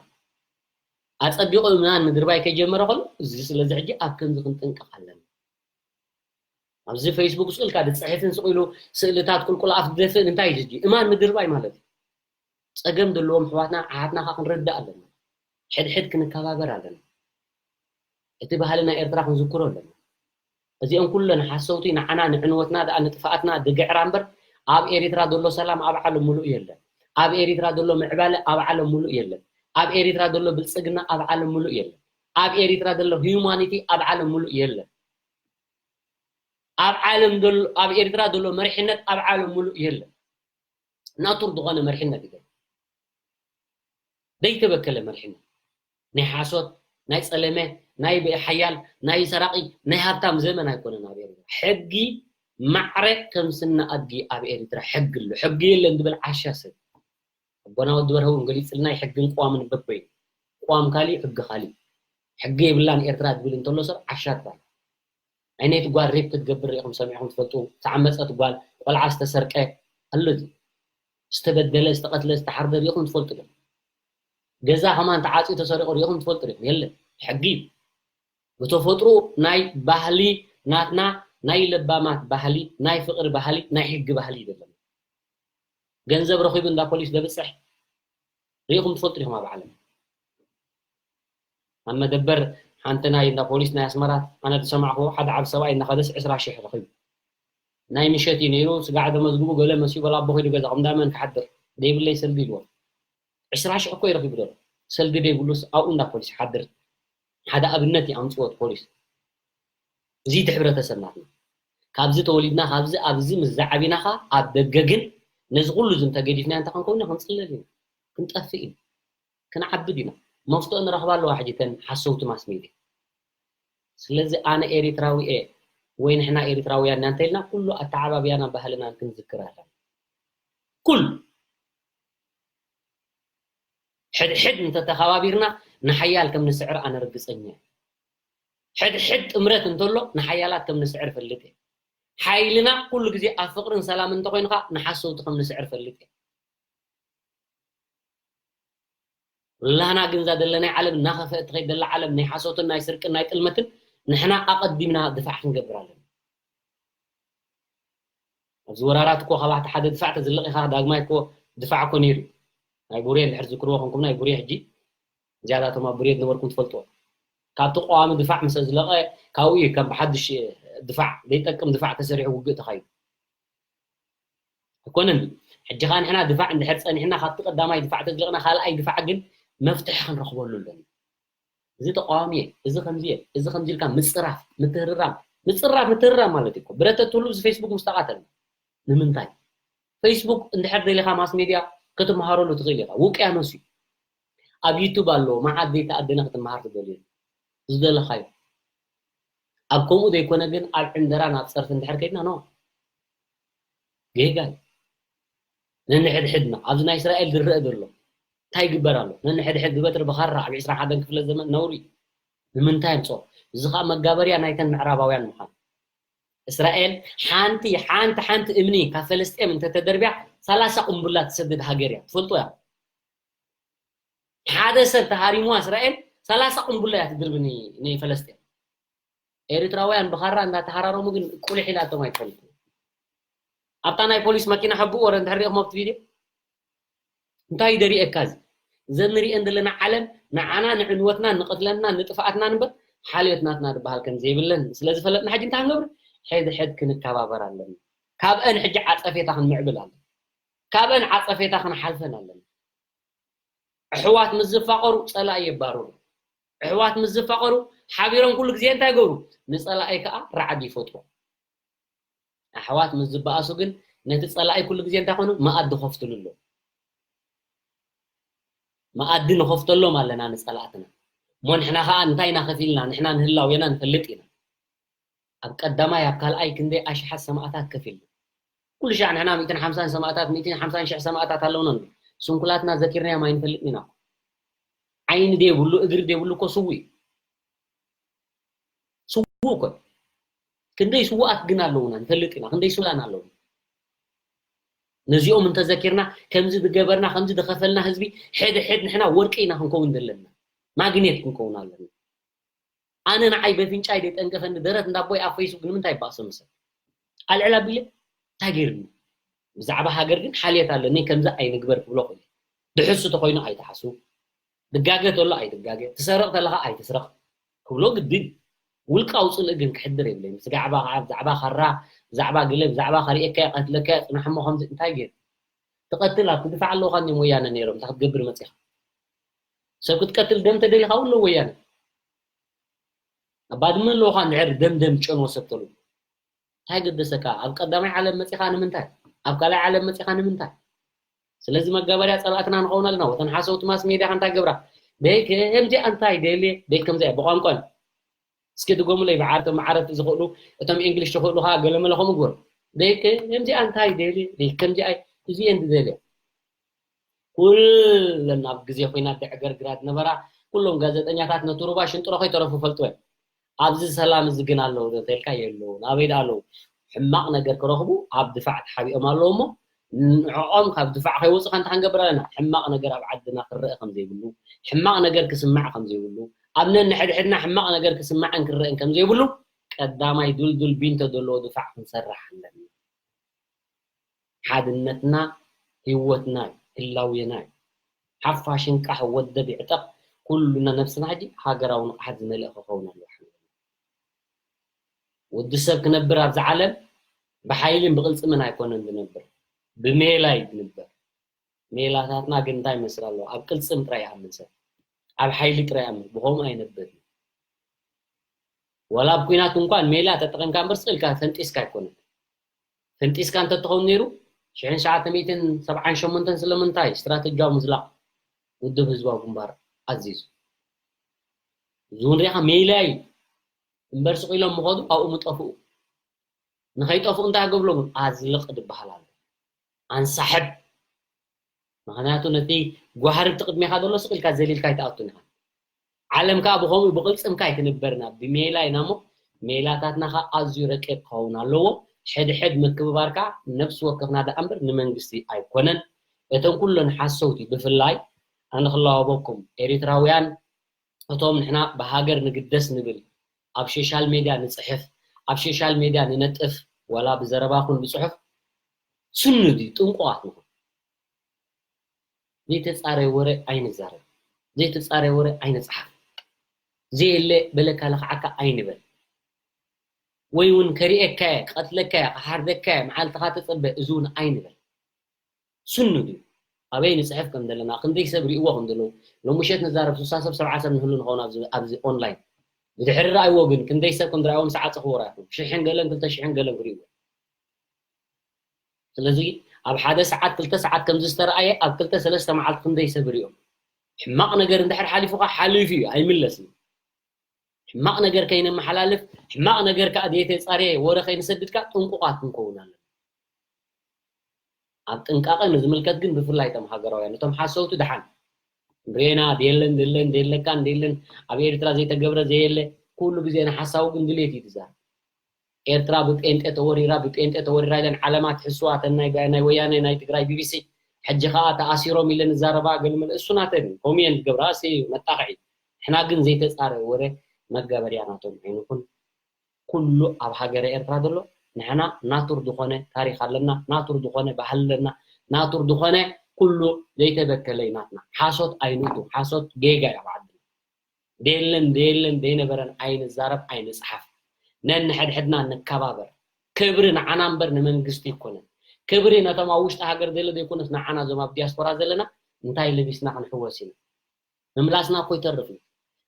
ኣጸቢቑ እማን ምድርባይ ከይጀመረ ከሎ፣ እዚ ስለዚ ሕጂ ኣብ ከምዚ ክንጥንቀቕ ኣለና። ኣብዚ ፌስቡክ ስእልካ ድጽሕፍን ስቕ ኢሉ ስእልታት ቁልቁል ኣፍ ዝደፍእን እንታይ እዩ እዚ? እማን ምድርባይ ማለት እዩ። ጸገም ዘለዎም ኣሕዋትና ኣሓትና ከኣ ክንረድእ ኣለና። ሕድሕድ ክንከባበር ኣለና። እቲ ባህሊ ናይ ኤርትራ ክንዝክሮ ኣለና። እዚኦም ኩለን ሓሰውቲ ንዓና ንዕንወትና ደኣ ንጥፍኣትና ድግዕራ እምበር ኣብ ኤሪትራ ዘሎ ሰላም ኣብ ዓለም ሙሉእ የለን። ኣብ ኤሪትራ ዘሎ ምዕባለ ኣብ ዓለም ሙሉእ የለን። ኣብ ኤሪትራ ዘሎ ብልጽግና ኣብ ዓለም ሙሉእ የለን። ኣብ ኤሪትራ ዘሎ ሂዩማኒቲ ኣብ ዓለም ሙሉእ የለን። ኣብ ዓለም ዘሎ ኣብ ኤሪትራ ዘሎ መሪሕነት ኣብ ዓለም ሙሉእ የለን። ናቱር ዝኾነ መሪሕነት እዩ። ዘይተበከለ መሪሕነት ናይ ሓሶት ናይ ጸለመ ናይ ብኢ ሓያል ናይ ሰራቒ ናይ ሃብታም ዘመን ኣይኮነን ኣብ ኤሪትራ። ሕጊ ማዕረ ከም ስነ ኣድጊ ኣብ ኤሪትራ ሕጊ ኣሎ። ሕጊ የለን ዝብል ዓሻ ሰብ ኣቦና ወዲ በርሀ እውን ገሊጽልና እዩ። ሕግን ቅዋምን በበይኑ ቅዋም ካሊእ ሕጊ ካሊእ። ሕጊ የብላን ኤርትራ ዝብል እንተሎ ሰብ ዓሻ ትባል። ዓይነይቲ ጓል ሬፕ ክትገብር ርኢኹም ሰሚዕኹም ትፈልጡ? ዝተዓመጸት ጓል ቆልዓ ዝተሰርቀ ኣሎ። ዝተበደለ ዝተቐትለ ዝተሓርደ ርኢኹም ትፈልጡ ዶ? ገዛ ከማን ተዓፅዩ ተሰሪቑ ርኢኹም ትፈልጡ ዶ? የለን። ሕጊ እዩ። ብተፈጥሮ ናይ ባህሊ ናትና ናይ ለባማት ባህሊ ናይ ፍቕሪ ባህሊ ናይ ሕጊ ባህሊ እዩ ዘለና። ገንዘብ ረኺቡ እንዳ ፖሊስ ደብፅሕ ርኢኹም ትፈልጡ ዲኹም ኣብ ዓለም? ኣብ መደበር ሓንቲ ናይ እንዳ ፖሊስ ናይ ኣስመራ ኣነ ዝሰማዕኹዎ ሓደ ዓብ ሰብኣይ እናኸደስ ዕስራ ሽሕ ረኺቡ። ናይ ምሸት እዩ ነይሩ፣ ስጋዕ ተመዝግቡ ገለ መሲኡ በላ ኣቦ ኺዱ ገዛኹም እንዳመን ክሓድር ደይብለይ ሰልዲ ኢልዎ። ዕስራ ሽሕ እኮ እዩ ረኺቡ ዘሎ። ሰልዲ ደይብሉስ ኣብኡ እንዳ ፖሊስ ሓድር። ሓደ ኣብነት እዩ ኣምፅዎ እቲ ፖሊስ። እዚ እቲ ሕብረተሰብ ናትና። ካብዚ ተወሊድና ካብዚ ኣብዚ ምስ ዝዓቢና ኸዓ ኣብ ደገ ግን ነዚ ኩሉ እዚ እንተገዲፍናዮ እንተኾንኮይና ክንፅለል ኢና። ክንጠፍእ ኢና። ክንዓቢ ዲና? መፍትኦ ንረኽባ ኣለዋ ሕጂ ተን ሓሰውቲ ማስ ሜድያ። ስለዚ ኣነ ኤሪትራዊ እየ ወይ ንሕና ኤሪትራውያን ኢና እንተኢልና ኩሉ ኣተዓባብያና ባህልናን ክንዝክር ኣለና። ኩሉ ሕድሕድ እንተተኸባቢርና ንሓያል ከም ንስዕር ኣነ ርግጸኛ እየ። ሕድሕድ ጥምረት እንተሎ ንሓያላት ከም ንስዕር ፈልጥ እየ። ሓይልና ኩሉ ግዜ ኣብ ፍቕርን ሰላምን እንተኾይኑ ኸዓ ንሓሰውቲ ከም ንስዕር ፈልጥ እየ። ኩላህና ግን እዛ ዘለናይ ዓለም እናኸፍአት ትኸይድ ዘላ ዓለም ናይ ሓሶትን ናይ ስርቅን ናይ ጥልመትን ንሕና ኣቐዲምና ድፋዕ ክንገብር ኣለና። ኣብዚ ወራራት እኮ ካብቲ ሓደ ድፋዕ ተዝልቕ ኢኻ ዳግማይ እኮ ድፋዕ እኮ ነይሩ እዩ። ናይ ቡሬ እንድሕር ዝክርዎ ኮንኩም ናይ ቡሬ ሕጂ ዝያዳ እቶም ኣብ ቡሬ ዝነበርኩም ትፈልጥዎ። ካብ ተቃዋሚ ድፋዕ ምስ ኣዝለቐ ካብኡ እዩ ከም ብሓድሽ ድፋዕ ዘይጠቅም ድፋዕ ተሰሪሑ ውግእ ተኻይዱ ኣይኮነን። ሕጂ ኸዓ ንሕና ድፋዕ እንድሕር ጸኒሕና ካብቲ ቀዳማይ ድፋዕ ተዝለቕና ካልኣይ ድፋዕ ግን መፍትሒ ክንረኽበሉ ኣለና። እዚ ተቃዋሚ እየ፣ እዚ ከምዚ እየ፣ እዚ ከምዚ ኢልካ ምጽራፍ ምትህርራም ምጽራፍ ምትህርራም ማለት እዩ። ብረት ተትህሉ እዚ ፌስቡክ ምስ ተቓተልና ንምንታይ? ፌስቡክ እንድሕር ደሊኻ ማስ ሜድያ ክትመሃረሉ ትኽእል ኢኻ። ውቅያኖስ እዩ። ኣብ ዩቱብ ኣሎ መዓት ዘይተኣደነ ክትመሃር ትደልዩ ዝደለኻዮ። ኣብ ከምኡ ዘይኮነ ግን ኣብ ዕንደራን ኣብ ጸርፊ እንድሕር ከይድና ኖ ጌጋ እዩ። ነንሕድሕድና ኣብዚ ናይ እስራኤል ዝረአ ዘሎ እንታይ ይግበር ኣሎ? ነንሕድሕድ ብበትሪ ብኻራ ኣብ ዕስራን ሓደን ክፍለ ዘመን ነውሪ ንምንታይ ኣምፅኦ? እዚ ከዓ መጋበርያ ናይተን ምዕራባውያን ምዃን። እስራኤል ሓንቲ ሓንቲ ሓንቲ እምኒ ካብ ፈለስጤም እንተተደርብያ ሰላሳ ቁምቡላ ትሰድድ ሃገር እያ። ትፈልጡ እያ። ሓደ ሰብ ተሃሪምዋ እስራኤል ሰላሳ ቁምቡላ እያ ትድርቢ ንፈለስጤም። ኤርትራውያን ብኻራ እንዳተሃራረሙ ግን ቁልሕ ኢላቶም ኣይትፈልጡ። ኣብታ ናይ ፖሊስ መኪና ሕቡእ ወረ እንድሕር ሪእኹም ኣብቲ ቪድዮ እንታይ ደሪኤካ እዚ? እዘን ንሪኤን ዘለና ዓለም ንዓና ንዕንወትና ንቕትለትና ንጥፍኣትና ንበር ሓልዮት ናትና ዝበሃል ከም ዘይብለን ስለ ዝፈለጥና ሕጂ እንታይ ክንገብር? ሕድ ሕድ ክንከባበር ኣለና። ካብአን ሕጂ ዓፀፌታ ክንምዕብል ኣለና። ካብአን ዓፀፌታ ክንሓልፈን ኣለና። ኣሕዋት ምስ ዝፋቐሩ ፀላኢ የባርሩ። ኣሕዋት ምስ ዝፋቐሩ ሓቢሮም ኩሉ ግዜ እንታይ ይገብሩ? ንፀላኢ ከዓ ራዕዲ ይፈጥሩ። ኣሕዋት ምስ ዝበኣሱ ግን ነቲ ፀላኢ ኩሉ ግዜ እንታይ ኮኑ? መኣዲ ከፍትሉ ኣለዎም። መኣዲ ንኸፍተሎም ኣለና ንፀላእትና። እሞ ንሕና ከዓ እንታይ ኢና ከፊልና? ንሕና ንህላዌና ንፈልጥ ኢና። ኣብ ቀዳማይ ኣብ ካልኣይ ክንደይ ኣሽሓት ሰማእታት ከፊልና። ኩሉ ሻዕ ንሕና ሚእትን ሓምሳን ሰማእታት ሚእትን ሓምሳን ሽሕ ሰማእታት ኣለውና ንብል። ስንኩላትና ዘኪርናዮም ኣይንፈልጥን ኢና። ዓይኒ ደይብሉ እግሪ ደይብሉ እኮ ስዉ እዩ። ስዉ እኮ እዩ። ክንደይ ስዉኣት ግን ኣለውና ንፈልጥ ኢና። ክንደይ ስውላን ኣለውና። ነዚኦም እንተዘኪርና ከምዚ ዝገበርና ከምዚ ዝኸፈልና ህዝቢ ሕድ ሕድ ንሕና ወርቂ ኢና ክንከውን ዘለና። ማግኔት ክንከውን ኣለና። ኣነ ንዓይ በፍንጫይ ደይ ጠንቀፈኒ ደረት እንዳቦይ ኣብ ፌስቡክ ንምንታይ ይባእሶ ምሰል ኣልዕል ኣቢለ እንታይ ገይርኒ? ብዛዕባ ሃገር ግን ሓልየት ኣለኒ። ከምዚ ኣይንግበር ክብሎ ክእል። ድሕሱ ተኮይኑ ኣይትሓሱ። ድጋገ ተሎ ኣይትጋገ። ትሰርቕ ተለኻ ኣይትስረቕ ክብሎ ግድን። ውልቃዊ ፅልኢ ግን ክሕድር የብለይ። ብዛዕባ ብዛዕባ ካራ ብዛዕባ ግለ ብዛዕባ ከርእየካ ቀትለካ ፅናሕሞ ከምዚ እንታይ ገይር ትቐትል ኣብ ትድፋዕ ኣለውካ እኒም ወያነ ነይሮም እንታይ ክትገብር መፂኻ? ሰብ ክትቀትል ደም ተደሊኻ ውሎ ወያነ ኣብ ባድመ ኣለውካ እንድሕር ደም ደም ጨንዎ ሰብ ተሎ እንታይ ገደሰካ? ኣብ ቀዳማይ ዓለም መፂኻ ንምንታይ? ኣብ ካልኣይ ዓለም መፂኻ ንምንታይ? ስለዚ መጋበርያ ፀላእትና ንኸውን ኣለና። ወተን ሓሰውቲ ማስ ሜድያ ከ እንታይ ገብራ? ደይ ከምዚኣ እንታይ ደልየ ደይ ከምዚኣ ብቋንቋን እስኪ ድጎምለይ ብዓር እቶም ዓረብቲ ዝኽእሉ እቶም እንግሊሽ ዝኽእሉ ከዓ ገለመለ ከምኡ ግበሩ። ደይ ከምዚኣ እንታይ ደልየ ደይ ከምዚኣ እዚኤን ዝደልያ ኩለን ኣብ ግዜ ኮይና ደዕገርግራ ዝነበራ ኩሎም ጋዜጠኛታት ነቲ ሩባ ሽንጥሮ ከይተረፉ ፈልጥወ ኣብዚ ሰላም እዚ ግን ኣለዉ ዶ ተልካ የለውን ኣበይ ዳ ኣለዉ ሕማቕ ነገር ክረኽቡ ኣብ ድፋዕ ተሓቢኦም ኣለዉ እሞ ንዕኦም ካብ ድፋዕ ከይወፁ ከንታ ክንገብር ኣለና ሕማቕ ነገር ኣብ ዓድና ክረአ ከም ዘይብሉ ሕማቕ ነገር ክስማዕ ከም ዘይብሉ ኣብ ነንሕድሕድና ሕማቕ ነገር ክስማዕን ክረአን ከም ዘይብሉ ቀዳማይ ዱልዱል ቢንቶ ዘለዎ ድፋዕ ክንሰርሕ ኣለና ሓድነትና ህይወትና እዩ፣ ህላዌና እዩ። ሓፋሽ እንቃሕ ወደብ ይዕጠቕ፣ ኩሉና ነብስና ሕጂ ሃገራዊ ንቕሓት ዝመልአ ክኸውን ኣለዎ። ወዲ ሰብ ክነብር ኣብዚ ዓለም ብሓይልን ብቕልፅምን ኣይኮነን ዝነብር፣ ብሜላ እዩ ዝንበር። ሜላታትና ግን እንታይ ይመስል ኣለዎ? ኣብ ቅልፅም ጥራይ ይኣምን ሰብ፣ ኣብ ሓይሊ ጥራይ ይኣምን፣ ብኸምኡ ኣይነብርን። ዋላ ኣብ ኲናት እንኳን ሜላ ተጠቒምካ እምበር ስቕ ኢልካ ፈንጢስካ ኣይኮነን። ፈንጢስካ እንተትኸውን ነይሩ ሽሕን ትሽዓተ ሚእትን ሰብዓን ሸሞንተን ስለምንታይ ስትራተጂያዊ ምዝላቕ ውድብ ህዝባዊ ግንባር ኣዚዙ? እዚ እውን ሪኢኻ ሜላ እዩ እምበር ስቕ ኢሎም ምኸዱ ኣብኡ ምጠፍኡ። ንኸይጠፍኡ እንታይ ገብሎም? ኣዝልቕ ዝበሃል ኣሎ። ኣንሳሕብ። ምኽንያቱ ነቲ ጓህሪ እቲ ቅድሜኻ ዘሎ ስቕ ኢልካ ዘሊልካ ኣይትኣቱን ኢኻ። ዓለም ከኣ ብኸምኡ ብቕልጽምካ ኣይትንበርና፣ ብሜላ ኢና እሞ ሜላታትና ከኣ ኣዝዩ ረቂቕ ክኸውን ኣለዎ። ሕድሕድ ምክብባር ከኣ ነብሲ ወከፍና ደኣ እምበር ንመንግስቲ ኣይኮነን። እተን ኩለን ሓሰውቲ ብፍላይ ኣነ ክለዋወበኩም ኤሪትራውያን እቶም ንሕና ብሃገር ንግደስ ንብል ኣብ ሶሻል ሜድያ ንጽሕፍ ኣብ ሶሻል ሜድያ ንነጥፍ ዋላ ብዘረባ ኩን ብጽሑፍ ስኑ ድዩ ጥንቁቓት ንኹን ዘይተጻረየ ወረ ኣይንዛረብ ዘይተጻረየ ወረ ኣይንጽሓፍ ዘየለ በለካ ለኽዓካ ኣይንበል። ወይ እውን ከሪኤካ እየ፣ ክቐትለካ እየ፣ ክሓርደካ እየ፣ መዓልትኻ ተጸበ፣ እዚ እውን ኣይንበል። ስኑ ድዩ? ኣበይ ንጽሕፍ ከም ዘለና፣ ክንደይ ሰብ ሪእዎ ከም ዘለዉ፣ ሎምሸት ንዛረብ ስሳ ሰብ፣ ሰብዓ ሰብ ንህሉ ንኸውን ኣብዚ፣ ኣብዚ ኦንላይን። ብድሕሪ ረኣይዎ ግን ክንደይ ሰብ ከም ዝረኣይዎም ሰዓት ጽኽዎ ርኣኹም። ሽሕን ገለን ክልተ ሽሕን ገለን ክርእይዎ። ስለዚ ኣብ ሓደ ሰዓት ክልተ ሰዓት ከም ዝተረኣየ ኣብ ክልተ ሰለስተ መዓልቲ ክንደይ ሰብ ሪኦም። ሕማቕ ነገር እንድሕር ሓሊፉኻ ሓሊፉ እዩ፣ ኣይምለስን። ሕማቕ ነገር ከይነመሓላልፍ፣ ሕማቕ ነገር ከኣ ዘይተጻረየ ወረ ከይንሰድድ ከኣ ጥንቁቓት ክንከውን ኣለና። ኣብ ጥንቃቐ ንዝምልከት ግን ብፍላይ እቶም ሃገራውያን፣ እቶም ሓሰውቲ ደሓን ሬና ደየለን ደለን ደየለካን ደየለን ኣብ ኤርትራ ዘይተገብረ ዘየለ ኩሉ ግዜ ንሓሳዊ ግን ድሌት እዩ ትዛረብ። ኤርትራ ብጴንጤ ተወሪራ ብጴንጤ ተወሪራ ኢለን ዓለማ ትሕስዋ እተን ናይ ናይ ወያነ ናይ ትግራይ ቢቢሲ ሕጂ ከኣ ተኣሲሮም ኢለን ዝዛረባ ገልመለ እሱ ናተን እዩ። ከምኡ እየን ዝገብራ እሱ እዩ መጣቕዒ። ንሕና ግን ዘይተጻረየ ወረ መጋበርያ ናቶም ኣይንኹን። ኩሉ ኣብ ሃገረ ኤርትራ ዘሎ ንሕና ናቱር ዝኾነ ታሪኽ ኣለና፣ ናቱር ዝኾነ ባህሊ ኣለና፣ ናቱር ዝኾነ ኩሉ ዘይተበከለ እዩ ናትና። ሓሶት ኣይንእቱ፣ ሓሶት ጌጋ እዩ ኣብ ዓድና። ደየለን ደየለን ደይነበረን ኣይንዛረብ ኣይንጽሓፍ። ነንሕድሕድና ንከባበር። ክብሪ ንዓና እምበር ንመንግስቲ ኣይኮነን። ክብሪ ነቶም ኣብ ውሽጢ ሃገር ዘሎ ዘይኮነስ ንዓና እዞም ኣብ ዲያስፖራ ዘለና እንታይ ለቢስና ክንሕወስ ኢና? ምምላስና እኮ ይተርፍ እዩ።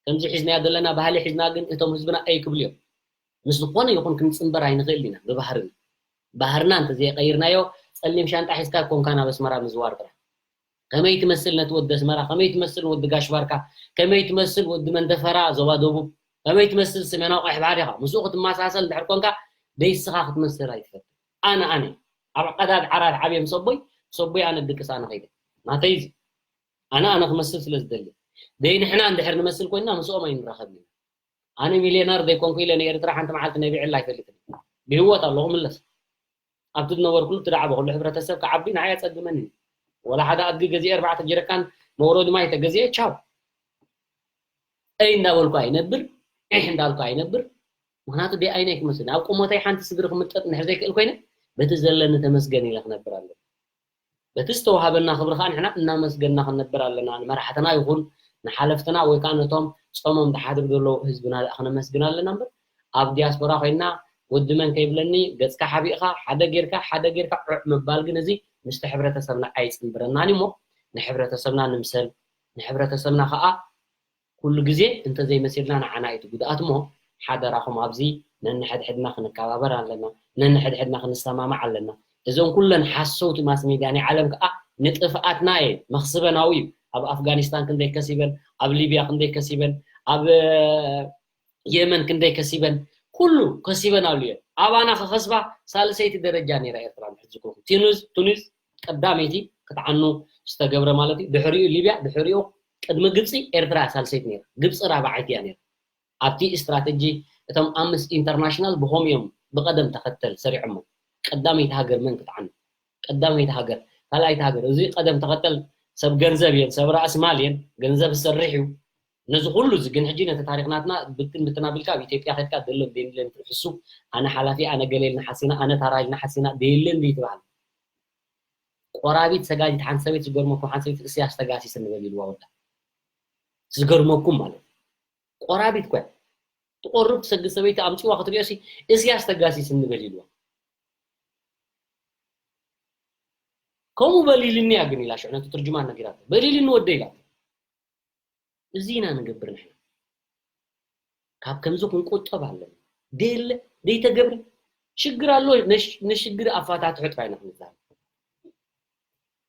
ከምዚ ሒዝናዮ ዘለና ባህሊ ሒዝና ግን እቶም ህዝብና ኣይክብሉ እዮም። ምስ ዝኾነ ይኹን ክንጽንበር ኣይንኽእል ኢና ብባህርና። ባህርና እንተዘይቀይርናዮ ጸሊም ሻንጣ ሒዝካ ኮንካ ናብ ኣስመራ ምዝዋር ጥራሕ። ከመይ ትመስል ነቲ ወዲ ኣስመራ፣ ከመይ ትመስል ወዲ ጋሽ ባርካ፣ ከመይ ትመስል ወዲ መንደፈራ ዞባ ደቡብ፣ ከመይ ትመስል ሰሜናዊ ቀይሕ ባሕሪ ኢኻ። ምስኡ ክትመሳሰል እንድሕር ኮንካ ደይስኻ ክትመስል ኣይትፈትን። ኣነ ኣነ ኣብ ቀዳድ ዓራት ዓብየ ምስ ኣቦይ፣ ምስ ኣቦይ ኣነ ድቅስ ኣነ ኸይደ ናተይ እዚ ኣነ ኣነ ክመስል ስለ ዝደሊ ደይ ንሕና እንድሕር ንመስል ኮይንና ምስኦም ኣይንራኸብን ኢና። ኣነ ሚልዮነር ዘይኮንኩ ኢለ ንኤርትራ ሓንቲ መዓልቲ ነቢዐላ ኣይፈልጥን። ብህይወት ኣለኹ ምለስ ኣብቲ ዝነበርኩሉ ትዳዕበ ኩሉ ሕብረተሰብ ክዓቢ ንዓይ ኣጸግመኒ። ወላ ሓደ ኣድጊ ገዚኤ ኣርባዕተ ጀረካን መውረዲ ማይ ተገዚኤ ቻው። ኣይ እንዳበልኩ ኣይነብር፣ ዒሕ እንዳልኩ ኣይነብር። ምክንያቱ ደይ ኣይነ ኣይክመስል ኣብ ቁመተይ ሓንቲ ስግሪ ክምጠጥ እንድሕር ዘይክእል ኮይነ በቲ ዘለኒ ተመስገን ኢለ ክነብር ኣለኒ። በቲ ዝተዋሃበና ክብሪ ከዓ ንሕና እናመስገንና ክንነብር ኣለና። ንመራሕትና ይኹን ንሓለፍትና ወይ ከዓ ነቶም ጾሞም ዝሓድሩ ዘለዉ ህዝብና ደኣ ክነመስግን ኣለና እምበር ኣብ ዲያስፖራ ኮይንና ወዲ መን ከይብለኒ ገጽካ ሓቢእኻ ሓደ ጌርካ ሓደ ጌርካ ዑዕ ምባል ግን እዚ ምስቲ ሕብረተሰብና ኣይጽንብረናን እዩ እሞ ንሕብረተሰብና ንምሰል ንሕብረተሰብና ከዓ ኩሉ ግዜ እንተዘይመሲልና ንዓና እዩ እቲ ጉድኣት እሞ ሓደራኹም ኣብዚ ነንሕድሕድና ክንከባበር ኣለና ነንሕድሕድና ክንሰማማዕ ኣለና እዞም ኩለን ሓሰውቲ ማስ ሜድያ ናይ ዓለም ከዓ ንጥፍኣትና እየ መኽስበናዊ እዩ ኣብ ኣፍጋኒስታን ክንደይ ከሲበን ኣብ ሊብያ ክንደይ ከሲበን ኣብ የመን ክንደይ ከሲበን ኩሉ ከሲበን ኣሉ እየን ኣባና ከኸስባ ሳልሰይቲ ደረጃ ነይራ ኤርትራ ንሕዝክሩኩም ቱኒዝ ቱኒዝ ቀዳመይቲ ክትዓኑ ዝተገብረ ማለት እዩ ድሕሪኡ ሊብያ ድሕሪኡ ቅድሚ ግብፂ ኤርትራ ሳልሰይቲ ነይራ ግብፂ ራብዓይቲ እያ ነይራ ኣብቲ ስትራተጂ እቶም ኣምስት ኢንተርናሽናል ብኸም እዮም ብቐደም ተኸተል ሰሪዖሞ ቀዳመይቲ ሃገር መን ክትዓኑ ቀዳመይቲ ሃገር ካልኣይቲ ሃገር እዚ ቀደም ተኸተል ሰብ ገንዘብ እየን ሰብ ራእሲ ማል እየን ገንዘብ ዝሰርሕ እዩ ነዚ ኩሉ እዚ ግን ሕጂ ነቲ ታሪኽናትና ብትን ብትን ኣቢልካ ኣብ ኢትዮጵያ ከድካ ደሎ ደንለን ትሕሱ ኣነ ሓላፊ ኣነ ገለ ኢልና ሓሲና ኣነ ታራ ኢልና ሓሲና ደየለን ድዩ ትበሃል ቆራቢት ሰጋዲት ሓንቲ ሰበይቲ ዝገርመኩም ሓንቲ ሰበይቲ እስያስ ተጋሲስ እንበል ኢልዋ ወዳ ዝገርመኩም ማለት ቆራቢት ኮያ ትቆርብ ትሰግድ ሰበይቲ ኣምፅዋ ክትሪኦ ሲ እስያስ ተጋሲስ እንበል ኢልዋ ከምኡ በሊልኒ እያ ግን ኢላ ሽዑ ነቲ ትርጅማን ነጊራቶ በሊልኒ ወደ ኢላ እዚ ኢና ንገብር ንሕና ካብ ከምዚ ክንቁጠብ ኣለና ደየለ ደይተገብረ ሽግር ኣሎ ንሽግር ኣፋታትሑ ጥራይ ኢና ክንዛረብ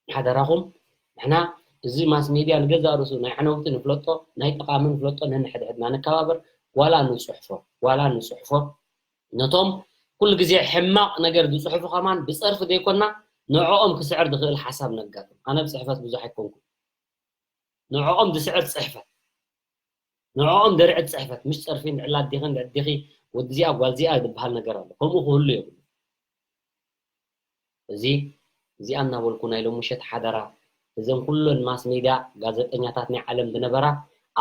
ሓደራኹም ንሕና እዚ ማስ ሜድያ ንገዛእ ርእሱ ናይ ዓነውቲ ንፍለጦ ናይ ጠቓሚ ንፍለጦ ነንሕድሕድና ንከባበር ዋላ ንፅሕፎ ዋላ ንፅሕፎ ነቶም ኩሉ ግዜ ሕማቕ ነገር ዝፅሕፉ ከማን ብፀርፊ ዘይኮና ንዕኦም ክስዕር ዝኽእል ሓሳብ ነጋጥም ኣነ ብፅሕፈት ብዙሕ ኣይኮንኩ ንዕኦም ዝስዕር ፅሕፈት ንዕኦም ደርዕት ፅሕፈት ምሽ ፀርፊ ንዕላ ኣዲኺ ንዕዲኺ ወዲ ዚኣ ጓል ዚኣ ዝበሃል ነገር ኣሎ ከምኡ ክህሉ የብሉ እዚ እዚኣ እናበልኩ ናይ ሎምሸት ሓደራ እዘን ኩለን ማስ ሜድያ ጋዜጠኛታት ናይ ዓለም ዝነበራ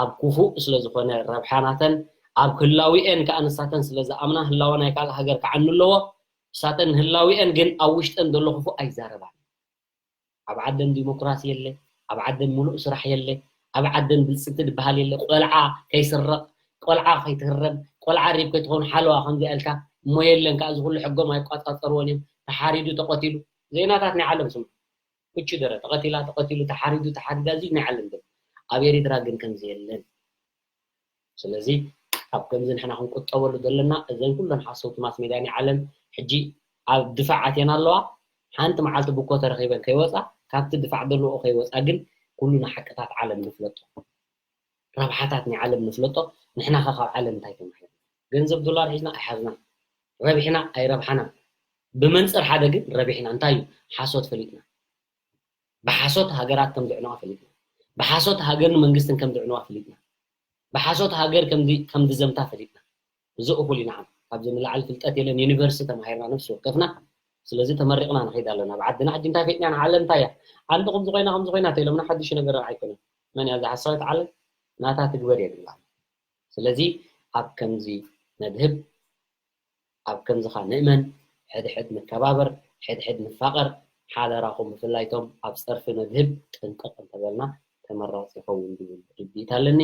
ኣብ ክፉእ ስለ ዝኾነ ረብሓ ናተን ኣብ ህላዊኤን ከዓ ንሳተን ስለ ዝኣምና ህላወ ናይ ካልእ ሃገር ክዓኑ ኣለዎ ንሳተን ህላዊኤን ግን ኣብ ውሽጠን ዘሎ ክፉእ ኣይዛረባን ኣብ ዓደን ዲሞክራሲ የለ ኣብ ዓደን ሙሉእ ስራሕ የለ ኣብ ዓደን ብልፅግቲ ዝበሃል የለ ቆልዓ ከይስረቕ ቆልዓ ከይትህረም፣ ቆልዓ ሪብ ከይትኸውን ሓለዋ ከምዚኣ ኢልካ እሞ የለን። ከኣ እዚ ኩሉ ሕጎም ኣይቋጻጸርዎን እዮም። ተሓሪዱ ተቐቲሉ፣ ዜናታት ናይ ዓለም ስሙ። እቺ ደረ ተቐቲላ፣ ተቐቲሉ፣ ተሓሪዱ፣ ተሓሪዳ፣ እዚ ናይ ዓለም ደም። ኣብ ኤሪትራ ግን ከምዚ የለን። ስለዚ ካብ ከምዚ ንሕና ክንቁጠበሉ ዘለና፣ እዘን ኩለን ሓሰውቲ ማስ ሜድያ ናይ ዓለም ሕጂ ኣብ ድፋዕ ኣትየን ኣለዋ። ሓንቲ መዓልቲ ብኮ ተረኺበን ከይወፃ፣ ካብቲ ድፋዕ ዘለዎ ከይወፃ ግን ኩሉ ንሓቅታት ዓለም ንፍለጦ። ረብሓታት ናይ ዓለም ንፍለጦ። ንሕና ከ ካብ ዓለም እንታይ ተማሂርና? ገንዘብ ዶላር ሒዝና ኣይሓዝናን። ረቢሕና ኣይረብሓናን። ብመንፅር ሓደ ግን ረቢሕና። እንታይ እዩ? ሓሶት ፈሊጥና። ብሓሶት ሃገራት ከም ዝዕነዋ ፈሊጥና። ብሓሶት ሃገርን መንግስትን ከም ዝዕነዋ ፈሊጥና። ብሓሶት ሃገር ከም ዝ-፣ ከም ዝዘምታ ፈሊጥና። እዚ እኹል እዩ ንዓና። ካብዚ ንላዕሊ ፍልጠት የለን። ዩኒቨርሲቲ ተማሂርና ነፍሲ ወከፍና። ስለዚ ተመሪቕና ንኸይድ ኣለና። ኣብ ዓድና ሕጂ እንታይ ፈሊጥና ኢና? ዓለም እንታይ እያ? ዓንዲ ከምዚ ኮይና፣ ከምዚ ኮይና ተኢሎምና ሓድሽ ነገር ኣይኮነን። መን እያ እዛ ሓሳዊት ዓለም? ናታ ትግበር እየ ዝብላ። ስለዚ ኣብ ከምዚ ነድህብ፣ ኣብ ከምዚ ኸኣ ንእመን፣ ሕድሕድ ንከባበር፣ ሕድሕድ ንፋቐር፣ ሓደራኹም ብፍላይ እቶም ኣብ ጸርፊ ነድህብ ጥንቅቕ እንተበልና ተመራጺ ይኸውን ዝብል ርድኢት ኣለኒ።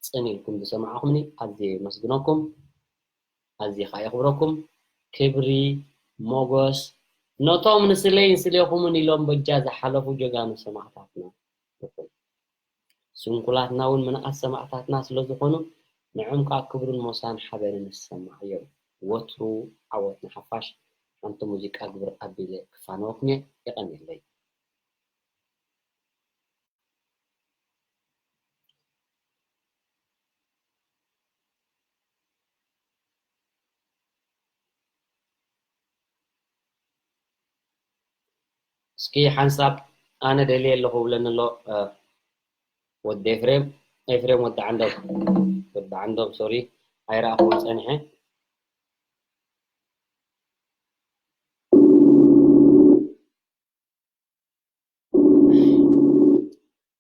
ጽን ኢልኩም ዝሰማዕኹምኒ ኣዝየ የመስግነኩም፣ ኣዝየ ኸኣ የኽብረኩም። ክብሪ ሞጎስ ነቶም ንስለይን ስሌኹምን ኢሎም በጃ ዝሓለፉ ጀጋኑ ሰማእታትና ይኹን። ስንኩላትና እውን ምንኣስ ሰማእታትና ስለ ዝኾኑ፣ ንዕም ከኣ ክብርን ሞሳን ሓበንን ይሰማዓዮም። ወትሩ ዓወት ንሓፋሽ። ሓንቲ ሙዚቃ ግብር ኣቢለ ክፋነወኩም እየ። የቐንየለይ። እስኪ ሓንሳብ ኣነ ደልየ ኣለኹ ብለኒ ኣሎ፣ እ፣ ወዲ ኤፍሬም፣ ኤፍሬም ወዲ ዓንዶም፣ ወዲ ዓንዶም፣ ሶሪ፣ ኣይረኣኹዎን ጸኒሐ።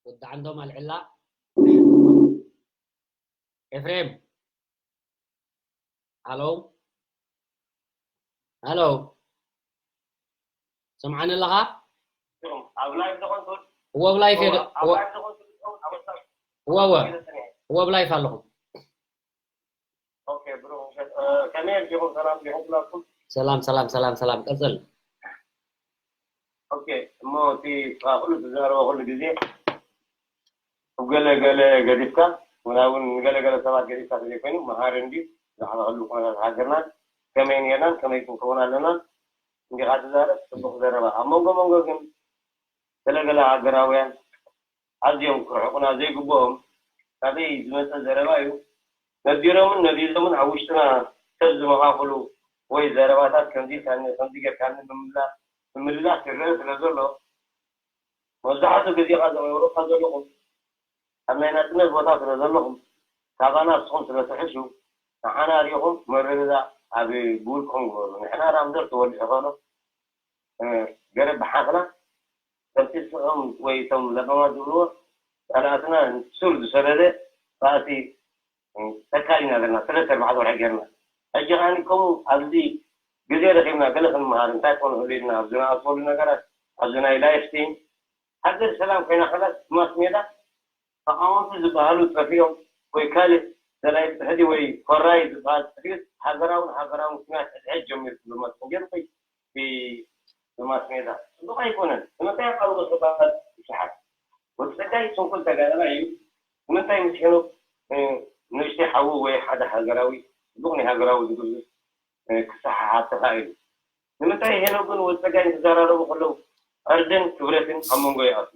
ወዲ ዓንዶም ኣልዕላ። ኤፍሬም። ሃሎ። ሃሎ። ሰምዓኒ ኣለኻ? ኣብ ላይፍ ዝኾን ትብል? እወ፣ ኣብ ላይፍ እየ። እወ፣ ኣብ እወ። ላይፍ ዝኾን ትብል? ኣብ ላይፍ እወ፣ እወ። እወ፣ ኣብ ላይፍ ኣለኹም። ኦኬ፣ ብሩኽ ምሸት። እ፣ ከመይ ኣምሲኹም? ሰላም ዲኹም ኩላትኩም? ሰላም፣ ሰላም፣ ሰላም፣ ሰላም። ቀጽል። ኦኬ፣ እሞ እቲ ንስኻ ኩሉ ትዛረቦ ኩሉ ግዜ፣ ኣብ ገለ ገለ ገዲፍካ፣ ወይ እውን ንገለ ገለ ሰባት ገዲፍካ ተዘይኮይኑ፣ መሃሪ እንድዩ። ብዛዕባ ኩሉ ኩነታት ሃገርናን፣ ከመይ ነይርናን፣ ከመይ ክንከውን ኣለናን፣ እንዲኻ ትዛረብ፣ ጽቡቕ ዘረባ። ኣብ መንጎ መንጎ ግን፣ ገለ ገለ ሃገራውያን፣ ኣዝዮም ክርሕቁና ዘይግብኦም፣ ካበይ ዝመጸ ዘረባ እዩ? ነዲሮምን ነዲዞምን ኣብ ውሽጥና ሰብ ዝመኻኽሉ ወይ ዘረባታት ከምዚ ኢልካኒ፣ ከምዚ ጌርካኒ ምምላ-፣ ምምልላስ ይረአ ስለ ዘሎ፣ መብዛሕትኡ ግዜ ኸኣ እዞም ኤውሮጳ ዘለኹም፣ ኣብ ናይ ናጽነት ቦታ ስለ ዘለኹም፣ ካባና ንስኹም ስለ ትሕሹ፣ ንዓና ርኢኹም ምርድዳእ ኣብ ብውልቅኹም ግበሩ። ንሕና ደኣ እምበር ትበልዑ ኸሎ፣ እ፣ ገለ ብሓኽላ፣ ከምቲ ንስኹም ወይ እቶም ለባማት ዝብልዎ፣ ጸላእትና ሱር ዝሰደደ ባእሲ፣ እ፣ ተካሊና ዘለና፣ ሰለስተ ኣርባዕተ ወርሒ ጌርና። ሕጂ ኸኣኒ ከምኡ ኣብዚ ግዜ ረኺብና ገለ ክንመሃር፣ እንታይ ኮን ህሉ ኢልና ኣብዚ ንኣትወሉ ነገራት፣ ኣብዚ ናይ ላይፍ ስትሪም፣ ሃገር ሰላም ኮይና፣ ከላስ ማስ ሜዳ ተቓወምቲ ዝበሃሉ ጠፊኦም ወይ ካልእ ሰላዪ ጽሕዲ ወይ ኮራይ ዝበሃል ጽሕዲ ሃገራውን ሃገራውን ኲናት ሕድሕድ ጀሚርኩም ብመጽኩም ገይሩ ወይ ብ-፣ ብማስ ሜዳ ጽቡቕ ኣይኮነን። ንምንታይ ኣብ ካልእ ቦታ ይሰሓት? ወዲ ጸጋይ ስንኩል ተጋዳላይ እዩ። ንምንታይ ምስ ሄኖክ፣ እ፣ ንእሽተይ ሓዉ ወይ ሓደ ሃገራዊ ጽቡቕ ናይ ሃገራዊ ዝግብር፣ እ፣ ክሰሓሓት ተኻኢሉ? ንምንታይ ሄኖክን ወዲ ጸጋይን ክዘራረቡ ከለዉ ዕርድን ክብረትን ኣብ መንጎ ይኣቱ?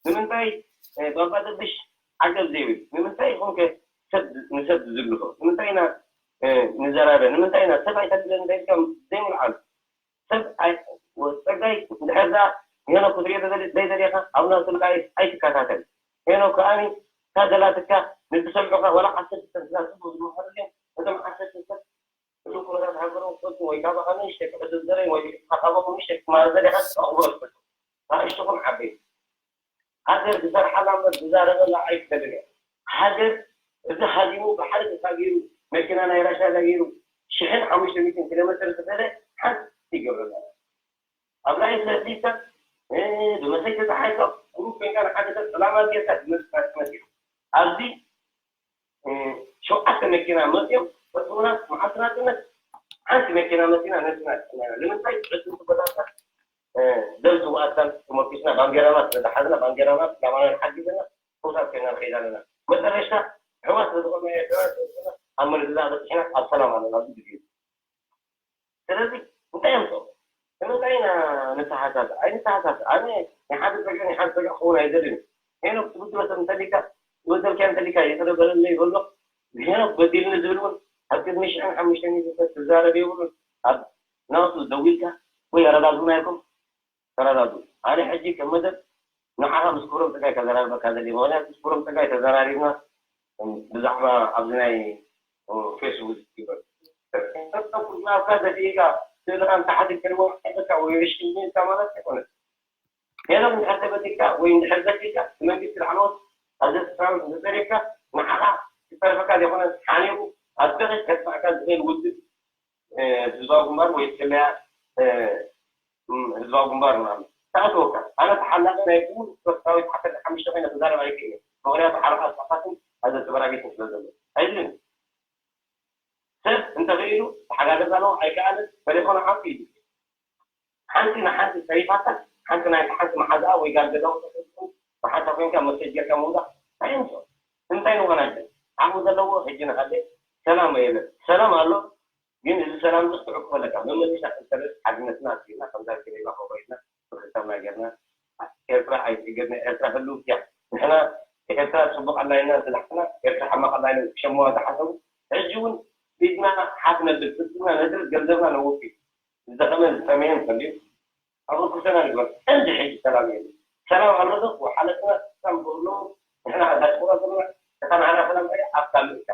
ንምንታይ፣ እ፣ ባባ ደብሽ ዓገብ ዘይብል? ንምንታይ ይኾንከ ሰብ፣ ንሰብ ዝዝልፎ? ንምንታይ ኢና፣ እ፣ ንዘራረ? ንምንታይ ኢና ሰብ ኣይተብለን እንታይ ኢልካ ዘይምልዓሉ? ሰብ ኣይ-፣ ወ-፣ ጸጋይ እንድሕር ደኣ ንሄኖክ ክትሪኦ ተዘሊ-፣ ዘይደሊኻ ኣብ ናቱ ልካ ኣይ-፣ ኣይትከታተል። ሄኖክ ከኣኒ እታ ዘላትካ ንዝሰምዑኻ ዋላ ዓሰርተ ሰንትና ጽቡቕ ዝመሃሩ እዮም። እቶም ዓሰርተ ሰብ ኩሉ ኩነታት ሃገሮም ክፈልጡ ወይ ካባኻ ንእሽተይ ክዕድል ዘረይ ወይ ንስኻ ካባኹም ንእሽተይ ክትመሃር ዘሪኻ ኣኽብሮ ትፈልጡ። ንእሽቶኹም ዓበይቲ። ሃገር ዝሰርሓላ እምበር ዝዛረበላ ኣይትደልን እያ። ሃገር እዚ ሃዲሙ ብሓደ ተሳጊሩ መኪና ናይ ራሻ ዛጊሩ ሽሕን ሓሙሽተ ሚእትን ኪሎ ሜትር ዝኸደ ሓንቲ ይገብረላ። ኣብ ናይ ሰሊሰ፣ እ፣ ብመሰይ ተተሓይካ ግሩፕ ኮይንካ ንሓደ ሰብ ዕላማ ጌርካ ትመጽእ ትመጽእ። ኣብዚ ሸውዓተ መኪና መፅኦም በፅሙና። መዓልቲ ናፅነት ሓንቲ መኪና መፂና ነፂና። ንምንታይ ዕድል ትበላታ? ደም ስውኣትናን ተሞኪስና፣ ባንዴራና ስለዝሓዝና፣ ባንዴራና ዕላማና ሓጊዝና፣ ፈውሳት ኮይና ንኸይድ ኣለና። መጨረሽታ ኣሕዋት ስለዝኾና ኤርትራውያን ኣብ ምርድዳእ በፂሕና ኣብ ሰላም ኣለና ኣብዚ ግዜ። ስለዚ እንታይ የምፅኦ? ንምንታይ ኢና ንተሓሳስ? ኣይንተሓሳስ። ኣነ ናይ ሓደ ፀገም ናይ ሓደ ፀገም ክኸውን ኣይደልን። ሄኖክ ትብድሎ ሰብ እንተሊካ፣ ዝበደልካዮ እንተሊካ ይቕረ በለለይ ይበሎ። ሄኖክ በዲልኒ ዝብል እውን ኣብ ቅድሚ ሽሕን ሓሙሽተ ሚእቲ ሰብ ክዛረብ የብሉን። ኣብ ናቱ ደዊልካ ወይ ኣረጋግኡና ኢልኩም ተረዳዱ። ኣነ ሕጂ ከም መደብ ንዓኻ ምስ ክብሮም ፀጋይ ከዘራርበካ ዘድሊ። ምኽንያቱ ምስ ክብሮም ፀጋይ ተዘራሪብና ብዛዕባ ኣብዚ ናይ ፌስቡክ ዝግበር ናብካ ዘድኢካ ስእልኻ እንተሓቲትካልዎ ሕተካ ወይ ርሽኒ ኢልካ ማለት ኣይኮነን። ሄኖክ እንድሕር ተበዲልካ ወይ እንድሕር ዘድኢካ ብመንግስቲ ላዕለዎት ኣዘዝቲ ሰራዊት እንተፀሪፍካ ንዓኻ ክፀርፈካ ዘይኮነ ሓኒቑ ኣብ ገቐት ከጥፋእካ ዝኽእል ውድብ ህዝባዊ ግንባር ወይ ስለያ ህዝባዊ ግንባር ማለት ተኣትወካ። ኣነ ተሓላቂ ናይ ብሙሉ ሰራዊት ዓሰርተ ሓሙሽተ ኮይነ ክዛረብ ኣይክእልን። ምኽንያቱ ሓለቓ ስርዓትን ኣዘ ተበራጊትን ስለ ዘሎ ኣይድልን። ሰብ እንተኽኢሉ ተሓጋገዝ ኣለዎ ኣይከኣልን በሊኾነ ዓብዱ እዩ። ሓንቲ ንሓንቲ ሰሪፋታ ሓንቲ ናይ ሓንቲ መሓዛኣ ወይ ጋር ገዛው ተሰጥኡ ብሓንሳ ኮይንካ መሰጅ ጌርካ ምውዳቕ እንታይ ይምፅኦ? እንታይ ንኾናጀ ዓቕሚ ዘለዎ ሕጂ ንኻደ ሰላም የለን። ሰላም ኣሎ ግን እዚ ሰላም እዚ ክትዕቅቦ ኣለካ። መመሊስና ክንሰርሕ ሓድነትና ኣስቢና ከምዛ ጀኔቫ ኮንፈረንስና ብክልተና ጌርና ኤርትራ ኣይትእገድና። ኤርትራ ህልውቲ እያ። ንሕና ኤርትራ ፅቡቕ ኣላይና ዝለሓና ኤርትራ ሕማቕ ኣላይና ክሸምዋ ዝሓሰቡ ሕጂ እውን ኢድና ሓፍ ነብል ፍልጥና ነድርግ ገንዘብና ነውፊ ዝደኸመን ዝጠመየን ፈሊዩ ኣብ ርኩሰና ንግበር። እንዲ ሕጂ ሰላም የለን። ሰላም ኣሎ ዶ? ወሓለትና ክሳም ብህሉ ንሕና ኣብ ዳያስፖራ ዘለና እታ ናህና ሰላም እያ ኣብ ካልእ እያ።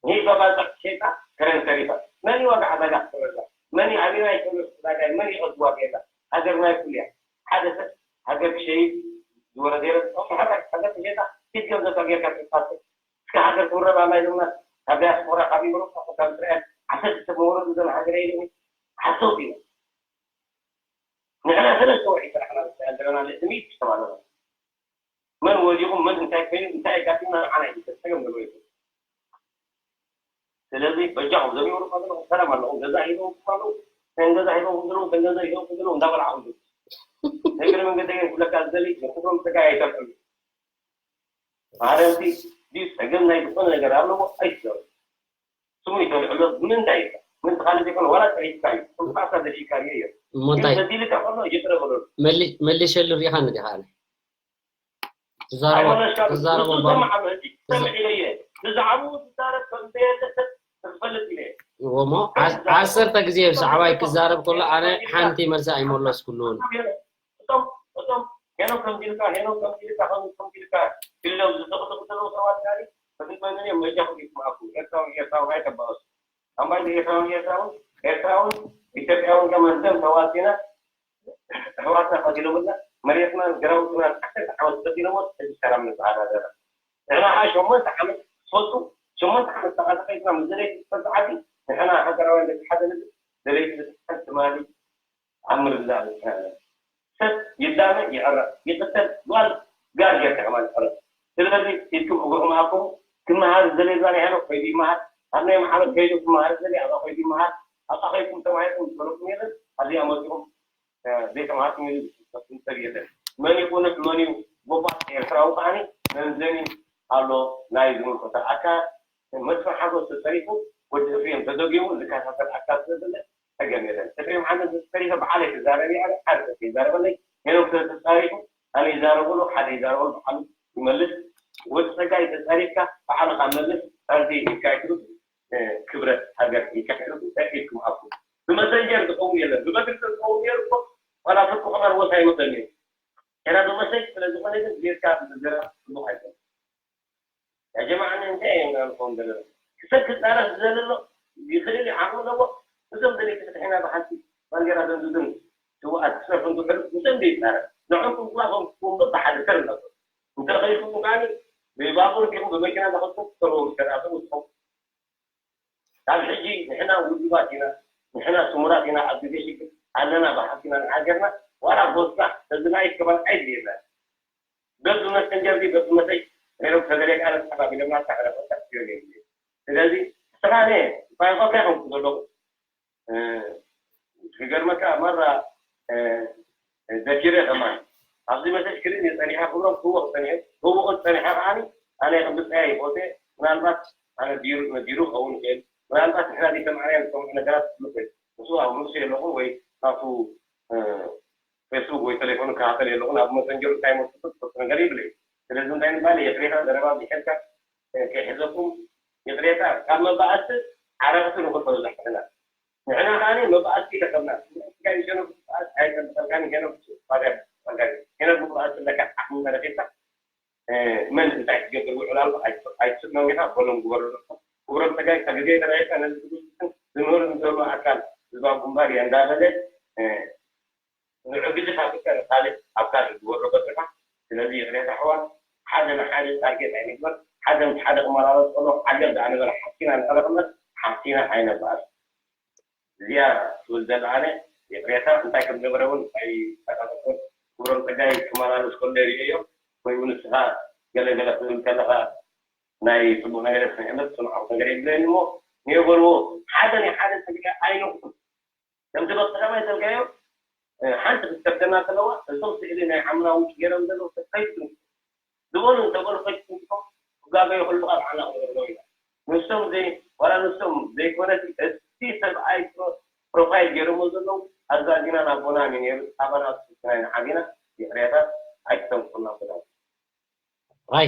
ኒህ በባፅዕ ሸይጣ ከረን ተሪፋ። መን እዩ ዋጋ ዕዳጋ ክፈረዳ? መን እዩ ኣበናይ ሰብስ ዕዳጋ እዩ? መን እዩ ቅዝዋግ የላ? ሃገር ናይ ኩሉ እያ። ሓደ ሰብ ሃገር ክሸይጥ ዝወረደ የለን። እሞ ሃገር ሃገር ተሸይጣ ፊት ገንዘብካ ጌርካ ትፋትሕ። እስከ ሃገር ትውረድ ኣላ ኢሉና ካብ ዳያስፖራ ካብ ኤውሮጳ ካብ እስራኤል ዓሰርተ ሰብ መወረዱ ዘላ ሃገር የለን። ሓሰውቲ ኢና። ንሕና ሰለስተ ወርሒ ስራሕና ብስራኤል ዘለና ልዕሊ ሚእቲ ሰብ ኣለና። መን ወዲቑ መን እንታይ ኮይኑ እንታይ ኣጋጢምና ንዓና እዩ ዝብል ጸገም ዘለዎ የለን። ስለዚ በጃኹም ዘሚሩ ከለኹም ሰላም ኣለኹም ገዛ ሂቦም ኣለዉ። ተን ገዛ ሂቦም ዘለዉ ተን ገዛ ሂቦም ዘለዉ እንዳበላዕኹም ዝብል እግሪ መንገደይ ኩለካ ዝደሊ ንክብሮም ፀጋይ ኣይተርፍሉ። ማረምቲ ድዩ ጸገም ናይ ዝኾነ ነገር ኣለዎ ኣይትዘሩ። ስሙ ይተልዕሎ ምንታይ እዩ? ምንቲ ካልእ ዘይኮነ ዋላ ጥሪትካ እዩ። ቁልፋሳ ደፊካ እዩ። እሞ እንታይ? በዲልካ ከሎ ይቅረ በሎ። መሊ- መሊሸሉ ሪኢኻ ንዲኻ ኣነ? ትዛረቦ ኣይመለስካ። ትዛረቦ ንሱ ባም- ሰማዕ ኣሎ ሕጂ። ትዛ- ሰምዕ ኢለ እየ። ብዛዕባኡ ዝዛረብ ከም ዘየለ ሰብ ክፈልጥ ኢለ እየ። እሞ ዓ- ዓሰርተ ግዜ ብዛዕባይ ክዛረብ ከሎ ኣነ ሓንቲ መልሲ ኣይመለስኩሉን። እቶም እቶም ሄኖክ ከምዚ ኢልካ ሄኖክ ከምዚ ኢልካ ከምዚ ኢልካ ኢሎም ዝጠቕጥቑ ዘለዉ ሰባት ካሊ በቲ መንነት እዮም መጃኹም ይስማዕኩም። ኤርትራውን ኤርትራውን ኣይተባእሱ። ኣምባይ ኤርትራውን ኤርትራውን ኤርትራውን ኢትዮጵያውን ከማን ደም ተዋሲና ኣሕዋትና ቀቲሎምና መሬትናን ግራውትናን ዓሰርተ ዓመት ቀቲሎሞ ሕጂ ሰላም ንበሃል ኣለና። ንሕና ከዓ ሸሞንተ ዓመት ትፈልጡ ሸሞንተ ዓመት ተቃሳቀስና ምስ ደለይቲ ትፈልጡ ዓዲ ንሕና ሃገራውያን ደቂ ሓደ ልቢ ደለይቲ ፍትሕን ትማሊ ኣብ ምርድዳእ በፂሕና ኣለና። ሰብ ይዳመ ይዕረ ይቅተል ጓል ጋር ጌርካ ከማን ይዕረ። ስለዚ ኢድኩም እግርኩም ሃብኩም ክመሃር ዝደለየ ዛና ሄኖክ ከይዱ ይመሃር ኣብ ናይ ማሕበር ከይዱ ክመሃር ዝደለየ ኣብኣ ከይዱ ይመሃር ኣብኣ ከይድኩም ተማሂርኩም ዝበለኩም የለን ኣብዚኣ መፅኹም ዘይተማሃርኩም ኢሉ ዝፍተን ሰብ የለን። መን እዩ ቁኑዕ መን እዩ ጎባጥ ኤርትራዊ ከዓኒ መምዘኒ ኣሎ ናይ ዝምልከቶ ኣካል መስፍን ሓጎስ ተፀሪፉ ወዲ እፍሬም ተደጊሙ ዝከታተል ኣካል ስለ ዘለ ጸገም የለን። እፍሬም ሓጎስ ተፀሪፈ ብዓለይ ክዛረብ እየ ኣነ ሓደ ሰብ ከይዛረበለይ ሄኖክ ስለ ተፃሪፉ ኣነ ይዛረበሉ ሓደ ይዛረበሉ ብዓሉ ይመልስ ወዲ ፀጋይ ተፃሪፍካ ብዓልኻ መልስ ዕርዲ ኢልካ ይትርፍ ክብረት ሃገር ኢልካ ይትርፍ ኢልኩም ኣፉ ብመሰንጀር ዝኸውን የለን ብመግልፂ ዝኸውን ነይሩ እኮ ዋላ ፍርቂ ከማን ወሳ ይመሰል ነይሩ ኤራ ብመሰጅ ስለ ዝኾነ ግን ጌርካ ዝዝረብ ፅቡቕ ኣይኮነን። ያ ጀማዓ እንታይ ኢና ንኾን ዘለና ክሰብ ክፃረፍ ዝደሊ ኣሎ ይኽእል እዩ ዓቕሚ ኣለዎ እዞም ደለይቲ ፍትሒ ኢና ብሓንቲ ባንዴራ ዘንዝዙን ስውኣት ክሰርሑ እንድሕር ምስኦም ዘይፃረፍ ንዕኦም ክንኩላፎም ክውን በብሓደ ተር እንዳበሉ እንተኸይድኩም ከዓኒ ብባቡር ዲኹም ብመኪና እንዳኸድኩም ክሰርዎም ይከኣል ውስኹም ካብ ሕጂ ንሕና ውዱባት ኢና ንሕና ስሙራት ኢና ኣብ ግዜ ሽግር ኣለና ብሓፍትና ንሃገርና ዋላ ጎስና ተዝናይ ክባል ኣይድልየና በቢ መሰንጀር ድዩ በቢ መሰጅ ነይሮም ተደለቃ ለስሓባ ቢለምና ተዕረፈ ተሕስዮ ገይሩ። ስለዚ ስራኔ ባይቆካ ይኸምኩ ዘለኹ። ክገርመካ መራ ዘኪረ ከማን ኣብዚ መሰሽ ክልል ጸኒሓ ክብሮም ክወቕ ጸኒሐ ክወቕ ጸኒሓ ከዓኒ ኣነ ክብልፀያ ይፎቴ። ምናልባት ኣነ ቢሩ ነቢሩ ክኸውን ይኽእል። ምናልባት ንሕና ዘይሰማዕናዮ ዝሰምዑ ነገራት ክፍልጥ ንሱ ኣብ ርእሱ የለኹ ወይ ናቱ ፌስቡክ ወይ ቴሌፎን ክካተል የለኹ። ኣብ መሰንጀሩ እንታይ መስፍት ፈሱ ነገር ይብለ። ስለዚ እንታይ ንባል የቅሬታ ዘረባ ብሸልካ ከይሕዘኩም ይቅሬታ ካብ መባኣስቲ ዓረቕቲ ንኽፈሉ ዝሓትና ንሕና ከዓኒ መባኣስቲ ይረከብና። ንሕና ይሸነፍ መባኣስ ኣይጠልቀልካን ይሸነፍ ዋጋ ዋጋ ይሸነፍ መባኣስ ለካ ዓቕሚ ተረኺብካ መን እንታይ ክገብር ውዕል ኣሎ ኣይትስእኖም ኢኻ በሎም ግበሩ። ክብሮም ጸጋይ ካብ ግዜ ተረኺብካ ነዚ ትምህርቲ ዝምህሩ ዘሎ ኣካል ህዝባዊ ግንባር እየ እንዳበለ ንዑ ግዜ ካብ ካልእ ኣብ ካልእ ዝወረዶ ጥፋ ስለዚ ይቕሬታ ኣሕዋት ሓደ ንሓደ ታርጌት ኣይንግበር። ሓደ ምስ ሓደ ክመላለስ ከሎ ዓገብ ደኣ ንበል ሓሲና ንቐለቕመጥ ሓሲና ኣይነባኣስ። እዚኣ ትብል ዘላ ኣነ ይቕሬታ እንታይ ከም ነበረ እውን ኣይተጣጠቆን። ክብሮም ጸጋይ ክመላለስ ከሎ ይርእዮ ወይ ንስኻ ገለ ገለ ክብል ከለኻ ናይ ጽቡቕ ነገር ስንዕነት ጽንዓት ነገር የብለኒ እሞ ንየበልዎ ሓደ ናይ ሓደ ጸጋ ኣይነቑም። ከምቲ በቀዳማይ ዘልካዮ ሓንቲ ክትከብደና ዘለዋ እዞም ስእሊ ናይ ዓምና ውጭ ገይሮም ዘለዉ ፈይቱ ዝበሉ እንተበሉ ፈይቱ ክጋገ ይኽእሉ ብቓል ዓና ክገብሮ ኢና። ንሶም ዘይ ዋላ ንሶም ዘይኮነስ እቲ ሰብኣይ ፕሮፋይል ገይሮሞ ዘለዉ ኣዛዚና ናቦና ነይሩ ኣባና ናይ ዓቢና ይቕሬታ ኣይትተንኩና ብላ ራይ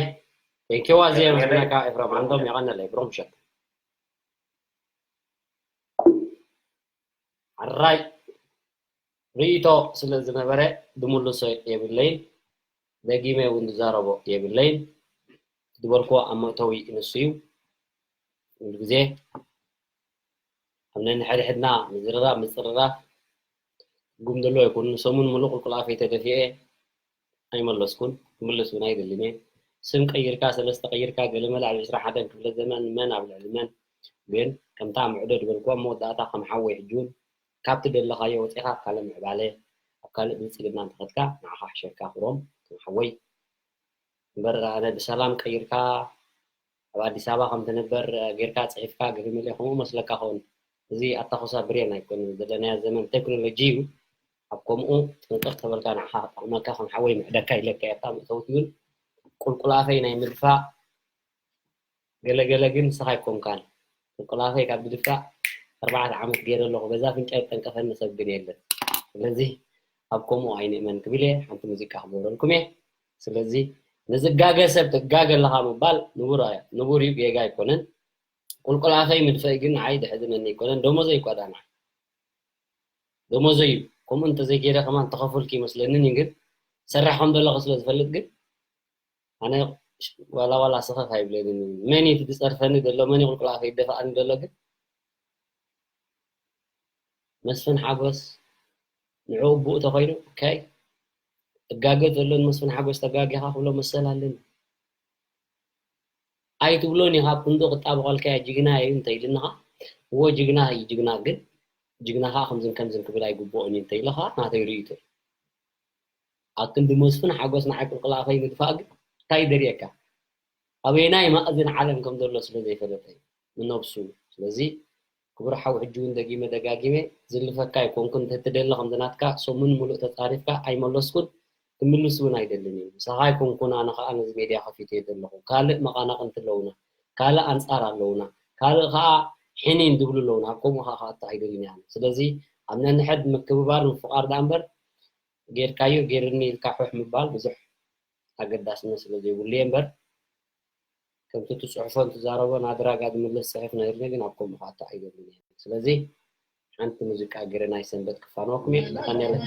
ቴንኪዋ ዜና ዝናካ ኤፍረም ዓንዶም የቐነለይ ብሮም ሸክ ሕራይ ርእይቶ ስለ ዝነበረ ዝምልሶ የብለይን፣ ደጊመ እውን ዝዛረቦ የብለይን። ዝበልክዎ ኣብ መእተዊ ንሱ እዩ። ኩሉ ግዜ ኣብ ነንሕድሕድና ምዝርራብ ምፅርራፍ ትርጉም ዘለዎ ኣይኮኑን። ሰሙን ሙሉእ ቁልቁል ኣፈይ ተደፊኤ ኣይመለስኩን፣ ክምልስ እውን ኣይደልን እየ። ስም ቀይርካ፣ ሰለስተ ቀይርካ፣ ገለመለ ኣብ ዕስራ ሓደን ክፍለ ዘመን መን ኣብ ልዕሊ መን? ግን ከምታ ምዕዶ ዝበልክዋ መወዳእታ ከም ሓወይ ሕጂ እውን ካብቲ ደለኻዮ ወፂኻ ኣብ ካልእ ምዕባለ ኣብ ካልእ ብልፅግና እንተኸድካ ንዓኻ ሕሸካ ክብሮም ከም ሓወይ እምበር ኣነ ብሰላም ቀይርካ ኣብ ኣዲስ ኣበባ ከም ትንበር ጌርካ ፅሒፍካ ገሪመለ ከምኡ መስለካ ኸውን እዚ ኣታኾሳ ብሬን ኣይኮንን ዘለናዮ ዘመን ቴክኖሎጂ እዩ ኣብ ከምኡ ጥንቅቕ ተበልካ ንዓኻ ክጠቕመካ ከም ሓወይ ምዕደካ ኢለካ እየ ኣብታ መእተዊት እውን ቁልቁል ኣፈይ ናይ ምድፋእ ገለገለ ግን ንስኻ ኣይኮንካን። ቁልቁል ኣፈይ ካብ ዝድፋእ ኣርባዕተ ዓመት ገይረ ኣለኹ። በዛ ኣፍንጫይ ዝጠንቀፈኒ ሰብ ግን የለን። ስለዚ ኣብ ከምኡ ኣይንእመን ክብል እየ። ሓንቲ ሙዚቃ ክገብረልኩም እየ። ስለዚ ንዝጋገ ሰብ ትጋገ ኣለኻ ምባል ንቡር እዩ፣ ጌጋ ኣይኮነን። ቁልቁል ኣፈይ ምድፈይ ግን ንዓይ ዘሕዝነኒ ኣይኮነን። ደሞዘይ እኳ ዳና ደሞዘይ እዩ። ከምኡ እንተዘይገይረ ከማን ተኸፉልኪ ይመስለንን እዩ። ግን ሰራሕ ከም ዘለኹ ስለ ዝፈልጥ ግን ኣነ ዋላ ዋላ ስኸፍ ኣይብለንን እዩ። መን እዩ ዝፀርፈኒ ዘሎ መን እዩ ቁልቁል ኣፈይ ይደፋእኒ ዘሎ ግን መስፍን ሓጎስ ንዕኡ ብኡ ተኾይኑ ከይ እጋገ ዘሎ ንመስፍን ሓጎስ ተጋጊኻ ክብሎ መሰል ኣለኒ። ኣይትብሎን ኢኻ ኣብ ክንዱ ክጣበቐልካ እያ ጅግና እዩ እንተ ኢልንኻ እዎ ጅግና እዩ ጅግና ግን ጅግና ከዓ ከምዝን ከምዝን ክብል ኣይግብኦን እዩ እንተ ኢልኻ ናተይ ርእይቶ እዩ። ኣብ ክንዲ መስፍን ሓጎስ ንዓይ ቁልቁል ኣፈይ ምድፋእ ግን እንታይ ይደልየካ? ኣበየናይ ማእዝን ዓለም ከም ዘሎ ስለ ዘይፈለጠ እዩ ንነብሱ። ስለዚ ክቡር ሓው ሕጂ እውን ደጊመ ደጋጊመ ዝልፈካ ኣይኮንኩን እንተትደሊ ከምዚ ናትካ ሰሙን ሙሉእ ተጻሪፍካ ኣይመለስኩን ክምልስ እውን ኣይደልን እዩ። ምሳኻ ኣይኮንኩን ኣነ ከዓ ነዚ ሜድያ ከፊተ እየ ዘለኹ። ካልእ መቓናቕንቲ ኣለውና፣ ካልእ ኣንጻር ኣለውና፣ ካልእ ከዓ ሕኒን ዝብሉ ኣለውና። ኣብ ከምኡ ከዓ ክኣቱ ኣይደልን እየ ኣነ። ስለዚ ኣብ ነንሕድ ምክብባር ምፍቓር ደኣ እምበር ጌርካዮ ጌርኒ ኢልካ ሑሕ ምባል ብዙሕ ኣገዳስነት ስለ ዘይብሉ እየ እምበር ከምቲ ትፅሕፎን ትዛረቦን ኣድራጋ ዝምልስ ፅሑፍ ነይርኒ ግን ኣብ ከምኡ ክኣቱ ኣይደልን እየ። ስለዚ ሓንቲ ሙዚቃ ገይረ ናይ ሰንበት ክፋነወኩም እየ። የቐንየለይ።